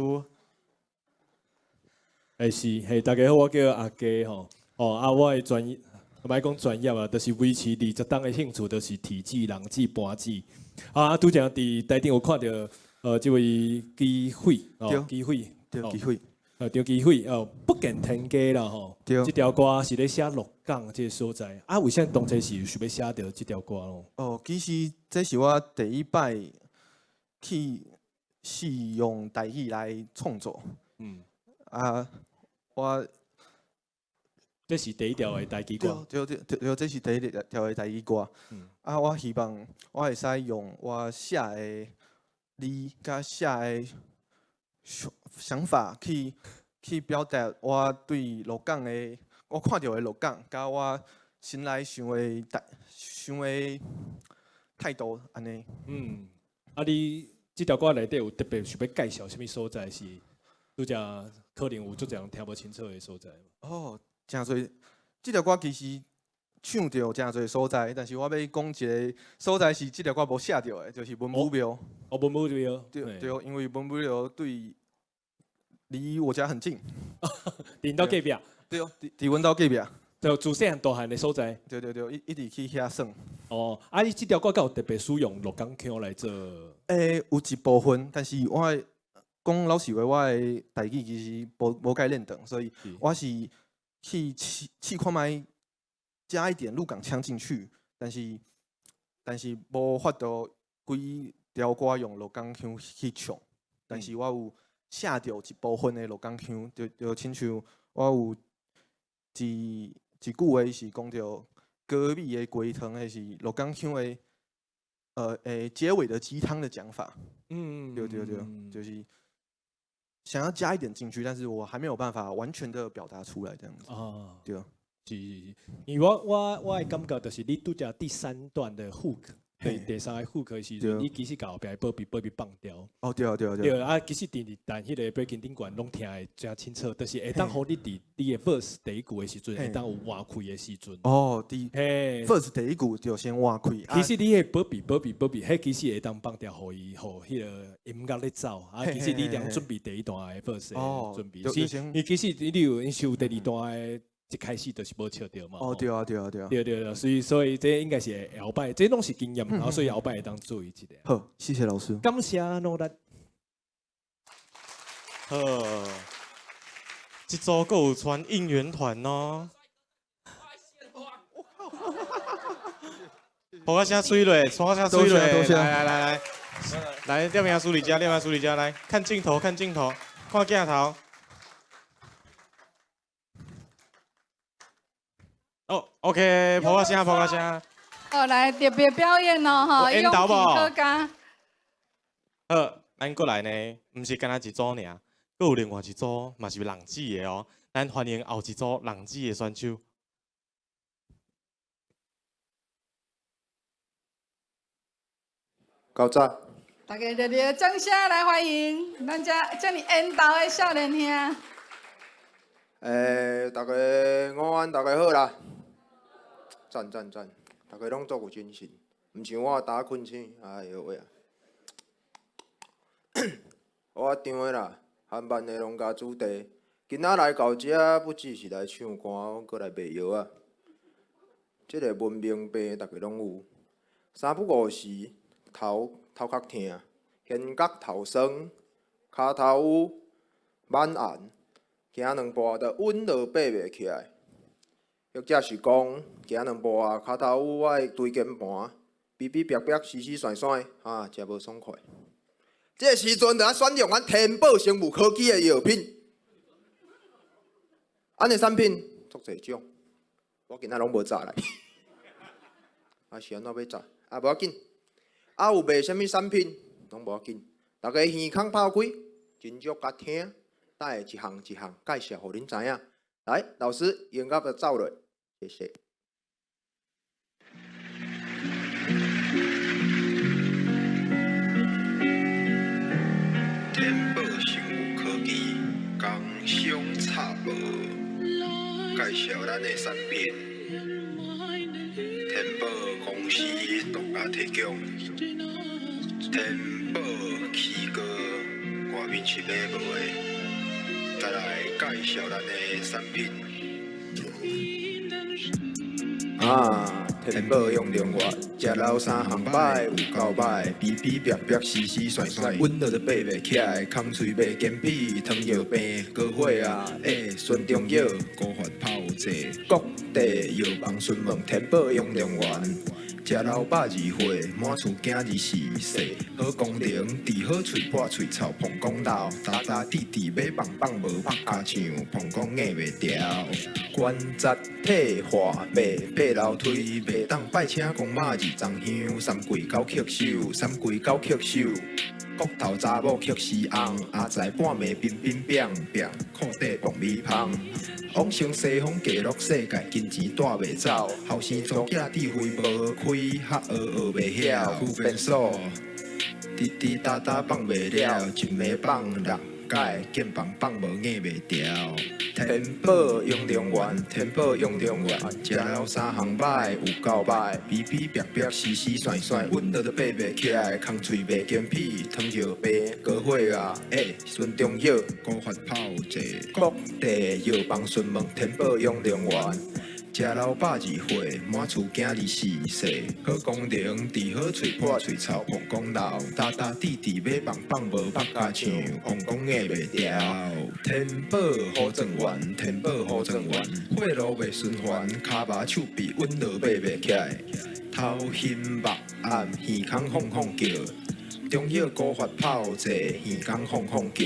欸是，嘿，大家好，我叫阿基吼，哦啊，我的专业，莫讲专业啊，就是维持20冬的兴趣，就是体制、人子、盘子。啊，拄才伫台顶有看著，这位机会，哦，机会，对，机会。张基辉，哦，不见天家啦吼。对。这条歌是咧写鹿港这个所在，啊，为啥当初是想欲写著这条歌咯？哦，其实这是我第一摆去试用台语来创作。啊，我这是第一条的台语歌。对对对对，这是第一条的台语歌。啊，我希望我会使用我写的字，佮写的想法去表达我对鹿港的，我看著的鹿港，佮我心内想的态，想的态度按呢。啊，你这条歌内底有特别想欲介绍啥物所在是？拄才可能有足济人听无清楚的所在。哦，诚济，这条歌其实唱著诚济所在，但是我欲讲一个所在是这条歌无写著的，就是文武庙。哦，文武庙。对对，因为文武庙对离我家很近。伫𪜶兜隔壁。对，伫阮兜隔壁。就自细汉大汉的所在。对对对，一直去遐耍。哦，啊，你这条歌敢有特别使用鹿港腔来做？有一部分，但是我讲老实话，我的台语其实无介练长，所以我是去试试看觅加一点鹿港腔进去，但是无法度规条歌用鹿港腔去唱，但是我有写著一部分的鹿港腔，就亲像我有一句话是讲著高美的鸡汤，彼是鹿港腔的，结尾的鸡汤的讲法。对对对，就是想要加一点进去，但是我还没有办法完全的表达出来这样子。对。是是是，因为我的感觉就是你拄才第三段的 hook，对，第三个 hook 的时阵，你其实共后壁的保庇保庇放掉。哦，对啊，对啊，对。对啊，其实伫但彼个 breaking 顶悬拢听会诚清楚，就是会当予你伫你的 verse 第一句的时阵，会当有换气的时阵。哦，伫 verse 第一句就先换气。其实你彼保庇保庇保庇，彼其实会当放掉，予伊予彼个音乐咧走。啊，其实你当准备第一段的 verse 的准备。是，伊其实你有因是有第二段的。一开始就是无笑著嘛。哦，对啊，对啊，对啊。对对对，所以这应该是后摆，这拢是经验，然后所以后摆会当注意一下。好，谢谢老师。感谢努力。好，这组阁有传应援团哦。抱甲声水咧，抱甲声水咧，来来来来，来廖明书里家，廖明书里家，来看镜头，看镜头，看镜头。哦，OK，抱个声，抱个声。哦，来特别表演哦，吼，勇气可嘉。好，咱过来呢，毋是干焦一组尔，阁有另外一组嘛是人子的哦。咱欢迎后一组人子的选手。够早。大家热烈掌声来欢迎咱遮遮尔缘投的少年兄。大家午安，大家好啦！赞赞赞！大家拢足有精神，毋像我焦困醒，哎哟喂啊！我张的啦，韩办的农家子弟，今仔来到遮，不只是来唱歌，阁来卖药仔。这个文明病，大家拢有，三不五时，头壳疼，肩胛头酸，跤头乌，满红。行两步就稳落爬袂起来，或者是讲行两步啊，跤头趺我的椎间盘哔哔煏煏、丝丝线线，啊，诚无爽快。這个时阵就爱选用咱天宝生物科技的药品。按的产品足济种，我今仔攏無紮來。啊是按怎欲紮？啊無要緊，啊有賣啥物產品攏無要緊，大家耳孔拋開，斟酌共聽，等下一項一項介紹予恁知影。來，老師，音樂就走落，謝謝。天寶生物科技工商插播，介紹咱的產品。天寶公司獨家提供，天寶起膏外面是買無的，再來介紹咱的產品。啊，天寶養龍丸，食老三項擺，有夠歹，比比白白，絲絲線線，穩落就爬袂起來，空喙袂乾皮，糖尿病、高血壓、孫中藥、高血泡劑，各地藥房詢問天寶養龍丸。食老120歲，滿厝囝24歲，好功能，治好喙破喙臭，膀胱漏，焦焦滴滴欲放放無拍尻唱，膀胱硬袂牢，關節退化袂爬樓梯，袂當拜請公媽二層香，三跪九叩首，三跪九叩首。骨頭查某曲絲紅，阿財半暝冰冰冰冰，褲底爆米香。往生西方極樂世界，金錢帶袂走，後生查囝智慧無開，較學學袂曉，區變數，滴滴答答放袂了，一暝放六改，肩膀放無硬袂牢。天寶養龍丸，天寶養龍丸，食了三項擺，有夠歹，比比白白，絲絲線線，穩落就爬袂起來，空喙袂乾皮，糖尿病、高血壓、孫中藥、高血泡劑，各地藥房詢問天寶養龍丸。食老120歲，滿厝囝24歲，好功能，治好喙破喙臭，膀胱漏，焦焦滴滴欲放放無拍尻唱，膀胱硬袂牢。天寶好狀元，天寶好狀元，血路袂循環，跤肉手臂穩落爬袂起來，頭昏目暗，耳孔放放叫，中藥高血泡劑，耳孔放放叫。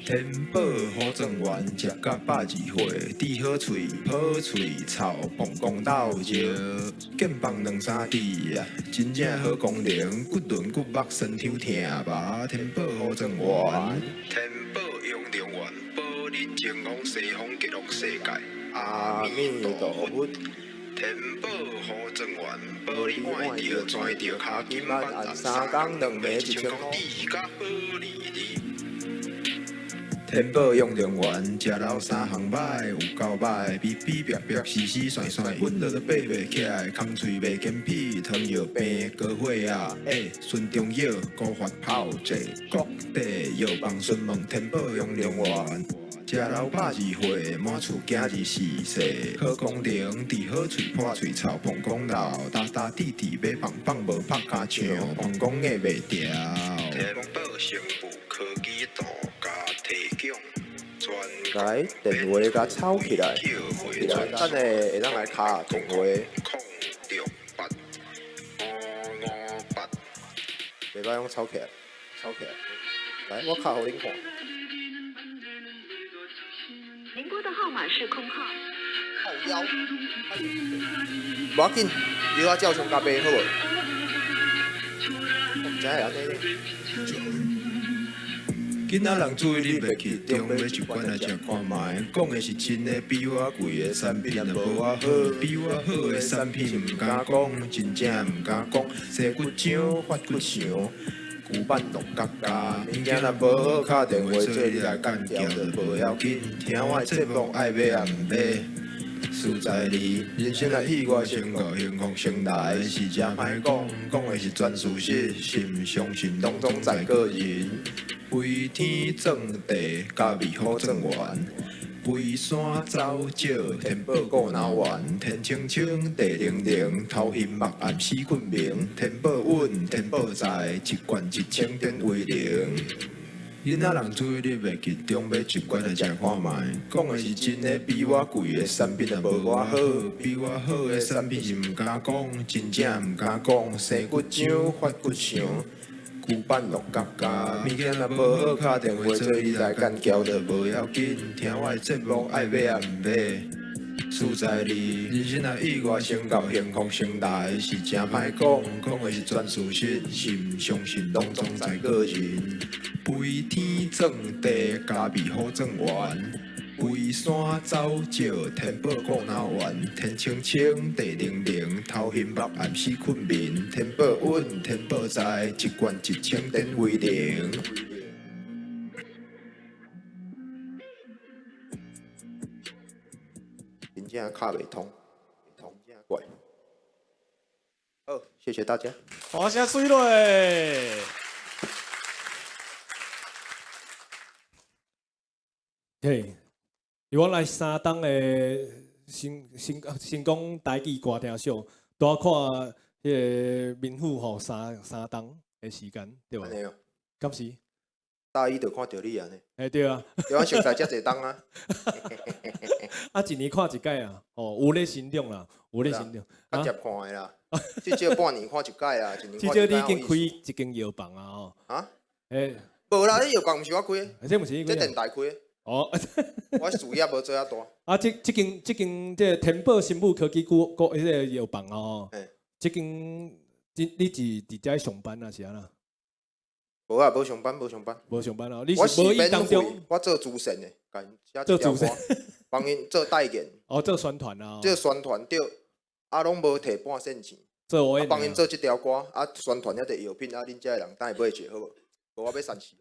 天寶好狀元，食甲120歲，治好喙破喙臭，膀胱漏尿，健放兩三支啊，真正好功能，骨輪骨肉酸抽疼麻。天寶好狀元，天寶養龍丸，保你前往西方極樂世界。阿彌陀佛。天寶好狀元，保你換著轉著跤金萬，三工兩暝一千箍，你甲保利利。天寶養龍丸，食老三項擺，有夠歹，比比白白，絲絲線線，穩落就爬袂起來，空喙袂乾皮，糖尿病、高血壓、孫中藥、高血泡劑，各地藥房詢問天寶養龍丸。食老120歲，滿厝囝24歲，好功能，治好喙破喙臭，膀胱漏，焦焦滴滴欲放放無拍尻唱，膀胱硬袂牢。天寶生物科技獨家提供。來，電話共抄起來，等下會當來敲電話。068558，袂歹，攏抄起來，抄起來。來，我敲予恁看。您撥的號碼是空號。靠腰。無要緊，藥仔照常共賣好無？我毋知會按呢。囡仔人注意力袂集中，買一罐來食看覓。講的是真的，比我貴的產品也無我好，比我好的產品毋敢講，真正毋敢講。生骨癢，發骨腸，古板弄角角，物件若無好，敲電話做你來幹譙就無要緊。聽我的節目愛買也毋買，實在你人生若意外，先到幸福先來，是誠歹講，講的是全事實，信毋相信攏總在個人。飛天鑽地，咖味好狀元；飛山走石，天寶顧腦丸。天青青，地靈靈，頭昏目暗死困眠。天寶穩，天寶在，一罐一千點為零。囡仔人注意力袂集中，買一罐來食看覓。講的是真的，比我貴的產品也無我好，比我好的產品是毋敢講，真正毋敢講。生骨癢，發骨腸。旧板落夹夹，物件若无好，敲电话做伊来干交就无要紧。听我的节目爱买也毋买，输在你。人生若意外，先到幸福先来，是诚歹讲，讲的是全事实，信毋相信拢总在个人。飞天钻地，咖味好状元。围山走石，天宝顾哪元？天青青，地灵灵，头欣目暗时困眠。天宝稳，天宝在，一罐一千点为零。真正敲袂通，通真怪。好，谢谢大家。掌声水落。嘿，我来三冬的成成成功台语歌听秀，拄仔看彼个民富吼三冬的时间，对无？敢是？大一就看著你啊呢。欸对啊。对啊，熟似遮济冬啊。啊，一年看一摆啊，哦，有咧成长啦，有咧成长。较接看的啦，至少半年看一摆啦，一年看一摆。至少你已经开一间药房啊，吼。啊？欸。无啦，你药房毋是我开的。这毋是你开的。这电台开的。哦。我事业无做遐大。啊，这间这天宝新武科技股股彼个药房哦，这间你是伫遮上班啊，是按怎？无啊，无上班，无上班。无上班哦，你是无意当中。我做慈善的，共𪜶写做慈善，帮𪜶做代言。哦，做宣传啊。做宣传对，啊，拢无提半仙钱。做帮𪜶做这条歌，啊，宣传遐济药品，啊，恁遮的人等下买一下好无？无我欲散去。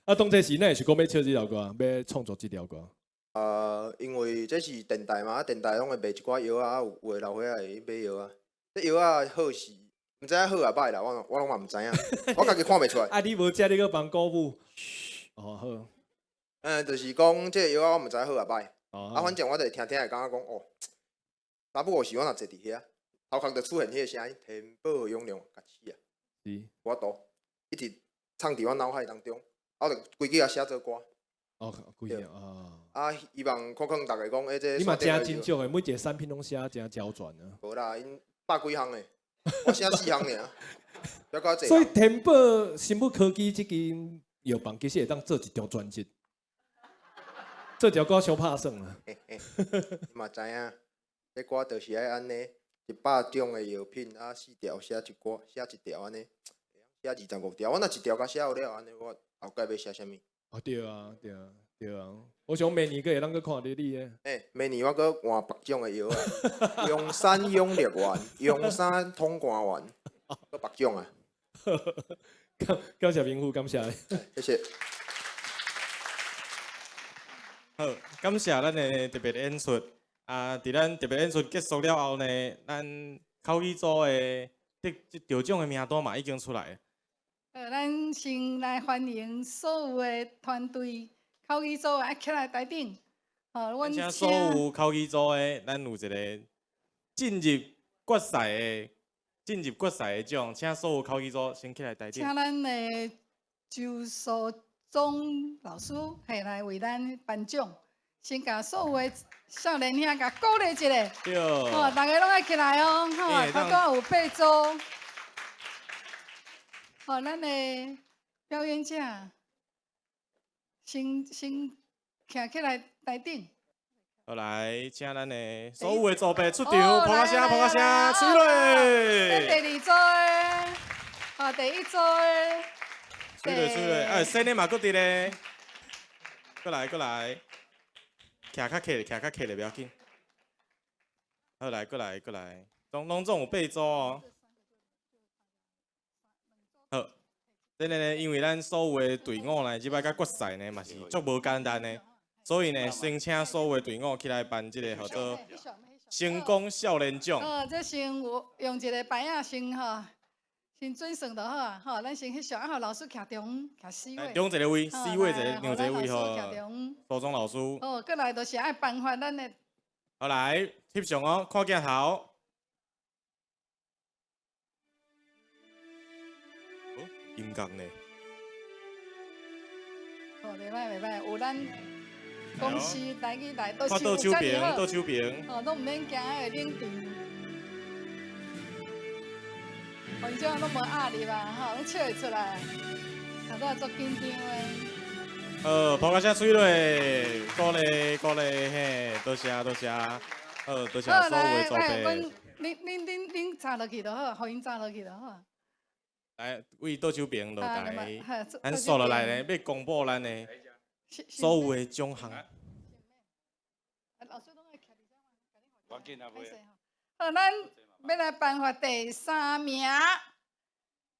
啊，当这时，哪会想讲欲唱这条歌，欲创作这条歌？因为这是电台嘛，电台拢会卖一寡药啊，有的老岁仔会买药啊。这药仔好是，毋知影好抑歹啦，我拢嘛毋知影，我家己看袂出来。啊，你无食，你阁帮鼓舞。哦，好。就是讲这个药仔我毋知好抑歹。哦。啊，反正我就听听会感觉讲哦，三不五时我若坐伫遐，头壳就出现彼个声音，天宝永亮，甲死啊！是。无法度，一直唱伫我脑海当中，啊，我就规矩仔写做歌。哦，规矩啊。啊，希望看看逐家讲，欸，这。你嘛真真少的，每一个产品拢写真周全啊。无啦，𪜶百几项的，我写四项尔，犹较济。所以天宝生物科技这间药房其实会当做一张专辑，做条歌相拍算啊。你嘛知影，这歌就是爱按呢，100种的药品啊，四条写一歌，写一条按呢，写25条，我若一条共写好了，按呢我后盖欲写啥物？哦，对啊，对啊，对啊，我想明年阁会当阁看著你的。欸，明年我阁换别种的药啊，阳山永乐丸、阳山通关丸，阁别种啊。感谢明富，感谢。谢谢。好，感谢咱的特别演出。啊，伫咱特别演出结束了后呢，咱口语组的得奖的名单嘛已经出来。咱先来欢迎所有的团队口语组爱起来台顶。好，阮请所有口语组的，咱有一个进入决赛的进入决赛的奖，请所有口语组先起来台顶。请咱的周素忠老师嘿来为咱颁奖，先共所有的少年兄共鼓励一下。对。吼，大家拢爱起来哦，吼，头拄有八组。好，咱的表演者先徛起来台顶。好，来，请咱的所有的组别出场，拍声，拍声，出来。这第二组的，哦，第一组的。出来，出来，哎，新的嘛，阁伫咧。阁来，阁来，徛较客，徛较客咧，不要紧。好，来，阁来，阁来，拢总有八组哦。好，这个呢，因为咱所有的队伍呢，这摆甲决赛呢，嘛是足无简单的，所以呢，先请所有的队伍起来颁这个号做成功少年奖。哦，这先有用一个牌仔先吼，先准算就好啊，吼，咱先翕相，啊，予老师徛中，徛四位。中一个位，四位一个，让一个位吼。苏忠老师。哦，过来就是爱颁发咱的。好，来翕相哦，看镜头。音乐呢？哦，袂歹袂歹，有咱公司台语来都是有手边，倒手边。哦，拢毋免惊彼个冷场。哦，因這攏無壓力啊，吼，攏笑會出來，頭拄仔足緊張的。好，拍個聲水咧，鼓勵鼓勵嘿，多謝多謝，好，多謝所有的組來，阮恁恁恁恁插落去就好，予𪜶插落去就好。來，為倒手邊落台，咱紲落來咧，欲公布咱的所有的獎項。好，咱欲來頒發第三名，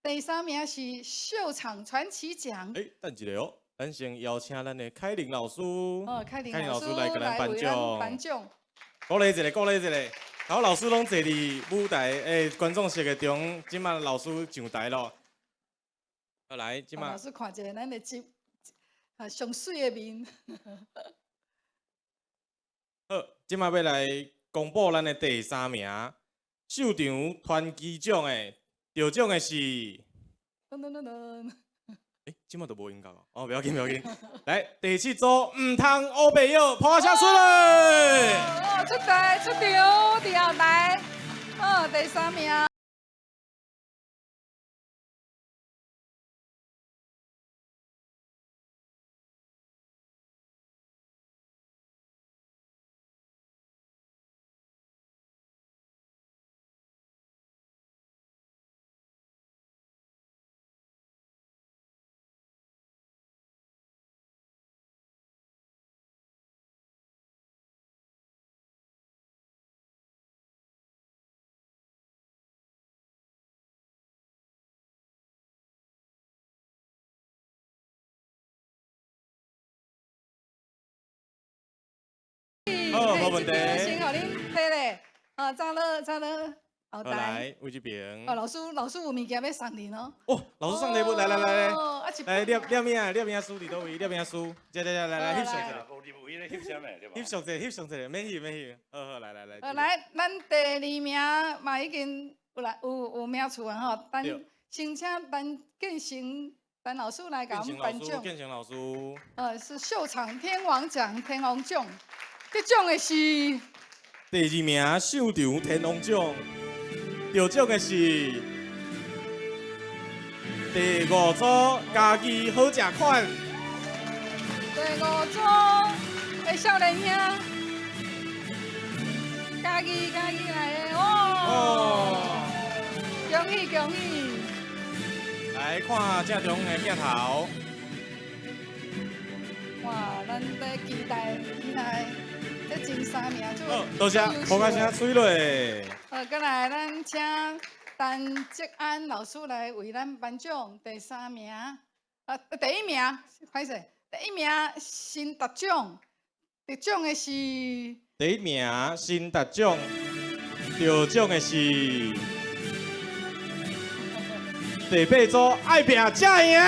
第三名是秀場傳奇獎。欸，等一下哦，咱先邀請咱的凱琳老師，哦，凱琳老師來共咱頒獎。頒獎。鼓勵一下，鼓勵一下。頭老師攏坐佇舞台，欸，觀眾席的中，這馬老師上台咯。好來，這馬。老師看一下咱的這，啊，上媠的面。好，這馬欲來公布咱的第三名，秀場傳奇獎的得獎的是。噔噔噔噔。欸，這馬都無音樂哦，不要緊，不要緊。來，第七組，毋通烏白藥，拍聲出來。哦，出台出場，佇後台。哦，第三名。好，無問題。先予恁提咧，啊，早落早落後台。來，位這邊。哦，老師，老師有物件欲送恁哦。哦，老師送禮物，來來來來，來念念名，念名書佇佗位？念名書，這這這，來來翕相一下。翕相一下，翕相一下，免翕免翕。好好，來來來。來，咱第二名嘛已經有來有有名出啊吼，咱先請陳建成陳老師來共阮們頒獎。建成老師。是秀場天王獎，天王獎。得獎的是第二名秀場天王獎，得獎的是第五組家己好食款。第五組的少年兄，家己家己來的哦，恭喜恭喜！來看正中的鏡頭。哇，咱在期待期待。這前三名就多謝，拍個聲水咧。好，過來咱請陳澤安老師來為咱頒獎第三名，啊，第一名，歹勢，第一名新達獎，得獎的是第一名新達獎，得獎的是第八組愛拼才贏。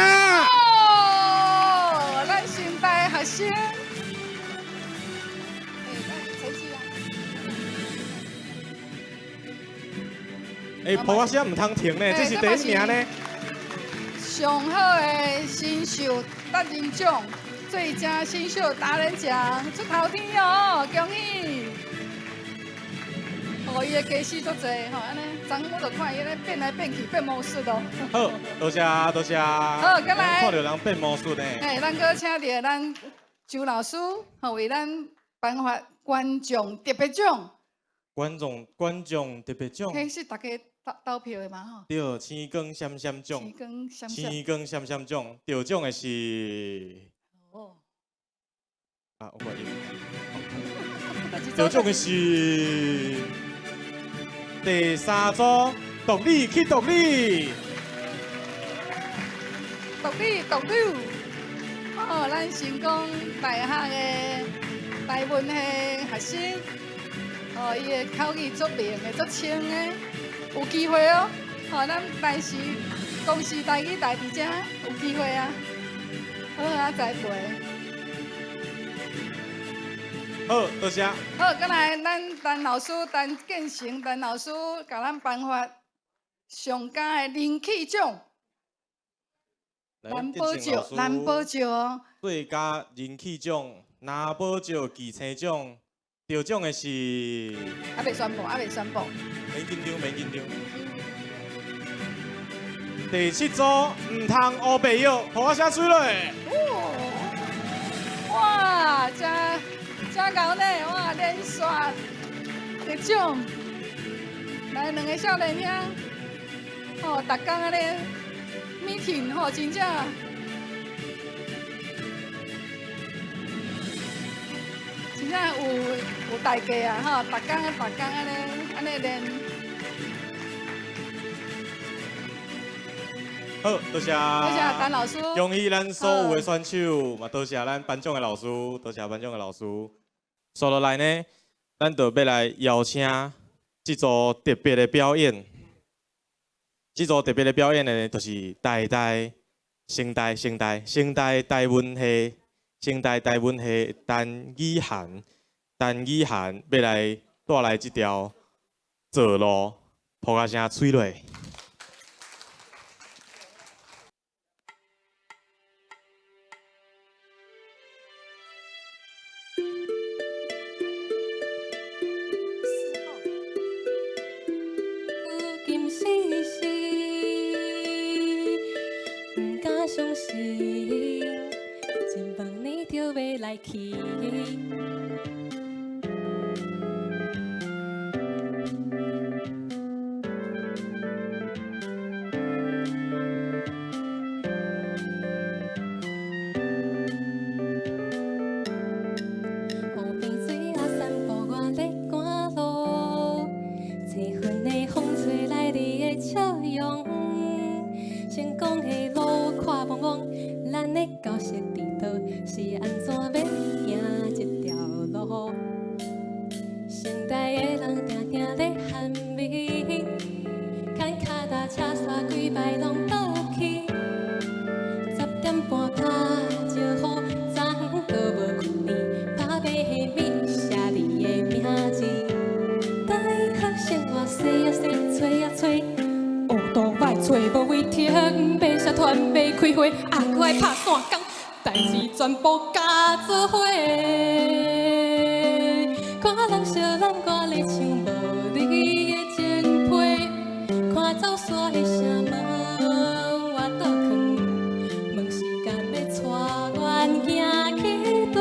哦，咱新大學生。欸，抱我聲毋通停呢，這是第一名呢。上好的新秀達人獎，最佳新秀達人獎出頭天哦，恭喜！哦，伊的家私足濟吼，按呢，昨昏我就看伊咧變來變去變魔術咯。好，多謝多謝。好，過來。看著人變魔術呢。欸，咱閣請著咱周老師，吼，為咱頒發觀眾特別獎。觀眾特別獎。彼是大家投票的嘛吼？對，星光閃閃獎。星光閃閃。星光閃閃獎，得獎的是。哦。啊，我掛你。得獎的是第三組，獨立去獨立。獨立獨立。哦，咱成功大學的台文系學生，哦，伊的口語足明的，足清的。有機會哦，吼，咱台視公視台語台佇遮有機會啊，好啊，栽培。好，多謝。好，過來，咱陳老師、陳建成、陳老師，共咱頒發上佳的人氣獎。藍寶石，藍寶石哦。最佳人氣獎，藍寶石巨星獎。得獎的是，還未宣布，還未宣布。免緊張，免緊張。第七组毋通乌白药，噗仔声吹落。哇，真真𠢕呢！哇，连续得奖，来两个少年兄，吼，逐工按呢 meeting 吼，真正真正有代价啊！吼，逐工逐工按呢按呢练。好，多谢。多谢陈老师。恭喜咱所有的选手，嘛多谢咱颁奖的老师，多谢颁奖的老师。接落来呢，咱就欲来邀请这组特别的表演。这组特别的表演呢，就是台大、成大、成大、成大台文系、成大台文系陈以涵、陈以涵欲来带来这条做路，噗仔声吹落。金丝丝，不敢相信，真望你就欲来去。湖边水仔散步，我咧赶路，黄昏的风吹来你的笑容，成功的路看茫茫，咱的角色伫佗，是按怎欲行这条路？成大的人定定咧喊名，牵脚踏车煞几摆拢倒去，10点半拍招呼，昨昏阁无困呢，拍马的面写你的名字。大学生活洗啊洗，吹啊吹，乌都摆找无位停，欲社团欲开会，啊，阁爱拍散工，代志全部加做伙。看人笑人歌咧唱无你的情批，看走煞的城门我倒囥，问时间欲带阮行去对，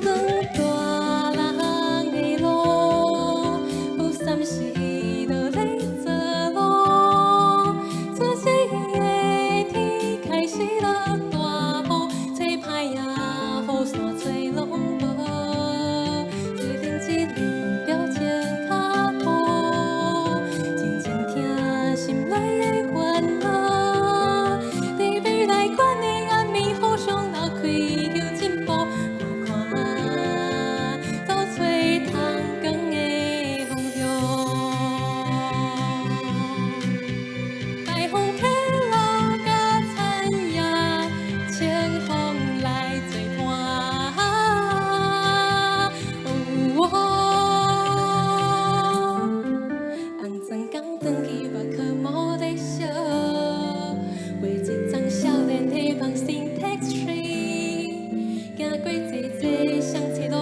长大人的路，不三时就咧做路，出世的天开始落大雨，吹歹啊雨伞吹拢无，一阵一阵表情脚步，真真疼心内的烦恼。伫未来馆的暗暝，互相斗开求进步，看看走找通光的方向。大风客路甲田野，清风来作伴。有我，红砖工转去外壳无咧烧，画一张少年的梦心 tax free，行过济济双切路，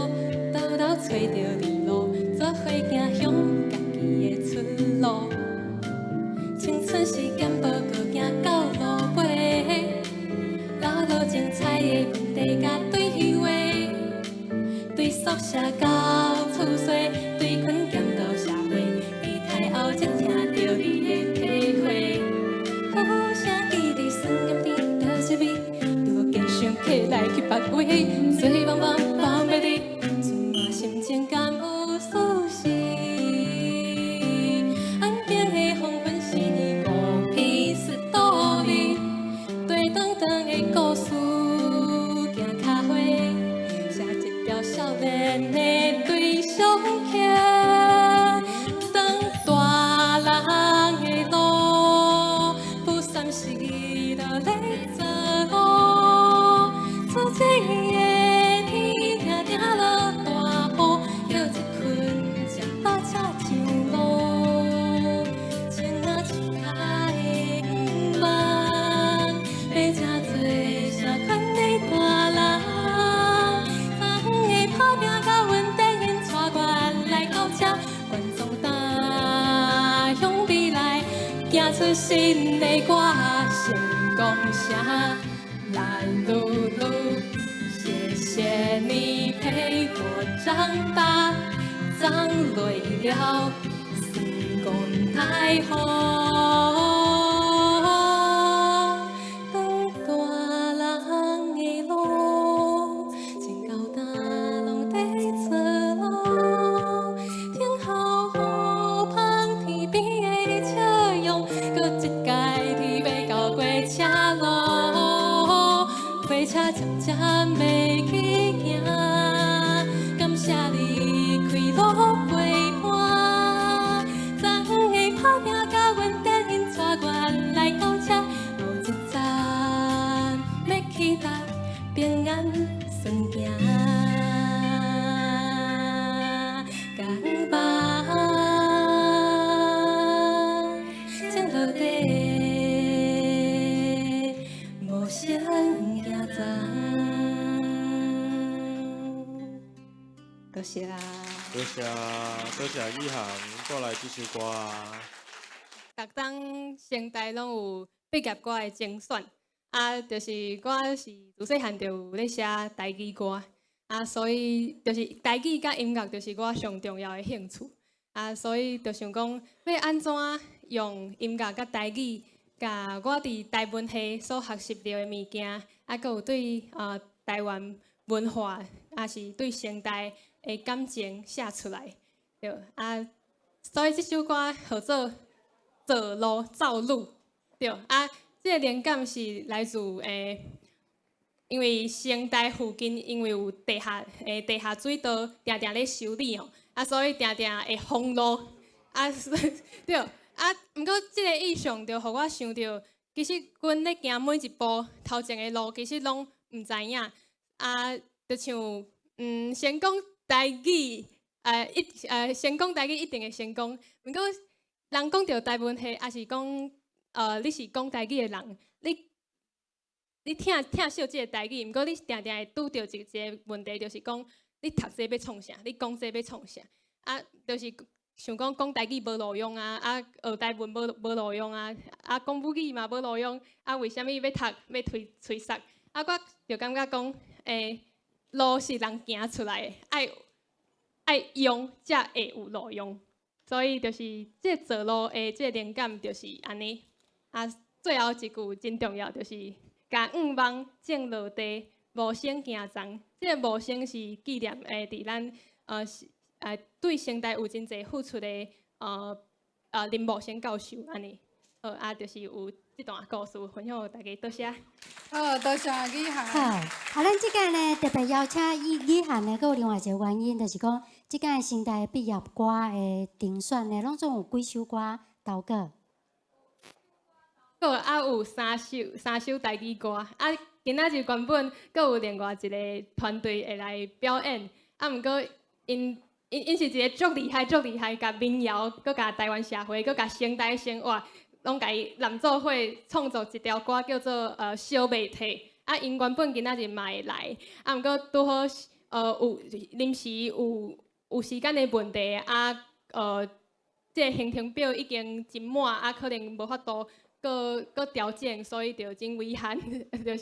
倒流揣著你路，做伙行向家己的出路。青春时间无阁行到路尾，流落精彩的问题佮对话，对宿舍到厝细，对困兼到社会，伫太后才听著你的体会。好声记得酸甘甜倒一味，拄好坚想起来去别位，醉茫茫放袂离，阵我心情敢有事实？岸边的黄昏是五片 story，对长长的故事行较花，写一条少年的对上曲，当大人的路，不三时就咧做路，出世的的歌，成功声来噜噜。谢谢你陪我長大，長累了，成功太好。當大人的路，穿到今攏在做路，天后湖畔天邊的笑容，閣一屆天欲到過車路，火車漸漸欲去行，感謝你開路陪伴，昨昏的打拼佮阮電影帶阮來到這，後一站欲去佗，平安順行。共望種落地，無聲行叢。多謝啦。多謝，多謝以涵帶來這首歌。逐冬成大攏有畢業歌的徵選，啊，就是我是自細漢就有咧寫台語歌，啊，所以就是台語佮音樂就是我上重要的興趣，啊，所以就想講欲按怎用音樂佮台語，共我佇台文系所學習著的物件，啊，閣有對台灣文化，抑是對成大的感情寫出來，對，啊，所以這首歌號做《做路走路》，對，啊，這个靈感是來自因為成大附近因為有地下水道定定咧修理哦，啊，所以定定會封路，啊，對，啊，毋過這个意象就予我想著，其實阮咧行每一步頭前的路，其實攏毋知影，啊，就像成功台語，成功台語一定會成功，毋過人講著台文系，抑是講你是講台語的人，你聽聽少這个台語，毋過你定定會拄著一個問題，就是講你讀這欲創啥，你講這欲創啥，啊，就是想講講台語無路用啊，啊，學台文無路用啊，啊，講母語嘛無路用，啊，為啥物欲讀欲推吹捒？啊，我就感覺講，路是人行出來的，愛用才會有路用，所以就是這個做路的這個靈感就是按呢。啊，最後一句真重要，就是共願望種落地，無聲行叢。這個無聲是紀念佇咱對成大有真濟付出的林無聲教授按呢。好，啊，就是有這段故事分享予大家，多謝。好，多謝雨涵。好，啊，咱這屆呢特別邀請雨涵呢，閣有另外一個原因，就是講這屆成大畢業歌的評選呢，攏總有幾首歌投稿。閣啊有三首台語歌，啊，今仔日原本閣有另外一個團隊會來表演，啊，毋過𪜶是一個足厲害、足厲害，共民謠，閣共台灣社會，閣共成大生活，攏共伊攬做伙創作一條歌，叫做燒袂退。啊，𪜶原本今仔日嘛會來，啊，毋過拄好有臨時有時間的問題，啊，這個行程表已經真滿，啊，可能無法度閣調整，所以就真遺憾，就是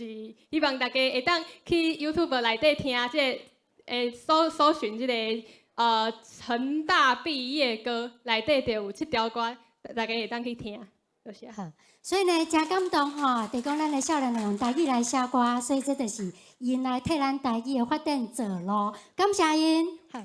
希望大家會當去 YouTube 內底聽這個，搜尋這個成大畢業歌內底就有這條歌，大家會當去聽。多謝。好，所以呢，誠感動吼，就講咱的少年人用台語來寫歌，所以這就是𪜶來替咱台語的發展做路，感謝𪜶。好。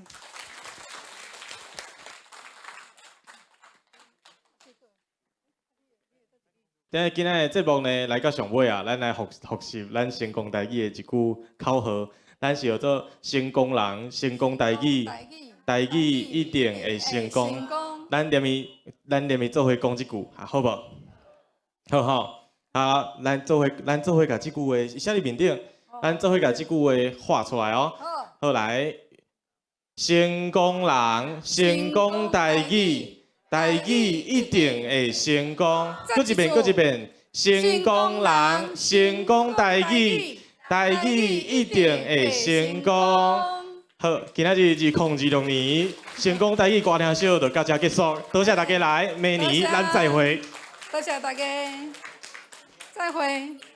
今仔日的節目呢，來到上尾啊，咱來複習咱成功台語的一句口號，咱是叫做成功人，成功台語，台語一定會成功。咱連伊做伙講這句，好無？好吼，啊，咱做伙共這句話寫佇面頂，咱做伙共這句話畫出來哦。好來，成功人，成功台語。台語一定會成功，閣一遍，閣一遍。成功人，成功台語，台語一定會成功。好，今仔日2026年成功台語歌聽秀就到這結束，多謝大家來，明年咱再會。多謝大家。再會。